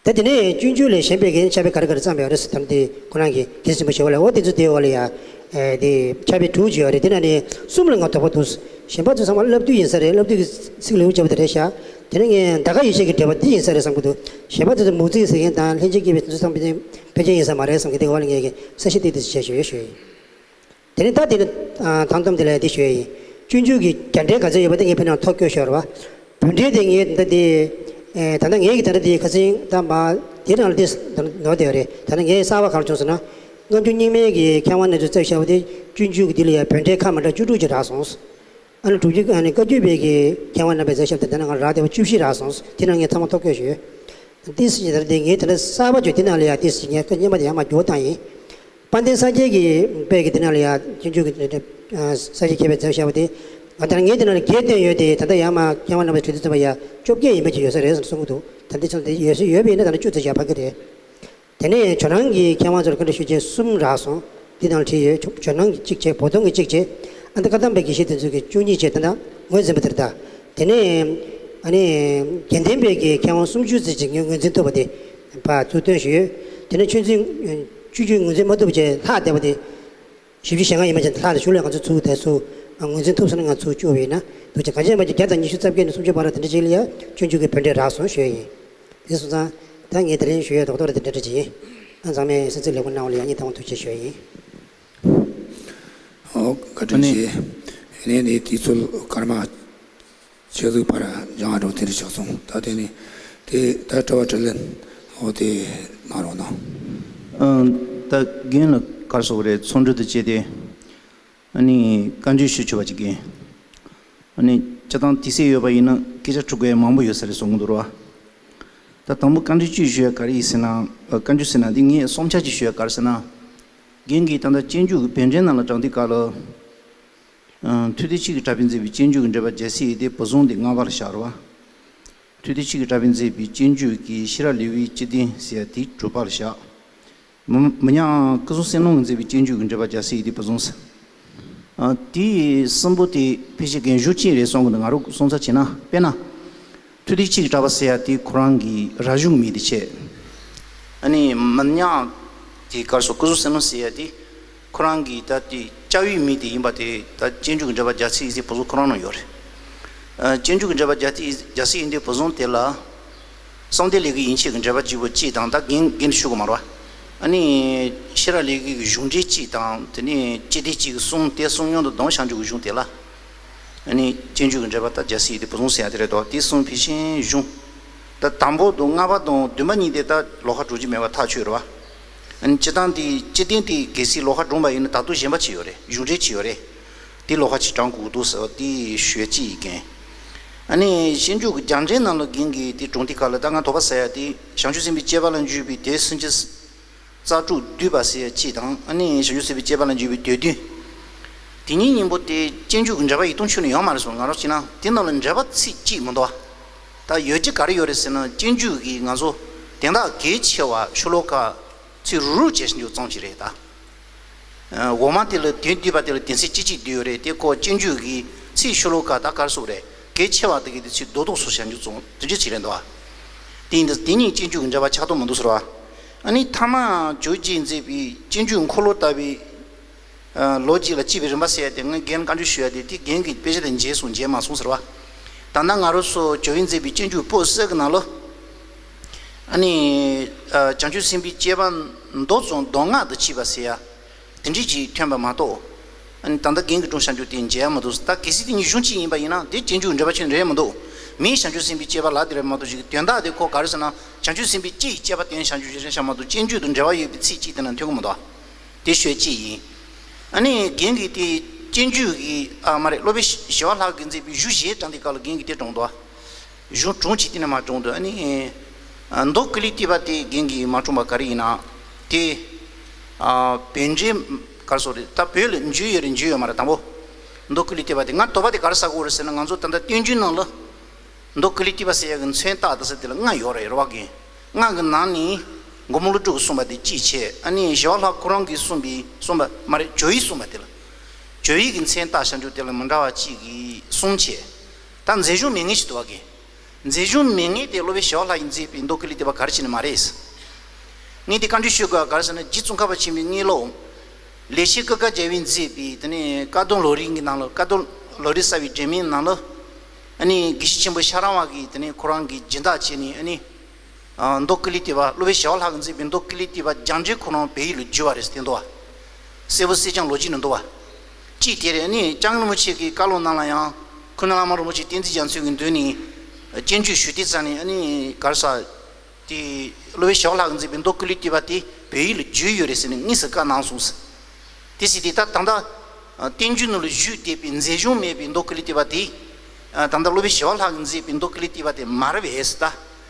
ད་དེ་ནས་སྤྱོད་འཇུག་ལས་གཞན་པའི་གི་ཕྱག་དཔེ་ག་རེ་ག་རེ་བརྩམས་ཡོད་རེད་ཟེར་དུས་དེ་ཁོ་རང་གི་རྒྱལ་སྲས་ཆེན་པོ་ཞི་བ་ལྷ། འོ་དེ་ཚོ་དེའི་འོག་ལ་ཡ། ཨེ་དེ་ཕྱག་དཔེ་དྲུག་ཅིག་ཡོད་རེད། དེ་ནང་ནས་གསུམ་ལ་ང་དོགས་པ་འདུག་གཞན་པ་ཚོ་ཚང་མ་བསླབ་བཏུས་ཡིན་ས་རེད། བསླབ་བཏུས་ཀྱི་ཚིག་ལེའུ་བྱས་པ་དེ་རེད་ཤག་དེ་ནས་ངས་ད་ག་ཡེ་ཤེས་ཀྱི་འགྲེལ་པ་འདི་ཡིན་ས་རེད་བསམ་གྱི་འདུག་གཞན་པ་ཚོ་ཚོ་མུ་ཙིག་ཟེར་མཁན་དང་ལྷན་ཅིག་སྐྱེས་པའི་དེ་ཚོ་ཚང་མ་ཕལ་ཆེར་ཡིན་ས་མ་རེད་བསམ་གྱི། དེ་ག་བ་ལ་ངས་ཀྱི་གསལ་བཤད་ཏོག་ཙམ་བྱས་ཞུ་ཡོད་ཞུ་ཡིན། དེ་ནས་ད་དེ་ནི་ཨ་ཐང་སྟོང་དེ་ལ་འདི་ཞུ་ཡ་ཡིན། སྤྱོད་འཇུག་གི་རྒྱ་འགྲེལ་ག་ཚོད་ཡོད་པ་དེ་ངས་ཕེབས་ན་ཐོ་བཀོད་ཤོར་བ། བོད་འགྲེལ་དེ་ངས་ད་དེ། ཨེ་ད་ལྟ་ངས་ཀྱི་ད་ལྟ་དེ་ཁ་སང་ད་མ་དེ་རང་ལ་དེ་ནོར་དེ་ཡོད་རེད། ད་ནི་ངས་གསར་བ་ག་རེ་བྱུང་ཟེར་ན། སྔ་འགྱུར་རྙིང་མའི་གི་མཁས་དབང་རྣམས་ཚོས་བརྩམས་བཞག་པ་དེ་སྤྱོད་འཇུག་གི་འདི་ལ་ཡང་བོད་འགྲེལ་ཁག་མ་འདྲ་བཅུ་དྲུག་ཅིག་རག་སོང་། ཨ་ནི་དྲུག་ཅུ་ཨ་ནི་བཀའ་བརྒྱུད་པའི་གི་མཁས་དབང་རྣམ་པས་མཛད་བཞག་པ་དེ་ནང་རག་བསྡད་པ་བཅུ་བཞི་རག་སོང་། དེ་ནང་ངས་ཚང་མ་ཐོ་བཀོད་ཞུས། ཏིས་ཞེས་དེ་ངས་དེ་འདྲ་གསར་པ་བརྗོད། དེ་ནང་ལ་ཡ་ཏིས་ཞེས་ངས་ཁ་སྙན་པ་དེ་ཡར་མར་བསྒྱུར་བཏང་ཡིན། དཔལ་ལྡན་ས་སྐྱའི་གི་དཔེ་གི་དེ་ནང་ལ་ཡ་སྤྱོད་འཇུག་གི་ས་སྐྱའི་མཁས་པས་མཛད་བཞག་པ་དེ། ང་ལྟར་ངས་དེ་ནང་ལ་བརྒྱད་བཏོན་ཡོད་དེ། ད་ལྟ་ཡར་མར་མཁས་དབང་རྣམ་པས་བྲིས་དུས་ཙམ་པ་ཡ་བཅོ་བརྒྱད་ཡན་ཆད་ཅིག་ཡོད་ས་རེད་ཟེར་གསུང་གི་འདུག་ད་འདི་ཚོ་དེ་ཡོད་ས་ཡོད་པ་ཡིན་ན་ད་ནི་བཅུ་ཙམ་བཞག་ཕ་གི་རེད། དེ་ནས་ཇོ་ནང་གི་མཁས་དབང་ཚོར་བཀའ་འདྲི་ཞུ་མཁན་གསུམ་རག་སོང་། འདི་ནང་ལ་བྲིས་ཡོད། ཇོ་ཇོ་ནང་གི་གཅིག་བྱས། བོ་དོང་གི་གཅིག་བྱས། ཨ་ནི་བཀའ་གདམས་པའི་དགེ་བཤེས་དེ་ཚོ་གི་བཅུ་གཉིས་བྱས། ད་ལྟ་ངོས་འཛིན་པ་དེ་རེད་ད། དེ་ནས་ཨ་ནི་དགེ་ལྡན་པའི་གི་མཁས་དབང་སུམ་ཅུ་ཙམ་ཅིག་ངོས་འཛིན་ཐུབ་པ་དེ་ཕར་ཚུར་བཏོན་ཞུས་ཡོད། དེ་ནས་ཆོས་འཛིན་བཅུ་བཅུ་ངོས་འཛིན་མ་ཐུབ་པ་བྱས་ལྷག་བསྡད་པ་དེ། བཞི་བཅུ་ཞེ་ལྔ་ཡིན་པ་ཅན་ལྷག་ཏུ་བྱུང་ལས་ང་ཚོ་ཚུར་དེ་ཚོ་ངོས་འཛིན་ཐུབ་སོང་ན་ང་ཚུར་བཅུག་པ་ཡིན་ན་འདུག་ཅེས། གང་ཅི་མ་ཅི་བརྒྱ་དང་ཉི་ཤུ་རྩ་བརྒྱད་ནས་སུམ་ཅུ་བར་དེ་འདྲ་ཅིག་ལ་ཡ་སྤྱོད་འཇུག་གི་བོད་འགྲེལ་རག་སོང་ཞུས་ཡིན། དེ་སོང་ཙང་ད་ངས་དེ་རིང་ཞུ་ཡས་རྡོག་རྡོག་རེ་དེ་འདྲ་འདྲ་ཅིག་ཡིན། ཨ་ཚང་མས་གསན་གཟིགས་ལེགས་པོ་གནང་བ་ལ་ཡ་སྙིང་ཐག་པ་ཐུགས་རྗེ་ཆེ་ཞུ་ཡས་ཡིན། ཨོ་བཀའ་དྲིན་ཆེ། ཡིན་ནའི་ནི་དུས་ཚོད་སྐར་མ་ཆེད་དུ་ཕར་སྦྱང་བ་འགྲོ་དེ་འདྲ་ཆགས་སོང་། ད་དེ་ནི་དེ་ད་དྲི་བ་དྲིས་ལན་འོ་དེ་གནང་རོགས་གནང་། ཨ། ད་རྒན་ལ་ག་རེ་ཟེར་དགོས་རེད། ཚོགས་འདུ་དེ་བྱས་ཏེ་ཨ་ནི་བཀའ་འདྲི་ཞུ་ཆོག་པ་ཅིག་གིས། ཨ་ནི་སྤྱིར་བཏང་དུས་ཚོད་ཡོད་པ་ཡིན་ན་སྐད་ཆ་དྲི་དགོས་མང་པོ་ཡོད་ས་རེད་བསམ་གྱི་འདུག་ར། ད་དང་པོ་བཀའ་འདྲི་གཅིག་ཞུ་ཡ་ག་རེ་ཡིན་ཟེར་ན། ཨ། བཀའ་འདྲི་ཟེར་ན་འདི་ངས་བསམ་འཆར་ཅིག་ཞུ་ཡ་ག་རེ་ཟེར་ན། རྒན་གྱིས་ད་ལྟ་སྤྱོད་འཇུག་གི་བོད་འགྲེལ་ནང་ལ་དྲངས་དུས་སྐབས་ལ། ཨ། ཐུབ་བསྟན་ཆོས་ཀྱི་གྲགས་པས་མཛད་པའི་སྤྱོད་འཇུག་གི་འགྲེལ་པ་རྒྱལ་སྲས་ཡི་དེ་བུ་བཟང་དེ་ལྔ་པར་བཞག་རེད་བ། ཐུབ་བསྟན་ཆོས་ཀྱི་གྲགས་པས་མཛད་པའི་སྤྱོད་འཇུག་གི་ཤེས་རབ་ལེའུའི་སྤྱི་དོན་ཟེར་ཡ་དེ་དྲུག་པར་བཞག། མི་མི་ཉག་སྐུ་གསུང་སེང་བློན་གྱིས་མཛད་པའི་སྤྱོད་འཇུག་གི་འགྲེལ་པ་རྒྱལ་སྲས་ཡི་དེ་བུ་བཟང་ཟེར། ཨ། དེ་གསུམ་པོ་དེ་ཕལ་ཆེར་རྒན་གཞུང་གཅིག་རེད་བསམ་གྱི་འདུག་ང་རང་བསམ་ཚུལ་བྱས་ན། དཔེར་ན། ཐུབ་བསྟན་ཆོས་ཀྱི་གྲགས་པ་ཟེར་ཡ་དེ་ཁོ་རང་གི་རབ་བྱུང་མིང་དེ་བྱས། ཨ་ནི་མི་ཉག་དེ་ག་རེ་ཟེར། སྐུ་གསུང་སེང་བློན་ཟེར་ཡ་དེ་ཁོ་རང་གི་ད་དེ་སྐྱ་བོའི་མིང་དེ་ཡིན་པ་དེ། ད་སྤྱོད་འཇུག་གི་འགྲེལ་པ་རྒྱལ་སྲས་ཡི་དེ་བུ་བཟང་ཁོ་རང་ནང་ཡོད་རེད། ཨ། སྤྱོད་འཇུག་གི་འགྲེལ་པ་རྒྱལ་སྲས་རྒྱལ་སྲས་ཡི་དེ་བུ་བཟང་དེ་ལ། གསང་བདེ་ལེགས་ཀྱི་ཡན་ཆད་ཀྱི་འགྲེལ་པ་གཅིག་པོ་གཅིག་དང་། ད་རྒན་རྒན་ཞུ་གི་མ་རེད་བ། ཨ་ནི་ཤེས་རབ་ལེའུ་གི་གཞུང་འགྲེལ་གཅིག་དང་། དེ་ནས་སྤྱི་དོན་གཅིག་གི་གསུམ། དེ་གསུམ་མཉམ་དུ་ལྡོག་བྱང་ཆུབ་ཀྱི་གཞུང་དེ་ལ། ཨ་ནི་སྤྱོད་འཇུག་གི་འགྲེལ་པ་ད་རྒྱལ་སྲས་ཡི་དེ་བུ་བཟང་ཟེར་ཡ་དེ་རེད་དོ། དེ་གསུམ་ཕལ་ཆེར་གཞུང་། ད་དང་པོ་དང་ལྔ་པ་དང་བདུན་པ་གཉིས་དེ་ད་ལོགས་ཀ་འགྲོ་རྒྱུ་མེད་པ་ཐག་ཆོད་རེད་བ། ཨ་ནི་སྤྱིར་བཏང་དེ་སྤྱི་དོན་དེ་གལ་སྲིད་ལོགས་ཀ་འགྲོ་བ་ཡིན་ན་ད་དུང་གཞན་པ་ཅིག་ཡོད་རེད། གཞུང་འགྲེལ་ཅིག་ཡོད་རེད། དེ་ལོགས་ཀ་ཅིག་དྲངས་དགོས་འདུག་ཟེར་བ་དེ་ཞུ་ཡ་གཅིག་ཡིན། ཨ་ནི་སྤྱོད་འཇུག་གི་རྒྱ་འགྲེལ་ནང་ལ་རྒན་གྱིས་དེ་དྲངས་དུས་སྐབས་ལ། ད་ང་དོགས་པ་ཟ་ཡ་དེ་བྱང་ཆུབ་སེམས་དཔའི་སྤྱད་པ་ལ་འཇུག་པའི་དེ་སུམ་ཅུ་རྩ་དྲུག་བསྡུས་པ་ཟེར་ཡ་གཅིག་དང་། ཨ་ནི་བྱང་ཆུབ་སེམས་དཔའི་སྤྱད་པ་ལ་འཇུག་པའི་དོན་བདུན། དེ་གཉིས་གཉིས་པོ་དེ་སྤྱོད་འཇུག་གི་འགྲེལ་པ་ཡིག་ཐུང་ཆུང་ནས་ཡོད་མ་རེད་གསུངས། ང་རང་བྱས་ན་དེ་ནང་ལ་འགྲེལ་པ་ཚིག་གཅིག་མི་འདུག་བ། ད་ཡོད་རྒྱུ་ག་རེ་ཡོད་རེད་ཟེར་ན། སྤྱོད་འཇུག་གི་ང་ཚོ་དོན་དག་གལ་ཆེ་བ་ཤོ་ལོ་ཀ་ཚིག་རུག་རུག་བྱས་ཤིང་འཇུག་ཙམ་ཞིག་རེད་ད། ཨ། འོག་མ་དེ་ལ་དོན་བསྡུས་པ་དེ་ལ་དོན་ཚིག་གཅིག་གཅིག་བསྡུས་ཡོད་རེད། དེ་ཁོ་སྤྱོད་འཇུག་གི་ཚིག་ཤོ་ལོ་ཀ་ད་ག་རེ་ཟེར་དགོས་རེད། གལ་ཆེ་བ་དེ་གི་དེ་ཚིག་རྡོག་རྡོག་སུ་བྱས་འཇུག་ཙམ་དེ་འདྲ་ཅིག་རེད་འདུག་བ། དེ་ཡིན་དུས་དེ་གཉིས་སྤྱོད་འཇུག་གི་འགྲེལ་པ་ཆགས་མདོག་མི་འདུག་ཟེར་བ། ཨ་ནི་ཐ་མ་ཇོ་བོ་རྗེས་མཛད་པའི་སྤྱོད་འཇུག་འཁོར་ལོ་ལྟ་བུའི། ཨ། ལོ་རྒྱུས་ལ་དཔྱད་པའི་རིམ་པ་ཟེར་ཡ་དེ་ངས་རྒན་བཀའ་འདྲི་ཞུ་ཡ་དེ། དེ་རྒན་གྱིས་དཔེ་ཆ་དེ་མཇལ་སོང་མཇལ་མ་སོང་ཟེར་བ། ད་ལྟ་ང་རང་ཚོ་ཇོ་བོས་མཛད་པའི་སྤྱོད་འཇུག་པོད་གསར་གྱི་ནང་ལ། ཨ་ནི། ཨ། བྱང་ཆུབ་སེམས་དཔའི་སྤྱད་པ་མདོ་ཙམ་མདོ་སྔགས་དང་བཅས་པ་ཟེར་ཡ་དེ་འདྲ་ཅིག་ཐོན་པ་མ་གཏོགས། ཨ་ནི་ད་ལྟ་རྒན་གྱིས་དྲངས་བཞག་རྒྱུ་དེ་མཇལ་ཡ་མི་འདུག་ད་གལ་སྲིད་དེ་གཉིས་གཞུང་གཅིག་ཡིན་པ་ཡིན་ན་དེ་སྤྱོད་འཇུག་འགྲེལ་པ་ཆོས་འགྲེལ་མི་འདུག་མིའི་བྱང་ཆུབ་སེམས་དཔའི་སྤྱད་པ་ལ་དེ་རེད་མ་གཏོགས། ཅིག་དོན་དག་དེ་ཁོ་ག་རེ་ཟེར་ན། བྱང་ཆུབ་སེམས་དཔའི་སྤྱད་ཡི་སྤྱད་པ་དོན་བྱང་ཆུབ་ཞེས་བཤད་མ་གཏོགས། སྤྱོད་འཇུག་དང་འབྲེལ་བ་ཡོད་པའི་ཚིག་གཅིག་དེ་ན་ཐོན་གི་མི་འདུག་དེ་ཤོད་ཅིག་ཡིན། ཨ་ནི་རྒན་གྱིས་དེ་སྤྱོད་འཇུག་གི། ཨ། མ་རེད། སློབ་དཔོན་ཞི་བ་ལྷ་གིས་མཛད་པའི་གཞུང་བཞི་དྲངས་དུས་སྐབས་ལ་རྒན་གྱིས་དེ་དྲངས་འདུག་གཞུང་གྲངས་གཅིག་དེ་ནས་མར་དྲངས་འདུག་ཨ་ནི། ཨ། མདོ་ཀུན་ལས་བཏུས་པ་དེ་རྒན་གྱིས་མ་དྲངས་པ་ག་རེ་ཡིན་ན། དེ། ཨ། བོད་འགྲེལ་ག་རེ་ཟེར་དགོས་རེད། ད་བོད་ལ་འགྱུར་ཡོད་རེད། འགྱུར་ཡོད་མ་རེད། དང་པོ། མདོ་ཀུན་ལས་བཏུས་པ་དེ་ང་དོགས་པ་དེ་ག་རེ་ཟ་དགོས་རེད་ཟེར་ན། ང་ཚོ་ད་ལྟ་བསྟན་འགྱུར་ནང་ལ། མདོ་ཀུན་ལས་བཏུས་པ་ཟེར་ཡག་གི་མཚོན་རྟགས་དེ་ཚོ་དེ་ལ་ལྔ་ཡོད་རེད། རེད་བ་གི། ལྔ་གི་ནང་ནས་མགོན་པོ་ཀླུ་སྒྲུབ་ཀྱིས་གསུངས་པ་དེ་གཅིག་བྱས། ཨ་ནི་ཞི་བ་ལྷ་ཁོ་རང་གིས་གསུངས་པའི། གསུངས་པ་མ་རེད། ཇོ་བོས་གསུངས་པ་དེ་ལ། ཇོ་བོའི་གི་མཚོན་རྟགས་བྱང་ཆུབ་དེ་ལ་མི་འདྲ་བ་གཅིག་གིས་གསུམ་བྱས། ད་མཛད་གཞུང་མེད་མཁན་ཞིག་འདུག་བ་གི། མཛད་གཞུང་མེད་མཁན་དེ་སློབ་དཔོན་ཞི་བ་ལྷ་ཡིས་མཛད་པའི་མདོ་ཀུན་ལས་བཏུས་པ་ག་རེ་བྱས་ནས་མ་རེད། ངས་དེ་བཀའ་འདྲི་ཞུ་དགོས་པ་ག་རེ་ཟེར་ན། རྗེ་ཙོང་ཁ་པ་ཆེན་པོའི་དངོས་སློབ་ལེགས་བཤད་ཀུན་དགའ་རྒྱལ་པོས་མཛད་པའི་དེ་ནས་བཀའ་གདམས་ལམ་རིམ་གྱི་ནང་ལ། བཀའ་གདམས་ལམ་རིམ་གསལ་བའི་སྒྲོན་མེའི་ནང་ལ། ཨ་ནི་དགེ་བཤེས་ཆེན་པོ་ཤ་ར་བ་གིས་དེ་ནས་ཁོ་རང་གིས་སྦྱིན་བདག་བྱས་ནས། ཨ་ནི། ཨ། མདོ་ཀུན་ལས་བཏུས་པ། སློབ་དཔོན་ཞི་བ་ལྷ་གིས་མཛད་པའི་མདོ་ཀུན་ལས་བཏུས་པ་རྒྱ་འགྲེལ་ཁོ་རང་བོད་ཡིག་ལ་བསྒྱུར་བ་རེད་ཟེར་འདུག་བ། གསལ་བུ་གསལ་རྐྱང་ལོ་རྒྱུས་ནང་འདུག་བ། གཅིག་དེ་རེད། ཨ་ནི་སྐྱབས་མགོན་རིན་པོ་ཆེ་གི་བཀའ་སློབ་ནང་ལ་ཡང་། ཁུངས་སྣང་བླ་མ་རིན་པོ་ཆེ་བསྟན་འཛིན་རྒྱ་མཚོ་གི་མདུན་ནས་སྤྱོད་འཇུག་ཞུ་དུས་ཙམ་ནས། ཨ་ནི་ག་རེ་ཟེར། དེ་སློབ་དཔོན་ཞི་བ་ལྷ་གིས་མཛད་པའི་མདོ་ཀུན་ལས་བཏུས་པ་དེ་བོད་ཡིག་ལ་བསྒྱུར་ཡོད་རེད་ཟེར་ནས་དངོས་སུ་བཀའ་གནང་སོང་ཟེར། དེ་ཟེར་དུས་ད་ད་ལྟ་ བསྟན་བཅོས་ནང་ལ་བཞུགས་བསྡད་པའི་མཛེས་ལྗོངས་མེད་པའི་མདོ་ཀི་ལི་ཏི་པ་དེ། ད་ལྟ་སློབ་དཔོན་ཞི་བ་ལྷ་གིས་མཛད་པའི་མདོ་ཀི་ལི་ཏི་པ་དེ་མ་རེད་པས་ད།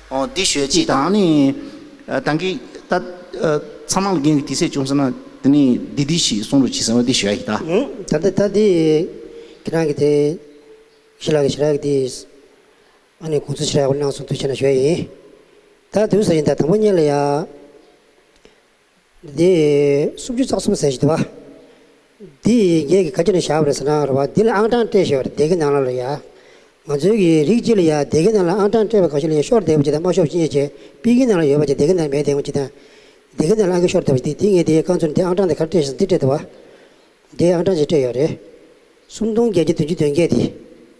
འོ་འདི་ཞུ་ཡ་གཅིག་དང་ནི། ད་གིན་ད་ཚང་མ་ལ་རྒན་གྱི་དུས་ཚོད་བྱུང་སོང་ན་དེ་ནི་འདི་འདི་ཞིག་གསུང་རོགས་བྱེད་ཟེར་བ་འདི་ཞུ་ཡ་ཡིན་ད། ད་ལྟ་ད་འདི་ཁྱེད་རང་གི་དེ་ཞི་ལྷ་གི་ཞི་ལྷ་གི་དེ་ཨ་ནི་གོང་ཚུལ་ཞི་ལྷ་གི་གནང་སོང་དུས་ཆེ་ན་ཞུ་ཡ་ཡིན། ད་དུས་ས་ཡིན་ད་དང་པོ་ཉིད་ལ་ཡ། འདི་སུམ་ཅུ་རྩ་གསུམ་ཟེར་ཞིག་འདུག་བ། འདི་ངེད་ཀྱིས་ག་ཅི་ནས་བཞག་པ་རེད་ཟེར་ན་རེད་བ། འདི་ལ་ཨང་གྲངས་སྤྲད་ཞོར་སྡེ་དགེ་ནང་ལ་ལ་ཡ། ང་ཚོའི་གི་རིགས་གཅིག་ལ་ཡ་སྡེ་དགེ་ནང་ལ་ཨང་གྲངས་སྤྲད་པ་ག་ཤོད་ལ་ཡ་ཤོར་བསྡད་པ་ཅིག་དང་མ་ཤོར་ཅི་ཉེ་ཅེ་པི་ཀི་ནང་ལ་ཡོད་པ་ཅིག་སྡེ་དགེ་ནང་མེད་བསྡད་པ་ཅིག་དང་། སྡེ་དགེ་ནང་ལ་ཨང་ཀི་ཤོར་བསྡད་པ་ཅིག་འདི་འདི་ངས་འདི་རྐང་ཚུན་འདི་ཨང་གྲངས་འདི་ག་རེ་སྤྲད་ཤག་འདི་སྤྲད་འདུག་བ། འདི་ཨང་གྲངས་ཅིག་སྤྲད་ཡོད་རེད། སུམ་སྟོང་བརྒྱད་བརྒྱ་བདུན་ཅུ་དོན་བརྒྱད་དེ།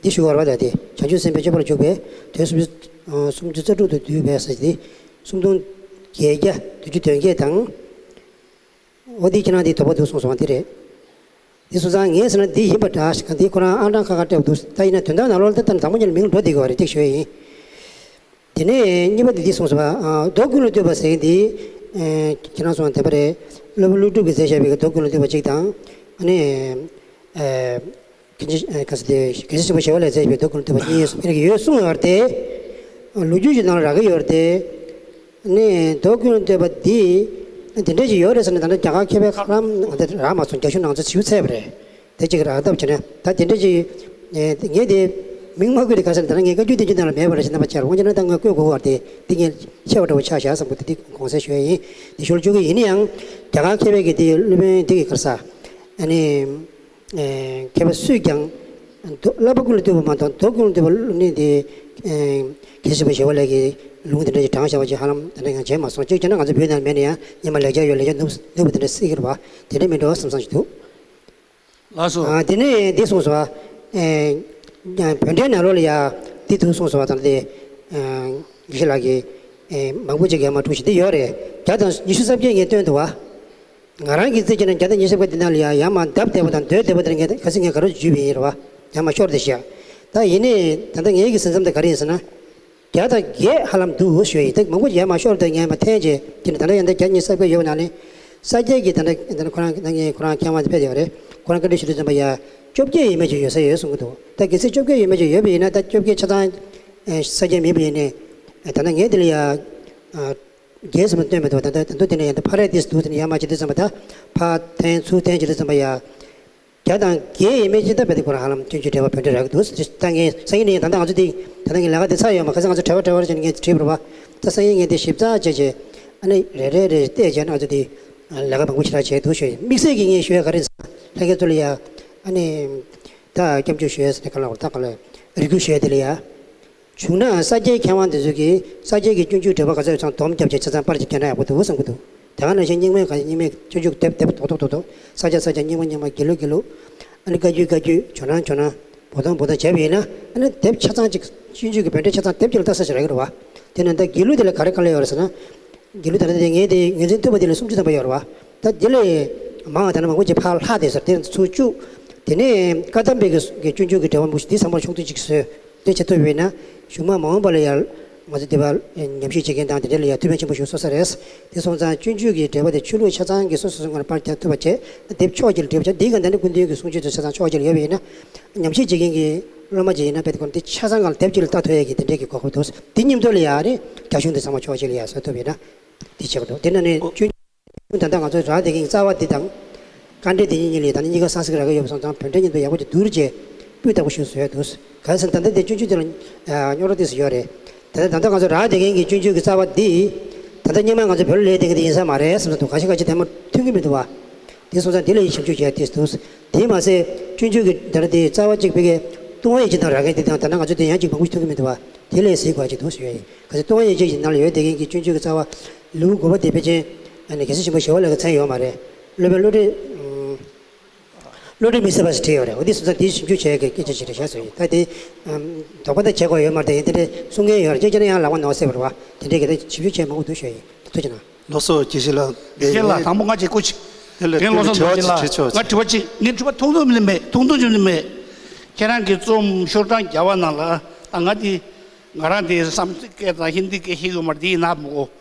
འདི་ཞུ་བར་བ་ལ་དེ་བྱང་ཆུབ་སེམས་དཔའི་སྤྱོད་པ་ལ་འཇུག་པའི་དོན་སུམ་ཅུ། སུམ་ཅུ་རྩ་དྲུག་ཏུ་བསྡུས་པའི་ས་དེ། སུམ་སྟོང་བརྒྱད་བརྒྱ་བདུན་ཅུ་དོན་བརྒྱད་དང་། འོ་དེ་ཁྱེད་རང་དེ་དོགས་པ་འདུག་གསུངས་སོང་བ་དེ་རེད། དེ་སོང་ཙང་ངས་ཟེར་ན་འདི་ཡིན་པ་འདྲ་ཞིག་ག་འདི་ཁོ་རང་ཨང་གྲངས་ཁ་ཁ་སྤྲད་པ་འདུག་ད་ཡིན་ན་དོན་དག་ནང་ལོགས་ལ་ད་ལྟ་དང་པོ་ཉིད་ལ་མིང་འགྲོ་བསྡད་དགོས་པ་རེད་ཅེས་ཞུ་ཡ་ཡིན། དེ་ནས་གཉིས་པ་དེ་འདི་གསུངས་སོང་བ། མདོ་ཀུན་ལས་བཏུས་པ་ཟེར་མཁན་དེ། ཁྱེད་རང་གསུངས་པ་དེ་པ་རེད། སློབ་དཔོན་ཀླུ་སྒྲུབ་ཀྱིས་མཛད་བཞག་པའི་མདོ་ཀུན་ལས་བཏུས་པ་གཅིག་དང་། ཨ་ནི། ག་ཟེ་ག་ཟེ་དེ་དགེ་བཤེས་ཆེན་པོ་ཞི་བ་ལྷས་མཛད་པའི་མདོ་ཀུན་ལས་བཏུས་པ་གཉིས་ཡོད་གསུངས་ཡོད་རེད་དེ། ལོ་རྒྱུས་ཀྱི་ནང་ལ་རག་གི་ཡོད་རེད་དེ། ནས་མདོ་ཀུན་ལས་བཏུས་པ་འདི། དེ་འདྲ་ཞིག་ཡོད་རེད་ཟེར་ནས་ད་ལྟ་རྒྱ་གར་མཁས་པའི་ཁ་ལམ་ང་ཚོ་རག་མ་སོང་རྒྱ་གཞུང་ནང་ཚོ་ཞིབ་འཚོལ་བ་རེད། དེ་གཅིག་རག་ཐབས་བྱས་ན་ད་དེ་འདྲ་ཞིག་ངས་དེ་མིང་མ་བཀོད་དེ་ག་ཟེར་ན་ད་ལྟ་ངས་བཀའ་བརྒྱུད་བསྟན་བཅོས་ནང་ལ་མེད་པ་རེད་ཟེར་ན་པ་ཆར་འོན་ཀྱང་ད་ང་བཀོད་དགོས་པ་རེད་དེ་འདི་ངས་ཤེས་པ་འདྲ་བོ་ཆགས་བཞག་བསམ་གི་འདུག་འདི་དགོངས་སེལ་ཞུ་ཡ་ཡིན། འདི་ཞུ་ལ་བཅུག་གི་ཡིན་ན་ཡང་རྒྱ་གར་མཁས་པའི་གི་དེ་སློབ་དཔོན་འདི་གི་ག་རེ་ཟ། ཨ་ནི། མཁས་པ་སུས་ཀྱང་། མདོ་བསླབ་པ་ཀུན་ལས་བཏུས་པ་མ་གཏོགས་མདོ་ཀུན་ལས་བཏུས་པ་ནི་དེ། དགེ་བཤེས་པ་ཞི་བ་ལྷས་ཀྱིས་ལུང་དེ་འདྲ་ཞིག་དྲངས་བཞག་པ་ཅིག་ཧ་ལམ་དེ་འདྲ་ཡང་བྱས་མ་སོང་གཅིག་བྱས་ན་ང་ཚོ་བོད་ནང་མེད་ན་ཡང་སྔོན་མ་ལེགས་སྦྱར་ཡོད་ལེགས་སྦྱར་ནུབ་ནུབ་པ་དེ་འདྲ་སྲིད་ཀྱི་རེད་བ། དེ་འདྲ་མིན་འགྲོ་བསམ་བསམ་ཞིག་འདུག་ལགས་སོ། དེ་ནས་འདི་གསུངས་སོ། བོད་འགྲེལ་ནང་ལོགས་ལ་ཡ་འདི་འདུག་གསུངས་སོ་བ་དང་དེ། དགེ་བཤེས་ལགས་ཀྱིས། མང་པོ་ཅིག་ཡར་མར་དཀྲུགས་ཤིག་འདི་ཡོད་རེད། བརྒྱ་དང་ཉི་ཤུ་རྩ་བརྒྱད་ངས་བཏོན་འདུག་བ། ང་རང་གི་རྩིས་བྱས་ན་བརྒྱ་དང་ཉི་ཤུ་རྩ་བརྒྱད་འདི་ནང་ལ་ཡང་ཡར་མར་བརྡབ་བསྡད་པ་དང་སྡོད་བསྡད་པ་དེར་ངས་ག་ཚོད་ངས་ག་རེ་བརྒྱུད་པ་ཡིན་རེད་བ། ཡར་མར་ཤོར་བསྡད་ཤག་ད་ཡིན་ནའི་ད་ལྟ་ངའི་གི་ཟིན་མཚམས་དེ་ག་རེ་ཡིན་ཟེར་ན། བརྒྱ་དང་བརྒྱད་ཧ་ལམ་འདུག་ཞུ་ཡ་ཡིན། ད་མང་པོ་ཡར་མར་ཤོར་བསྡད་ངས་མར་འཐེན་བྱས་དེ་ནི་ད་ལྟ་ཡང་ད་བརྒྱ་ཉི་ཤུ་རྩ་བརྒྱད་ཡོད་པ་ནང་ནས། ས་སྐྱའི་གི་ད་ལྟ་ད་ལྟ་ཁོ་རང་ད་ངས་ཁོ་རང་མཁས་དབང་དེ་ཕེབས་ཡོད་རེད། ཁོ་རང་བཀའ་འདྲི་ཞུ་དུས་ཙམ་པ་ཡ། བཅོ་བརྒྱད་ཡས་མས་ཅིག་ཡོད་ས་ཡོད་གསུང་གི་འདུག་ད་གལ་སྲིད་བཅོ་བརྒྱད་ཡས་མས་ཅིག་ཡོད་པ་ཡིན་ན་ད་བཅོ་བརྒྱད་ཆ་ཚང་ས་སྐྱ་མིན་པ་ཡིན་ནའི། ད་ལྟ་ངས་དེ་ལ་ཡ། བརྒྱད་ཙམ་བཏོན་མི་འདུག་ད་ལྟ་ད་དུང་དེ་ནས་ཡང་ད་ཕ་རེད་དེ་འདུག་དེ་ནས་ཡར་མར་བྱེད་དུས་ཙམ་པ་ད་ཕར་འཐེན་ཚུར་འཐེན་བྱེད་དུས་ཙམ་པ་ཡ། བརྒྱ་དང་བརྒྱད་ཡས་མས་ཅིག་ད་བས་དེ་ཁོ་རང་ཧ་ལམ་སྤྱོད་འཇུག་འགྲེལ་པ་བོད་འགྲེལ་རག་གི་འདུག་ད་ངས་སང་ཉིན་ནས་ཡང་ད་ལྟ་ང་ཚོ་དེ་ད་ལྟ་ངས་ལས་ཀ་དེ་ཚར་ཡོད་མ་ཁ་སང་ང་ཚོ་བྲེལ་བ་བྲེལ་བ་རེད་ཅེས་ངས་བྲིས་པ་རེད་བ། ད་སང་ཉིན་ངས་དེ་ཞིབ་ཚགས་བྱས་བྱས་ཨ་ནི་རེ་རེ་རེ་བལྟས་བྱས་ན་ང་ཚོ་དེ་ལས་ཀ་མང་པོ་ཞེ་དྲག་བྱས་འདུག་ཞུ་ཡིན། དམིགས་བསལ་གྱིས་ངས་ཞུ་ཡ་ག་རེ་ཡིན་ཟེར་ན་ལྷན་རྒྱས་ཚོ་ལ་ཡ་ཨ་ནི་ད་སྐྱབས་འཇུག་ཞུ་ཡ་ཟེར་ནས་ག་ལ་བར་ད་ག་ལ་རེ་སྐུལ་ཞུ་ཡ་དེ་ལ་ཡ། བྱུང་ན་ས་སྐྱའི་མཁས་དབང་དེ་ཚོས་ཀྱིས་ས་སྐྱའི་གི་སྤྱོད་འཇུག་འགྲེལ་པ་ག་ཚོད་ཚང་སྡོམ་བརྒྱབ་བྱས་ཆ་ཚང་པར་ཅིག་བརྒྱབ་ན་ཡག་པོ་འདུག་བསམ་གྱི་འདུག་དེ་ག་ནང་བཞིན་རྙིང་མའི་ག་རྙིང་མའི་སྤྱོད་འཇུག་དེབ་དེབ་རྡོག་རྡོག་རྡོག་རྡོག་ས་སྐྱ་ས་སྐྱ་རྙིང་མ་རྙིང་མ་དགེ་ལུགས་དགེ་ལུགས། ཨ་ནི་བཀའ་བརྒྱུད་བཀའ་བརྒྱུད་ཇོ་ནང་ཇོ་ནང་བོ་དོན་བོ་དོན་བྱས་པ་ཡིན་ན་ཨ་ནི་དེབ་ཆ་ཚང་ཅིག་སྤྱོད་འཇུག་གི་བོད་འགྲེལ་ཆ་ཚང་དེབ་ཅིག་ལ་ལྟ་ས་ཞིག་རག་གི་རེད་བ། དེ་ནས་ད་དགེ་ལུགས་དེ་ལ་ག་རེ་ག་ལ་ཡོད་རེད་ཟེར་ན། དགེ་ལུགས་ད་ལྟ་དེ་ངས་དེ་ངོས་འཛིན་ཐུབ་པ་དེ་ལ་སུམ་ཅུ་ཙམ་པ་ཡོད་རེད་བ། ད་དེ་ལས་མང་བ་ད་ནི་མང་པོ་ཅིག་ཕར་ལྷག་བསྡད་ཟེར་དེ་ཚུར་བཅུག་དེ་ནས་བཀའ་གདམས་པའི་གི་གི་སྤྱོད་འཇུག་གི་འགྲེལ་པ་མང་པོ་ཞིག་དེ་ཚང་མར་ཕྱོགས་བསྡུས་ཅིག་བཟོས་དེ་བྱེད་ཐུབ་པ་ཡིན་ན་གཞུག་མ་མ་འོངས་པ་ལ་ཡང་ང་ཚོ་འདི་པར་ཉམས་ཞིབ་བྱེད་མཁན་དང་དེ་འདྲ་ལ་ཡང་ཐུགས་ཕན་ཆེན་པོ་ཞིག་གསོ་ས་རེད། དེ་སོང་ཙང་སྤྱོད་འཇུག་གི་འགྲེལ་པ་དེ་ཆོས་ལུགས་ཆ་ཚང་གི་སོ་སོ་སོ་སྔོན་ལ་པར་རྒྱག་ཐུབ་པ་བྱས་དེབ་ཕྱོགས་གཅིག་ལ་བསྒྲིགས་པ་བྱས་འདི་ག་འདི་ནི་སྐུ་མདུན་གྱི་གསུང་ཆོས་དེ་ཆ་ཚང་ཕྱོགས་གཅིག་ལ་ཡོད་པ་ཡིན་ན་ཉམས་ཞིབ་བྱེད་མཁན་གྱི་སློབ་མ་ཅིག་ཡིན་ན་དཔེ་དེ་ཁོ་འདི་ཆ་ཚང་སྒང་ལ་དེབ་གཅིག་ལ་ལྟ་ཐུབ་ཡས་ཀྱི་དེ་འདྲས་ཀྱི་གོ་སྐབས་འདུག་དེ་མཉམ་དུ་ལ་ཡང་རེད་རྒྱ་གཞུང་དེ་ཚང་མ་ཕྱོགས་གཅིག་ལ་ཡང་བཟོ་ཐུབ་ཡིན་ན་དེ་བྱེད་དགོས་འདུག་དེ་ནང་ནས་ཨོ། ཆོས་ད་ལྟ་ང་ཚོ་རག་བསྡད་མཁན་གྱི་རྩ་བ་འདི་དང་། དཀའ་འགྲེལ་འདི་གཉིས་གཉིས་ལས་ད་ནི་གཉིས་ཀ་གསང་སྔགས་རག་གི་ཡོད་པ་སོང་ཙང་བོད་འགྲེལ་མཉམ་དུ་ཡག་པོ་ཅིག་བསྡུར་བྱས་སྤུས་དག་པོ་ཞིག་བཟོ་ཡ་འདུག་གལ་སྲིད་ད་ལྟ་འདི་སྤྱོད་འཇུག་དེ་ལ་རྙོག་དྲ་ཏོག་ཙམ་ཡོད་རེད། ད་ལྟ་ད་ལྟ་ང་ཚོ་རག་བསྡད་མཁན་གྱི་སྤྱོད་འཇུག་གི་རྩ་བ་འདི་ད་ལྟ་སྔོན་མ་ང་ཚོ་བོད་ལ་ལས་བསྡད་མཁན་དེ་ཡིན་ས་མ་རེད་བསམ་ས་འདུག་གང་ཤེས་གང་ཤེས་དེ་མ་མཐུན་གྱི་མི་འདུག་བ། དེ་སོང་ཙང་དེ་ལ་ཡིད་ཞིབ་འཇུག་བྱས་ཏེ་འདུག་དེས་མ་ཟད་སྤྱོད་འཇུག་གི་ད་ལྟ་དེ་རྩ་བ་གཅིག་ཕ་གིའི་ལྟུང་བ་ཡིད་བྱེད་དང་རག་མཁན་དེ་དང་ད་ལྟ་ང་ཚོ་དེ་ཡང་གཅིག་མང་པོ་ཞིག་མཐུན་གྱི་མི་འདུག་བ། དེ་ལས་གཟིགས་དགོས་ཅིག་འདུག་ཞུ་ཡ་ཡིན། གལ་སྲིད་ལྟུང་བ་ཡིད་བྱེད་ཀྱི་ནང་ལ་ཡོད་བསྡད་མཁན་གྱི་སྤྱོད་འཇུག་གི་རྩ་བ་ལེའུ་དགུ་པ་དེ་ཕལ་ཆེར་ཨ་ནི་རྒྱལ་སྲས་ཆེན་པོ་ཞི་བ་ལྷ་གིས་མཚན་ཡོད་མ་རེད། སློབ་དཔོན་བློ་གྲོས་བློ་གྲོས་མི་ཟད་པ་ཞིག་བྲིས་ཡོད་རེད། འོ་དེ་སོང་ཙང་དེ་ཞིབ་འཇུག་བྱེད་ཡག་གི་སྐད་ཆ་ཞིག་རེད་ཤག་ཟེར་ཡིན། ད་དེ་དོགས་པ་ད་བྱེད་དགོས་ཡོད་མ་རེད། ད་ཡིན་དེ་འདྲའི་གསུང་མཁན་ཡོད་རེད། ཁྱེད་ཀྱི་ནས་ཡང་ལག་པ་ནོར་སྲིད་པ་རེད་བ། དེ་འདྲའི་གི་ད་ཞིབ་འཇུག་བྱེད་མང་པོ་འདུག་ཞུ་ཡ་ཡིན། ཐུགས་རྗེ་གནང་། ལགས་སོ་རྒན་ལགས། དང་པོ་ང་ཅིག་སྐུ་མཁྱེན། དེ་ལ་རྒན་བློ་བཟང་རྡོ་རྗེ་ལགས། ང་དྲི་བ་གཅིག་ངའི་དྲི་བ་ཐུང་ཐུང་མིན་མེད་ཐུང་ཐུང་ཅིག་མིན་མེད། ཁྱེད་རང་གི་རྩོམ་ཤོག་གྲངས་བརྒྱ་པ་ནང་ལ་ད་ང་དེ་ང་རང་དེ་སམ་སྐྲྀཏ་སྐད་དང་ཧིན་དི་སྐད་ཤེས་ཀྱི་མ་རེད། དེ་ཡིན་ན་མོ།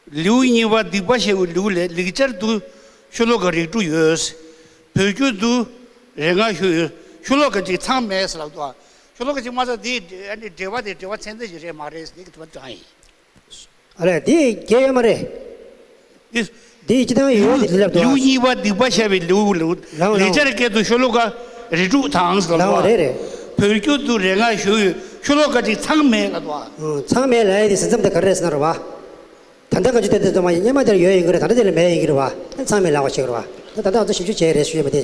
ལེའུ་གཉིས་པ་སྡིག་པ་ཞེས་པའི་ལེའུ་ལས་ལེགས་སྦྱར་དུ་ཤོ་ལོ་ཀ་རིགས་དྲུག་ཡོད། བོད་སྒྱུར་དུ་རེ་སྔ་ཞུ་ཡོད། ཤོ་ལོ་ཀ་གཅིག་ཚང་མེད་ཟེར་ལབ་འདུག་ཨ། ཤོ་ལོ་ཀ་གཅིག་མ་ཚང་དེ་ཨ་ནི་འགྲེལ་པ་དེ་འགྲེལ་པ་ཚན་རྩལ་ཞིག་རེད་མ་རེད་ཟེར་དེ་གི་དྲི་བ་དྲངས་ཡིན། ཨ་ལས་དེ་རྒྱལ་ཡོད་མ་རེད། དེ་དེ་སྤྱི་བཏང་ཡོད་དེ་ལབ་འདུག་ལེའུ་གཉིས་པ་སྡིག་པ་བཤགས་པའི་ལེའུ་ལེའུ། ལའོ་ལའོ། ལེགས་སྦྱར་སྐད་དུ་ཤོ་ལོ་ཀ་རེ་དྲུག་དང་ཟེར་ལབ་འདུག་ཨ། ལའོ་རེད་རེད། བོད་སྒྱུར་དུ་རེ་སྔ་ཞུ་ཡོད། ཤོ་ལོ་ཀ་གཅིག་ཚང་མེད་ལབ་འདུག་ཨ། ཨོ། ཚང་མེད་ལབ་ཡ་དེ་ཟིན་མཚམས་དེ་ག་རེ་རེད་ཟེར་ན་རེད་བ། ད་ལྟ་ང་ཚོ་དེ་དེ་ཚང་མ་སྔོན་མ་དེར་ཡོད་ཡིན་གྱི་རེད། ད་ལྟ་དེ་ལ་མེད་ཡིན་གྱི་རེད་བ། ཚང་མས་ལབ་པ་ཞིག་རེད་བ། ད་ལྟ་ང་ཚོ་ཞིབ་འཇུག་བྱས་རེད་ཞུ་ཡོད་པ་དེ།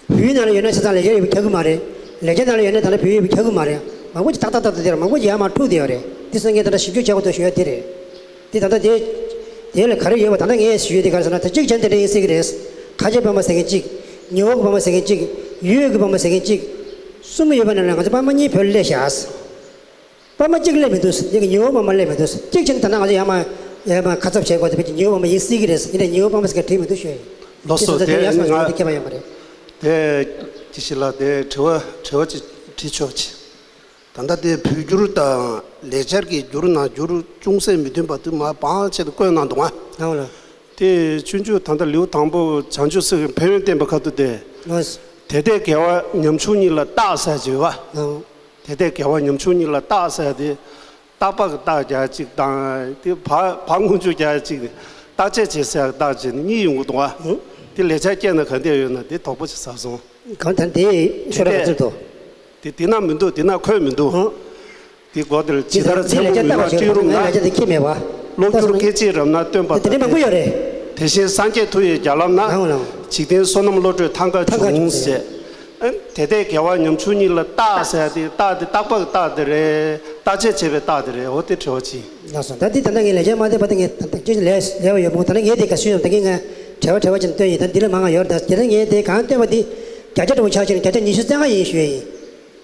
བོད་ཡིག་ནང་ལ་ཡོད་ན་ཆ་ཚང་ལེགས་སྦྱར་ཡོད་པ་ཁྱབ་ཀྱི་མ་རེད། ལེགས་སྦྱར་ནང་ལ་ཡོད་ན་ད་ལྟ་བོད་ཡིག་ཡོད་པ་ཁྱབ་ཀྱི་མ་རེད། མང་པོ་ཅིག་ཏག་ཏག་ཏག་ཏག་དེ་རེད། མང་པོ་ཅིག་ཡར་མར་འཁྲུག་བསྡད་ཡོད་རེད། དེ་སོང་ངས་ད་ལྟ་ཞིབ་འཇུག་བྱེད་དགོས་འདུག་ཞུ་ཡ་དེ་རེད། དེ་ད་ལྟ་དེ་དེ་ལ་ག་རེ་ཡོད་པ་ད་ལྟ་ངས་ཞུ་ཡ་དེ་ག་རེ་ཟེར་ན་ད་གཅིག་བྱས་ན་དེ་འདྲ་ཡིན་སྲིད་ཀྱི་རེད། ཁ་ཆེ་པདྨ་ཟེར་མཁན་གཅིག་ཉི་འོག་པདྨ་ཟེར་མཁན་གཅིག་ཡུལ་གྱི་པདྨ་ཟེར་མཁན་གཅིག་གསུམ་ཡོད་པ་ནང་ལ་ང་ཚོ་པདྨ་གཉིས་བོད་ལ་སླེབས་ཤག་པདྨ་གཅིག་སླེབས་མི་འདུག་ཡིན་གྱི་ཉི་འོག་པདྨ་སླེབས་མི་འདུག་གཅིག་བྱས་ན་ད་ནང་ང་ཚོ་ཡར་མར་ཡར་མར་ཁ་ཚབ་བྱེད་དགོས་དེ་བས་ཀྱི་ཉི་འོག་པདྨ་ཡིན་སྲིད་ཀྱི་རེད། ཡིན་ནའི་ཉི་འོག་པདྨ་ཟེར་མཁན་བྲིས་མི་འདུག་ཞུ་ཡ་ཡིན། ལགས་སོ། དེ་ཚོ་དེ་ཡག་སོང་ང་ཞུ་རྒྱུ་དེ་ཁྱད་པར་ཡོད་མ་རེད། དེ་ཅི་ཞིག་ལ་དེ་དྲི་བ་དྲི་བ་ཅིག་དྲིས་ཆོག་ཅིག་ད་ལྟ་དེ་བོད་བསྒྱུར་དང་ལེགས་སྦྱར་གྱི་བསྒྱུར་ནང་བསྒྱུར་ཅུང་ཟད་མི་མཐུན་པ་དུ་མ་བང་ཆེད་དུ་བཀོད་གནང་འདུག་ཨ། ཨོ་ལ། དེ་སྤྱོད་འཇུག་ད་ལྟ་ལེའུ་དང་པོ་བྱང་ཆུབ་སེམས་ཀྱི་ཕན་ཡོན་བསྟན་པའི་ཁ་ཐུག་དེ། ལགས། དེ་ལྟས་དགེ་བ་ཉམ་ཆུང་གཉིས་ལ་བརྟག་ཟེར་གྱི་ཡོད་པ། ལགས། དེ་ལྟས་དགེ་བ་ཉམ་ཆུང་གཉིས་ལ་བརྟག་ཟེར་དེ། བརྟག་པ་གི་བརྟག་རྒྱག་གཅིག་དང་དེ་བ་བ་སྔོན་འཇུག་རྒྱག་གཅིག་བརྟག་དཔྱད་བྱེད་ཟེར་བརྟག་བྱེད་ནི་གཉིས་ཡོང་གི་འདུག་བ། ལགས། དེ་ལེགས་སྦྱར་སྐད་ནང་ག་འདྲས་ཡོད་ན་དེ་དོགས་པ་ཅིག་ཟ་སོང་། གང་ལྟར་དེ་ཤོར་བ་ཚུལ་དུ། དེ་དེ་ན་མི་འདུག་དེ་ན་འཁོད་མི་འདུག་ཨང་། དེ་སྒོ་དེར་ཇི་ལྟར་འཚལ་ལོ་མི་མངོན་པ་སྤྲིན་རུམ་ན། ལས་ཀྱི་ཁྱི་མེད་པ། བློ་འགྱུར་སྐད་ཅིག་རབ་ན་སྟོན་པ་ལྟར། དེ་འདྲ་མང་པོ་ཡོད་རེད། དེ་བཞིན་སངས་རྒྱས་མཐུ་ཡི་རྒྱ་ལམ་ན། ལའོ་ལའོ། འཇིག་རྟེན་བསོད་ནམས་བློ་གྲོས་ཐང་ཀ་འབྱུང་ཟེར། ཨ་དེ་ལྟས་དགེ་བ་ཉམ་ཆུང་གཉིས་ལ་བརྟག་ཟེར་ཏེ་བརྟག་དེ་བརྟག་པ་གི་བརྟག་དེ་རེད། བརྟག་དཔྱད་བྱེད་པའི་བརྟག་དེ་རེད། འོ་དེ་དྲི་བ་ཅིག་ལགས་སོ། ད་འདི་ད་ལྟ་ངས་ལས་བྱེད་མ་བསྡད་པ་ད་ངས་ད་ལྟ་ཅི་ལས་ལས་པ་ཡོད་མོད། ད་ལྟ་ངས་དེ་ག་ཞུས་ཡོང་ད་ངས་ང་བྲེལ་བ་བྲེལ་བ་ཅན་སྟོན་ཡིན། ད་འདི་ལ་མང་ང་ཡོད་རེད། ད་དེ་ལ་ངས་དེ་གང་བསྟན་པ་འདི་བརྒྱ་ཆ་འདྲ་པོ་ཆགས་ཕྱིན་ན་བརྒྱ་ཆ་ཉི་ཤུ་རྩ་ལྔ་ཡིན་ཞུ་ཡ་ཡིན།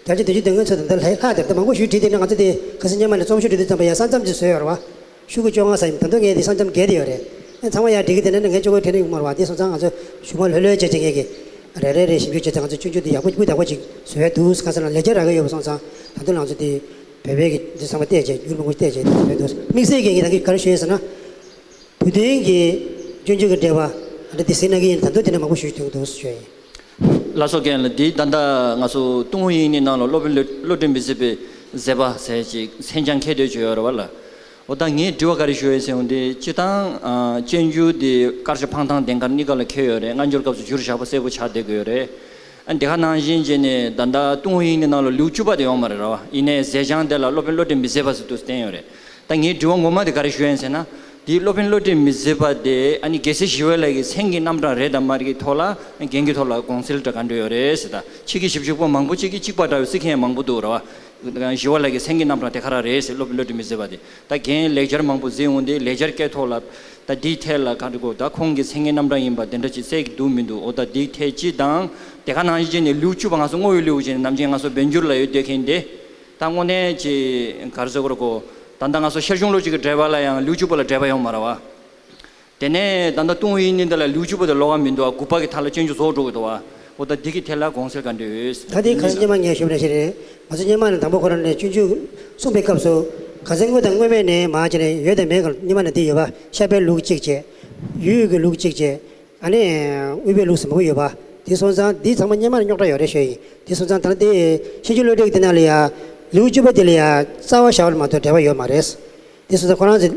བརྒྱ་ཆ་བདུན་ཅུ་དོན་ལྔ་ཚོད་ད་ལྟ་ལྷག་ལྷག་དེར་ད་མང་པོ་ཞུས་བྲིས་དེ་ནས་ང་ཚོ་དེ་ག་ཚོད་སྔོན་མ་ནས་རྩོམ་ཤོག་འབྲི་དུས་ཙམ་པ་ཡ་ས་མཚམས་ཅིག་བཟོས་ཡོད་རེད་བ། ཤོག་གུ་བཅོ་ལྔ་ཙམ་ཡིན། ད་དུང་ངས་འདི་ས་མཚམས་བརྒལ་བསྡད་ཡོད་རེད། ཨ་ཚང་མ་ཡར་འགྲིག་གི་དེ་ནས་ངས་གཅིག་པོ་དྲན་ནས་ཡོང་མ་རེད་བ། དེ་སོང་ཙང་ང་ཚོ་གཞུག་མ་ལྷོད་ལྷོད་བྱས་བྱས་ངས་ཀྱི་རེ་རེ་རེ་ཞིབ་འཇུག་བྱས་ཙང་ང་ཚོ་སྤྱོད་འཇུག་དེ་ཡག་པོ་སྤུས་དག་པོ་ཅིག་བཟོ་ཡ་འདུག་ག་ས་ལ་ལས་འཆར་རག་གི་ཡོད་པ་སོང་ཙང་ད་དུང་ང་ཚོ་དེ་བོད་པའི་གི་འདི་ཚང་མ་བལྟས་བྱས་འགྱུར་མང་པོ་བལྟས་བྱས་བཟོ་ཡ་འདུག་དམིགས་བསལ་གྱི་ངས་ད་གི་ག་རེ་ཞུ་ཡིན་ཟེར་ན། བོད་དོན་གྱི་སྤྱོད་འཇུག་གི་འགྲེལ་པ་ཨ་འདྲ་དེ་ཟིན་ན་གི་ཡིན། ད་དུང་དེ་འདྲ་མང་པོ་ཞུ་རྒྱུ་འདུག་ཞུ་ཡ་ཡིན། ལགས་སོ། རྒན་ལགས། འདི་ད་ལྟ་ང་ཚོ་ཏུན་ཧོང་དབྱིག་གཉེན་ནང་ལ་སློབ་དཔོན་བློ་བློ་གྲོས་མི་ཟད་པའི་མཛད་པ་ཟེར་ཅིག་མཚན་བྱང་ཁྱེར་སྡོད་ཅིག་ཡོད་རེད་བ་ལ། འོ་ད་ངའི་དྲི་བ་ག་རེ་ཞུ་ཡོད་ཟེར་ཡོང་དུས་སྤྱིར་བཏང་ཨ་སྤྱོད་འཇུག་འདི་དཀར་ཆག་འཕང་ཐང་ལྡན་དཀར་གཉིས་ཀ་ལ་འཁེལ་ཡོད་རེད། སྔ་འགྱུར་སྐབས་སུ་བསྒྱུར་བཞག་པ་གསལ་པོ་ཆགས་བསྡད་ཀྱི་ཡོད་རེད། ཨ་འདི་ག་ནང་བཞིན་བྱས་ནས་ད་ལྟ་ཏུན་ཧོང་དབྱིག་གཉེན་ནང་ལ་ལེའུ་བཅུ་པ་དེ་ཡོད་མ་རེད་ར་བ། ཡིན་ནའི་མཛད་བྱང་དེ་ལ་སློབ་དཔོན་བློ་གྲོས་མི་ཟད་པ་ཟེར་དུས་བསྟན་ཡོད་རེད། ད་ངའི་དྲི་བ་ངོ་མ་དེ་ག་རེ་ཞུ་ཡ་ཡིན་ཟེར་ན། དེའི་སློབ་དཔོན་བློ་གྲོས་མི་ཟད་པ་དེ་ཨ་ནི་རྒྱལ་སྲས་ཞི་བ་ལྷ་གི་མཚན་གྱི་རྣམ་གྲངས་རེད་དམ་མ་རེད་ཀྱི་ཐོག་ལ་རྒན་གྱི་ཐོག་ལ་དགོངས་སེལ་འདྲ་ག་འདྲ་ཡོད་རེད་ཟེར། ད་ཕྱི་གི་ཞིབ་འཇུག་པ་མང་པོ་གཅིག་གིས་གཅིག་པ་འདྲ་བའི་རྩི་མཁན་མང་པོ་འདུག་ར་བ། ཞི་བ་ལྷ་གི་མཚན་གྱི་རྣམ་གྲངས་དེ་ག་རང་རེད་ཟེར་སློབ་དཔོན་བློ་གྲོས་མི་ཟད་པ་དེ། ད་རྒན་ལེགས་སྦྱར་མང་པོ་མཛད་འོང་དུས་ལེགས་སྦྱར་སྐད་ཐོག་ལ་ད་དེའི་ཐད་ལ་ག་འདྲ་གོ་ད་ཁོང་གི་མཚན་གྱི་རྣམ་གྲངས་ཡིན་པ་དེ་འདྲ་ཅིག་གསལ་གྱི་འདུག་མི་འདུག་འོ་ད་དེའི་ཐད་ཅིག་དང་། དེ་ག་ནང་བཞིན་བྱས་ནས་ལེའུ་བཅུ་པ་ང་ཚོ་བསྔོ་བའི་ལེའུ་བྱས་ནས་ནམ་རྒྱུན་ང་ཚོ་བཻ་ཌཱུརྱ་ལ་ཡོད་སྡོད་མཁན་དེ། ད་དངོས་གནས་ཀྱི་ག་རེ་ཟེར་དགོས་རེད་གོ། ད་ལྟ་ང་ཚོ་ཤེར་ཕྱུང་ལོ་ཅིག་གི་འགྲེལ་པ་ལ་ཡང་ལེའུ་བཅུ་པ་ལ་འགྲེལ་པ་ཡོད་མ་རེད་བ། དེ་ནས་ད་ལྟ་ཏུན་ཧོང་དབྱིག་གཉེན་འདི་ལ་ལེའུ་བཅུ་པ་དེ་ཀློག་ག་མི་འདུག་དགུ་པ་གི་མཐའ་ལ་སྤྱོད་འཇུག་རྫོགས་འགྲོ་གི་འདུག་བ། འོ་ད་འདི་གི་ཐད་ལ་དགོངས་སེལ་ག་འདྲ་ཡོད། ད་དེ་ག་རེ་སྔོན་མ་ངས་ཞུས་པ་ནང་བཞིན་རེད། ང་ཚོ་སྔོན་མ་ནས་དང་པོ་ཁོ་རང་ནས་སྤྱོད་འཇུག་གསུངས་པའི་སྐབས་སུ་ག་ཚོད་དངོས་དང་དངོས་མེད་ནས་མར་བྱས་ནས་ཡོད་དང་མེད་ག་སྔོན་མ་ནས་འདི་ཡོད་པ། ཤར་པའི་ལུགས་གཅིག་བྱས། ཡུལ་གྱི་ལུགས་གཅིག་བྱས། ཨ་ནི་དབུས་པའི་ལུགས་སུ་མང་པོ་ཡོད་པ། དེ་སོང་ཙང་འདི་ཚང་མ་སྔོན་མ་ནས་རྙོག་དྲ་ཡོད་རེད་ཞུ་ཡིན། དེ་སོང་ཙང་ད་ལྟ་དེ་ཤེར་ཕྱུང་བློ་གྲོས་ཀྱི་དེ་ནང་ལ་ཡ་ལེའུ་བཅུ་པ་དེ་ལ་ཡ་རྩ་བ་བཞག་པ་མ་གཏོགས་འགྲེལ་པ་ཡོད་མ་རེད། དེ་སོང་ཙང་ཁོ་རང་ཚོ་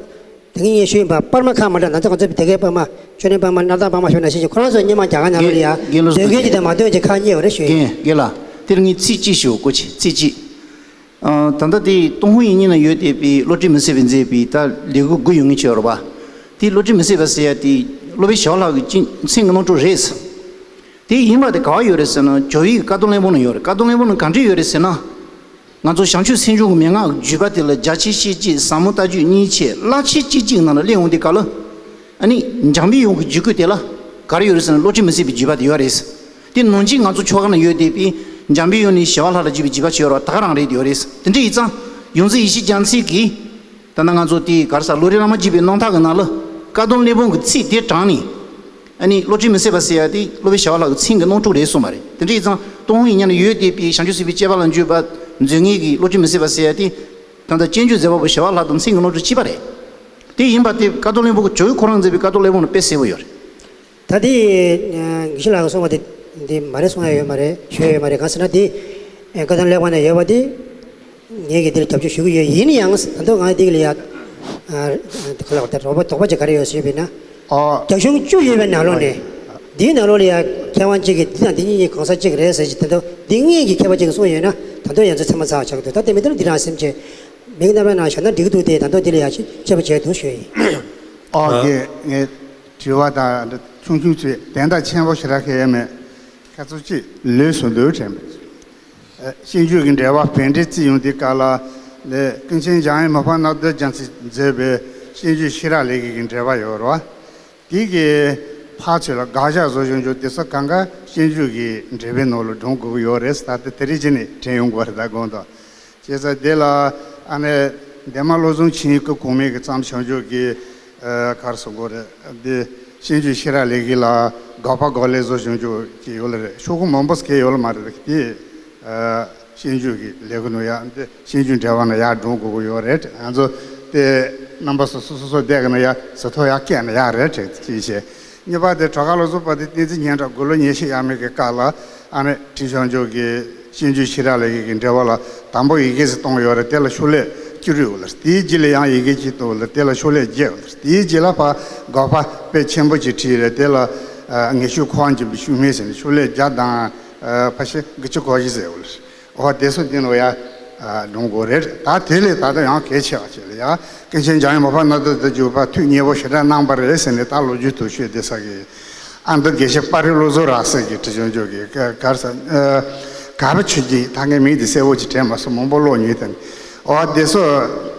དེ་གིན་ངས་ཞུས་ཡིན་པ། པར་མ་ཁག་མ་འདྲ་ན་ཚ་ང་ཚོ་དེ་གའི་པར་མ་ཅོ་ནེ་པར་མ་སྣར་ཐང་པར་མ་ཞུ་ན་ཞེས་ཀྱི་ཁོ་རང་ཚོ་སྔོན་མ་རྒྱ་གར་ནང་ལ་ཡ་རྒན་ལགས་སོ། འདོད་མཁན་གྱི་དང་མ་འདོད་ཀྱི་ཁག་གཉིས་ཡོད་རེད་ཞུ་ཡིན། རྒན་རྒན་ལགས། དེར་ངས་ཚིག་གཅིག་ཞུ་དགོས་ཆེ་ཚིག་གཅིག་ཨ། ད་ལྟ་དེ་ཏུན་ཧོང་དབྱིག་གཉེན་ན་ཡོད་བསྡད་པའི་བློ་གྲོས་མི་ཟད་པའི་མཛད་པའི་ད་ལེའུ་དགུ་ཡོད་ངེས་ཆོད་རེད་པ། དེ་བློ་གྲོས་མི་ཟད་པ་ཟེར་ཡ་དེ་སློབ་དཔོན་ཞི་བ་ལྷ་གི་མཚན་གྱི་རྣམ་གྲངས་རེད། དེ་ཡིན་པ་དེ་ག་བ་ཡོད་རེད་ཟེར་ན་ཇོ་བོའི་བཀའ་གདམས་གླེང་བུ་ན་ཡོད་རེད། བཀའ་གདམས་གླེང་བུ་ན་ག་འདྲ་ཡོད་རེད་ཟེར་ན། ང་ཚོ་བྱང་ཆུབ་སེམས་མཆོག་གི་མན་ངག་གི་བརྒྱུད་པ་དེ་ལ་རྒྱ་ཆེ་ཤེས་བྱེད་ཟབ་མོ་ལྟ་སྤྱོད་གཉིས་ཆེད་རླབས་ཆེན་གཅིག་གཅིག་ནང་ལ་གླེང་འོང་དུས་སྐབས་ལ། ཨ་ནི་འཇམ་པའི་དབྱངས་ཀྱི་བརྒྱུད་སྐུད་དེ་ལ་ག་རེ་ཡོད་རེད་ཟེར་ན་བློ་གྲོས་མི་ཟད་པའི་བརྒྱུད་པ་དེ་ཡོད་རེད། དེ་ནང་བཞིན་ང་ཚོ་ཆོ་ག་ན་ཡོད་བསྡད་པའི་འཇམ་པའི་དབྱངས་ནས་ཞི་བ་ལྷ་ལ་བརྒྱུད་པའི་བརྒྱུད་པ་ཅིག་ཡོད་རེད་བ། ད་ག་རང་རེད་ཡོད་རེད། དེ་འདྲ་ཡིན་ཙང་ཡོངས་འཛིན་ཡེ་ཤེས་རྒྱ་མཚོ་གིས་ད་ལྟ་ང་ཚོ་དེ་ག་རེ་ཟེར་བློ་གྲོས་བླ་མ་བརྒྱུད་པའི་རྣམ་ཐར་གྱི་ནང་ལ་བཀའ་གདམས་གླེང་བུ་གི་ཚིག་དེ་དྲངས་ནས། ཨ་ནི་བློ་གྲོས་མི་ཟད་པ་ཟེར་ཡ་དེ་སློབ་དཔོན་ཞི་བ་ལྷ་གི་མཚན་གྱི་རྣམ་གྲངས་རེད་གསུངས་པ་རེད། དེ་འདྲ་ཡིན་ཙང་ཏུན་ཧོང་དབྱིག་གཉེན་ན་ཡོད་བསྡད་པའི་བྱང་ཆུབ་སེམས་དཔའི་སྤྱད་པ་ལ་འཇུག་པ་མཛོད་ལྔའི་གི་བློ་གྲོས་མི་ཟད་པ་ཟེར་ཡ་དེ་ད་ལྟ་སྤྱོད་འཇུག་མཛད་པ་པོ་ཞི་བ་ལྷ་དང་མཚན་གྱི་རྣམ་གྲངས་གཅིག་པ་རེད། དེ་ཡིན་པ་དེ་བཀའ་གདམས་གླེང་བུ་གི་ཇོ་བོས་ཁོ་རང་མཛད་པའི་བཀའ་གདམས་གླེང་བུ་ན་དཔེ་གསལ་པོ་ཡོད་རེད། ད་ ད་དེ་དགེ་བཤེས་ལགས་ཀྱིས་གསུངས་པ་དེ་འདི་མ་རེད་གསུང་ཡ་ཡོད་མ་རེད། ཞུ་ཡ་ཡོད་མ་རེད། གང་ཟེར་ན་དེ་བཀའ་ཐང་ལེགས་པ་ནས་ཡོད་པ་དེ། ངེད་ཀྱིས་འདིར་རྒྱབ་སྐྱོར་ཞུ་གི་ཡོད། ཡིན་ཡང་ད་དུང་ང་འདི་ལ་ཡ་ཁ་ལག་དེ་རོགས་པ་དོགས་པ་ཅིག་ག་རེ་ཡོད་ཟེར་བས་ན། ཨོ། རྒྱ་གཞུང་བཅུ་ཡོད་པའི་ནང་ལོགས་ནས་འདིའི་ནང་ལོགས་ལ་ཡ་མཁས་དབང་གཅིག་གིས་འདི་དང་འདི་གཉིས་གཉིས་གང་ཟག་གཅིག་རེད་ཟེར་གྱི་ད་དུང་འདི་སྔོན་གྱི་མཁས་པ་གཅིག་གིས་གསུངས་ཡོད་ན་ད་དུང་ཡ་མཚན་ཚ་མ་ཚ་བ་ཆགས་ཀྱི་འདུག་ད་དེ་མི་འདུག་འདི་རང་སེམས་ཅན་མིག་རྣ་བའི་ནང་བཞག་ན་འགྲིག་གི་འདུག་དེ་ད་དུང་འདི་ལ་ཡ་ཅིག་དཔྱད་པ་བྱས་འདུག་ཞུ་ཡིན། ཨོ་ཨ། ངས་ངས་དྲི་བ་དང་ཆུང་ཆུང་ཚོས་དན་རྟགས་ཆེན་པོ་ཞེ་དྲག་གི་ཡོད་མེད། ཁ་ཚུར་གཅིག་ལོས་སུ་འདོད་དྲན་པས། ཨ། ཤེས་འཇུག་གི་འགྲེལ་པ་བན་དེ་བརྩིས་ཡོང་དུས་སྐབས་ལ་ལས་ཀུན་མཁྱེན་འཇམ་དབྱངས་མི་ཕམ་རྣམ་གྲོལ་རྒྱ་མཚོས་མཛད་པའི་ཤེས་འཇུག་ཤེས་རབ་ལེགས་དགེ་གི་འགྲེལ་པ་ཡོད་རེད་བ། དེ་གི་ཕར་ཚུར་ལ་དགག་བཞག་བཟོ་བྱུང་ཆོག་དེ་ཚོ་གང་ག་ཤེས་འཇུག་གི་འགྲེལ་པའི་ནང་ལ་སྒྲུང་དགོས་ཀྱི་ཡོད་རེད། ད་ལྟ་དེ་རིགས་ཅི་ནས་དྲན་ཡོང་དགོས་རེད། ད་དགོངས་དག་བྱས་ཙང་དེ་ལ་ཨ་ནི་འདན་མ་བློ་བཟང་ཆོས་སྐུ་གོང་མའི་གི་བརྩམས་བྱུང་ཆོག་གི་ཨ་ག་རེ་ཟེར་དགོས་རེད། འདི་ཤེས་འཇུག་ཤེས་རབ་ལེགས་དགེ་ལ་དགག་པ་དགག་ལན་བཟོ་བྱུང་ཆོག་གི་ཡོད་ལ་རེད། ཤོག་གུ་མང་པོ་ཟེར་གི་ཡོད་ལ་མ་རེད། དེ་ཨ་ཤེས་འཇུག་གི་ལས་ཁུངས་ནང་ཡ་འདི་ཤེས་འཇུག་འགྲེལ་པ་ནང་ཡར་སྒྲུང་དགོས་ཀྱི་ཡོད་རེད། ང་ཚོ་དེ་རྣམ་པ་སོ་སོ་སོ་སོ་བསྡད་གི་ན་ཡ་ཟུར་ཐོག་ཡར་བཀལ་ན་ཡག་རེད་དྲན་གྱིས་བྱས། གཉིས་པ་དེ་བྲག་དཀར་ལོ་ཙཱ་བ་དེ་བསྟན་འཛིན་སྙན་གྲགས་དགུང་ལོ་ཉི་ཤུ་ཡས་མས་ཀྱི་སྐབས་ལ་ཨ་ནི་ཁྲི་བྱང་ཆུབ་ཀྱི་ཤེས་འཇུག་ཤེས་རབ་ལེགས་དགེ་གི་འགྲེལ་པ་ལ་དང་པོ་ཡི་གེ་ཟིག་བཏང་ཡོད་རེད། དེ་ལ་ཤོ་ལོ་ཀ་བཅུ་དྲུག་ཡོད་ལ། དེའི་རྗེས་ལ་ཡང་ཡི་གེ་གཅིག་བཏང་ཡོད་ལ། དེ་ལ་ཤོ་ལོ་ཀ་བརྒྱད་ཡོད་ལ། དེའི་རྗེས་ལ་ཕར་དགག་པ་དཔེ་ཆེན་པོ་ཅིག་བྲིས་རེད། དེ་ལ་ཨ་ངེས་ཤེས་འཁོར་བ་འབྱིན་པའི་ཤུགས་སྨོན་ཟེར་ནས་ཤོ་ལོ་ཀ་བརྒྱ་དང་ཨ་ཕལ་ཆེར་དགུ་བཅུ་གོ་བཞི་ཟེར་ཡོད་ལ། འོ་དེ་ཚོ་འདི་ནོ་ཡ། ཨ་སྒྲུང་དགོས་རེད། ད་དེ་ལས་ད་ལྟ་ཡང་གལ་ཆེ་བ་ཅིག་ལ་ཡ། ཀུན་མཁྱེན་འཇམ་དབྱངས་མི་ཕམ་རྣམ་གྲོལ་དུ་གྱུར་པ་ཐུགས་མཉེས་པོ་ཞེ་དྲག་གནང་བ་རེད་ཟེར་ནས་ད་ལོ་རྒྱུས་ཐོག་ཤོད་བསྡད་ས་གི། ཨ་མདོ་དགེ་བཤེས་དཔའ་རིས་བློ་བཟང་རབ་གསལ་གྱིས་ཁྲི་བྱང་ཆུབ་ཀྱི་ག་ག་རེ་ཟེར། ཨ་གར་པ་ཆོས་སྐྱིད། ད་ངས་མིང་དེ་གསལ་པོ་ཅིག་དྲན་མ་སོང་། མང་པོ་ཀློག་མྱོང་དེ་ནི། འོ་དེ་ཚོ་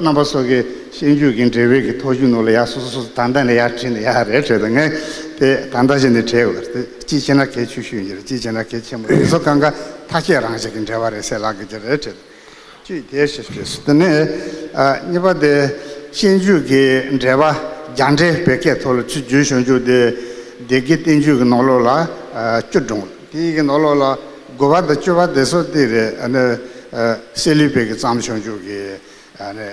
རྣམ་པ་ཚོ་གི་ཤེས་འཇུག་གི་འགྲེལ་པའི་གི་ཐོག་གཞུང་ནང་ལ་ཡ་སོ་སོ་སོ་སོ་ད་ལྟ་ནས་ཡར་བྲིས་ནས་ཡར་རེད་བྲིས་ཏེ། ངས་དེ་ད་ལྟ་བཞིན་ནས་བྲིས་ཡོད་རེད། དེ་གཅིག་བྱས་ན་གལ་ཆེ་ཤོས་ཡིན་རེད། གཅིག་བྱས་ན་གལ་ཆེན་པོ་རེད། དེ་ཚོ་གང་ག་མཐའ་དཔྱད་རང་བཞིན་གྱི་འགྲེལ་པ་རེད་ཟེར་ལབ་དགོས་ཀྱི་རེད་བྲིས་ཏེ། གཅིག་དེ་ཞིག་བྱས་སོང་། དེ་ནས་ཨ་གཉིས་པ་དེ་ཤེས་འཇུག་གི་འགྲེལ་པ་རྒྱ་འགྲེལ་བོད་སྐད་ཐོག་ལ་ཚུར་བསྒྱུར་བྱུང་རྒྱུ་དེ་སྡེ་དགེ་བསྟན་བཅོས་ཀྱི་ནང་ལོགས་ལ་ཨ་བཅུ་སྒྲུང་དེ་ཡི་གི་ནང་ལོགས་ལ་དགུ་པ་དང་བཅུ་པ་དེ་ཚོ་དེ་རེད། ཨ་ནི་ཨ་སེ་ལུས་པའི་གི་བརྩམས་བྱུང་རྒྱུ་གི་ཨ་ནི་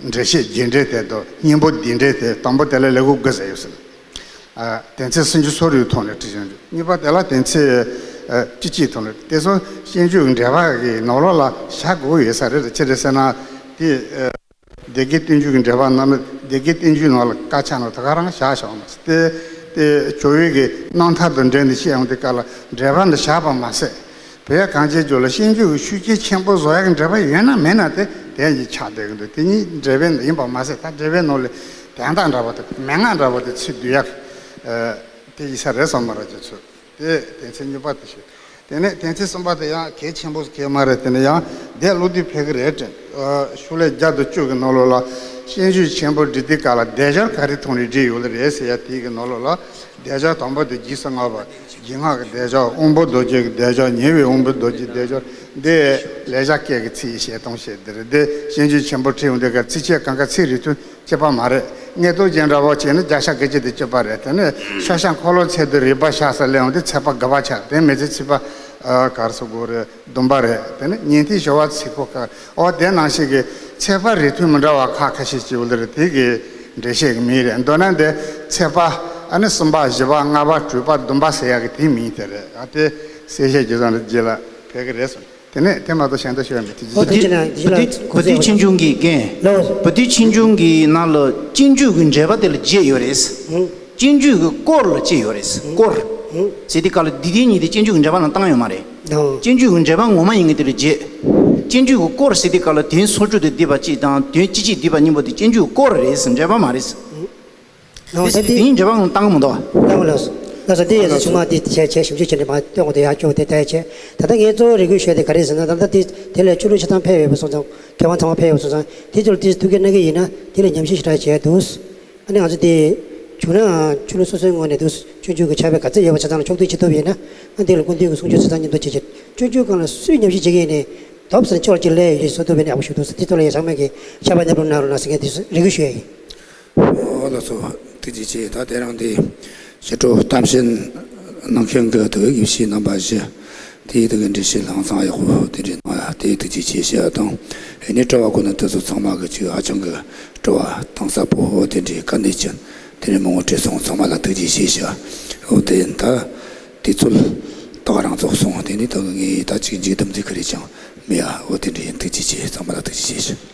འགྲེལ་བཤད་རྒྱས་འགྲེལ་དེ་དང་སྙིང་པོ་བསྡུས་འགྲེལ་དེ་དང་པོ་དེ་ལ་ཀླད་ཀོར་དགུ་ཟེར་ཡོད་ཟེར། ཨ་དོན་ཚན་སུམ་ཅུ་སོ་དྲུག་ཐོག་ནས་བྲིས་བྱུང་རྒྱུ། གཉིས་པ་དེ་ལ་དོན་ཚན་ཨ་བཅུ་གཅིག་ཐོག་ནས། དེ་ཚོ་ཤེས་འཇུག་གི་འགྲེལ་པ་གི་ནང་ལོགས་ལ་བཞག་དགོས་ཡོད་ས་རེད། ཅི་རེད་ཟེར་ན་དེ་ཨ་སྡེ་དགེ་བསྟན་བཅོས་ཀྱི་འགྲེལ་པ་རྣམས་སྡེ་དགེ་བསྟན་བཅོས་ནང་ལ་དཀར་ཆག་ནང་དེ་ག་རང་བཞག་བཞག་མ་ཟད། དེ་དེ་ཇོ་བོའི་གི་རྣམ་ཐར་དང་འབྲེལ་ནས་བཤད་ཡོང་དུས་སྐབས་ལ་འགྲེལ་པ་འདི་བཞག་པ་མ་ཟད། བོད་གངས་ཅན་ལྗོངས་ལ་ཤེས་འཇུག་གི་ཤུགས་རྐྱེན་ཆེན་པོ་བཟོ་ཡག་གི་འགྲེལ་པ་ཡོད་ན་མེད་ན་དེ་དེ་གཉིས་ཆགས་བསྡད་ཀྱི་འདུག་དེ་གཉིས་འགྲེལ་པའི་ནང་ཡིན་པ་མ་ཟད། ད་འགྲེལ་པའི་ནང་ལ་དོན་དག་འདྲ་པོ་དང་མན་ངག་འདྲ་པོ་དེ་ཚུར་བསྡུ་ཡག་ཨ་དེ་ཡིན་ས་རེད་བསམ་མ་རེད་ཀྱི་ཚུལ། དེ་དོན་ཚན་གཉིས་པ་དེ་ཞིག་དེ་ནས་དོན་ཚན་གསུམ་པ་དེ་ཡང་གལ་ཆེན་པོ་གལ་མ་རེད། དེ་ནས་ཡང་དེ་ཀློག་དུས་ཕལ་གི་རེད་དྲན། ཨ་ཤོ་ལོ་ཀ་བརྒྱ་དང་བཅུ་གི་ནང་ལོགས་ལ་ཤེས་འཇུག་ཆེན་པོ་འབྲི་དུས་སྐབས་ལ་སྡེབ་སྦྱོར་ག་རེ་ཐོག་ནས་བྲིས་ཡོད་ལེ་རེད་ཟེར་ཡ་དེའི་གི་ནང་ལོགས་ལ་སྡེབ་སྦྱོར་དང་པོ་དེ་རྗེས་སུ་བསྔགས་པ། རྗེས་བསྔགས་ཀྱི་སྡེབ་སྦྱོར། དབང་པོ་རྡོ་རྗེ་གི་སྡེབ་སྦྱོར། ཉེ་བའི་དབང་པོ་རྡོ་རྗེ་སྡེབ་སྦྱོར། འདི་ལེགས་སྦྱར་སྐད་ཀྱི་ཚིག་བཤད་སྟངས་བཤད་འདི་རེད། འདི་ཤེས་འཇུག་ཆེན་པོ་ཁྲིད་ཡོང་དུས་ཀ་ཚིགས་བཅད་གང་ག་ཚིག་རིགས་མཐུན་གཅིག་པ་མ་རེད། མངོན་རྟོགས་རྒྱན་འདྲ་བོ་བྱས་ན་བརྒྱ་ཆ་བརྒྱད་ཅུ་དེ་གཅིག་པ་རེད། དེ་ནས་ཤ་ཤ་འཁོར་ལོ་ཚད་དུ་རིག་པ་ཤ་ཟ་ལས་འོང་དུས་ཚེག་པ་དགུ་པ་ཆགས། དེ་མི་ཚེ་ཚིག་པ་ཨ་ག་རེ་ཟེར་དགོས་རེད། བདུན་པ་རེད། དེ་ནས་ཉན་ཐོས་ཞི་བ་ཚིག་པོ་ཁ། ཨོ་དེ་ནང་བཞིན་གྱི་ཚེག་པ་རིགས་མཐུན་མི་འདྲ་བ་ཁ་ཁ་ཤས་ཅིག་ཡོད་ལེ་རེད། དེ་གི་འགྲེལ་བཤད་ཀྱི་མིང་རེད། མདོར་ན་འདི་ཚེག་པ་ཨ་ནི་གསུམ་པ་བཞི་པ་ལྔ་པ་དྲུག་པ་བདུན་པ་ཟེར་ཡག་གི་དེའི་མིང་དེ་རེད། ཨ་དེ་གསལ་བཤད་རྒྱུ་ཙམ་རེ་རྗེས་ལ་ཕེབས་ཀྱི་རེད་གསུངས། དེ་ནས་དེ་མ་གཏོགས་གཞན་དག་ཤོད་ཡ་མེད། དེ་ཨོ་བོད་ཡིག་བོད་ཡིག་བོད་ཡིག་ཆེད་སྦྱོང་གི་རྒན། ལགས། བོད་ཡིག་ཆེད་སྦྱོང་གི་ནང་ལ་སྤྱོད་འཇུག་གི་འགྲེལ་པ་དེ་ལ་བརྒྱད་ཡོད་རེད། ཨང་། སྤྱོད་འཇུག་གི་སྐོར་ལ་གཅིག་ཡོད་རེད། སྐོར། ཨང་། ཟེར་དུས་སྐབས་ལ་འདི་དེ་གཉིས་དེ་སྤྱོད་འཇུག་གི་འགྲེལ་པ་ནང་བཏང་ཡོད་མ་རེད། ཨང་། སྤྱོད་འཇུག་གི་འགྲེལ་པ་ངོ་མ་ཡིན་མཁན་དེ་ལ་བརྒྱད། སྤྱོད་འཇུག་གི་སྐོར་ཟེར་དུས་སྐབས་ལ་དོན་སོ་བཅུ་དང་དོན་བཅུ་གཅིག་བསྡུས་པ་གཅིག་དང་དོན་བཅུ་གཅིག་བསྡུས་པ་གཉིས་པོ་དེ་སྤྱོད་འཇུག་གི་སྐོར་རེད། འགྲེལ་པ་མ་རེད། ཨང་། ལགས་སོ། དེ་དེ་ཡིན་འགྲེལ་པ་ངོ་བཏང་གི་མི་འདུག་ལགས་སོ། ལགས་སོ། དེ་ཡིན་ཚེ་ཚང་མ་དེ་བྱས་བྱས་ཞིབ་འཇུག་བྱས་ནས་མ་ལྟོས་གོང་དུ་ཡར་བསྐྱོད་དེ་ལྟ་ཡ་བྱས། ད་ལྟ་ངས་གཙོ་བོ་རེ་སྐུལ་ཞུ་ཡ་དེ་ག་རེ་ཟེར་ན། ད་ལྟ་དེ་དེ་ལས་ཆོས་ལུགས་ཆ་ཚང་ཕེབས་ཡོད་པ་སོང་ཙང་། མཁས་དབང་ཚང་མ་ཕེབས་ཡོད་པ་སོང་ཙང་། དེ་ཚོར་དེ་ཐུགས་ཁུར་གནང་གི་ཡིན་ན་དེ་ལ་ཉམས་ཞིབ་ཞེ་དྲག་བྱས་འདུག་ཨ་ནི་ང་ཚོ་དེ་བྱུང་ན་ཆོས་ལུགས་སོ་སོའི་ངོས་ནས་འདུག་སྤྱོད་འཇུག་གི་ཕྱག་དཔེ་ག་ཚད་ཡོད་པ་ཆ་ཚང་ལ་ཕྱོགས་བསྡུས་བྱེད་ཐུབ་ཡིན་ན། ཨ་འདི་ལ་སྐུ་མདུན་གྱི་གསུང་ཆོས་ཆ་ཚང་མཉམ་དུ་བྱེད་ཆེད་སྤྱོད་འཇུག་སྒང་ལ་སུས་ཉམས་ཞིབ་བྱེད་ཀྱི་ཡིན་ནའི་དོགས་ཟོན་ཅོག་ཅིག་སླེབས་ཡོད་ཅེས་བཟོ་ཐུབ་པའི་ནས་ཡག་པོ་ཞུ་འདུག་དེ་ཐོག་ལ་ཡ་ཚང་མས་ཀྱི་ཕྱག་དཔེ་མཉམ་རུབ་གནང་རོགས་གནང་ཟེར་མཁན་དེ་ཚོ་རེ་སྐུལ་ཞུ་ཡ་ཡིན། ཨོ་ལགས་སོ། ཐུགས་རྗེ་ཆེ། ད་དེ་རིང་འདི་ཞི་ཁྲོ་གཏམ་བཤད་གནང་མཁན་གྱི་དེ་གི་དགེ་བཤེས་རྣམ་པ་བཞི་དེའི་དེ་གི་འགྲེལ་བཤད་ལྷང་ཚང་ཡག་པོ་དེ་འདྲའི་གནང་ཡ་དེ་ཐུགས་རྗེ་ཆེ་ཞུ་ཡ་དང་། ཨེ་ནས་དྲི་བ་གོ་ནི་དེ་ཚོ་ཚང་མ་གི་ཅིག་ཧ་ཅང་གི་དྲི་བ་གཏིང་ཟབ་པོ་དེ་འདྲའི་དཀའ་གནད་ཅན་དེ་འདྲའི་མང་པོ་དྲིས་སོང་། ཚང་མ་ལ་ཐུགས་རྗེ་ཆེ་ཞུ་ཡ། འོ་དེ་ཡིན་ད། དུས་ཚོད་ད་ག་རང་རྫོགས་སོང་། དེ་ནས་ད་ངས་ད་ཅིག་མཇུག་བསྡོམས་ཚིག་ག་རེ་ཅང་མེད་ཨ། འོ་དེ་འདྲ་ཡིན། ཐུགས་རྗེ་ཆེ། ཚང་མ་ལ་ཐུགས་རྗེ་ཆེ་ཞུ།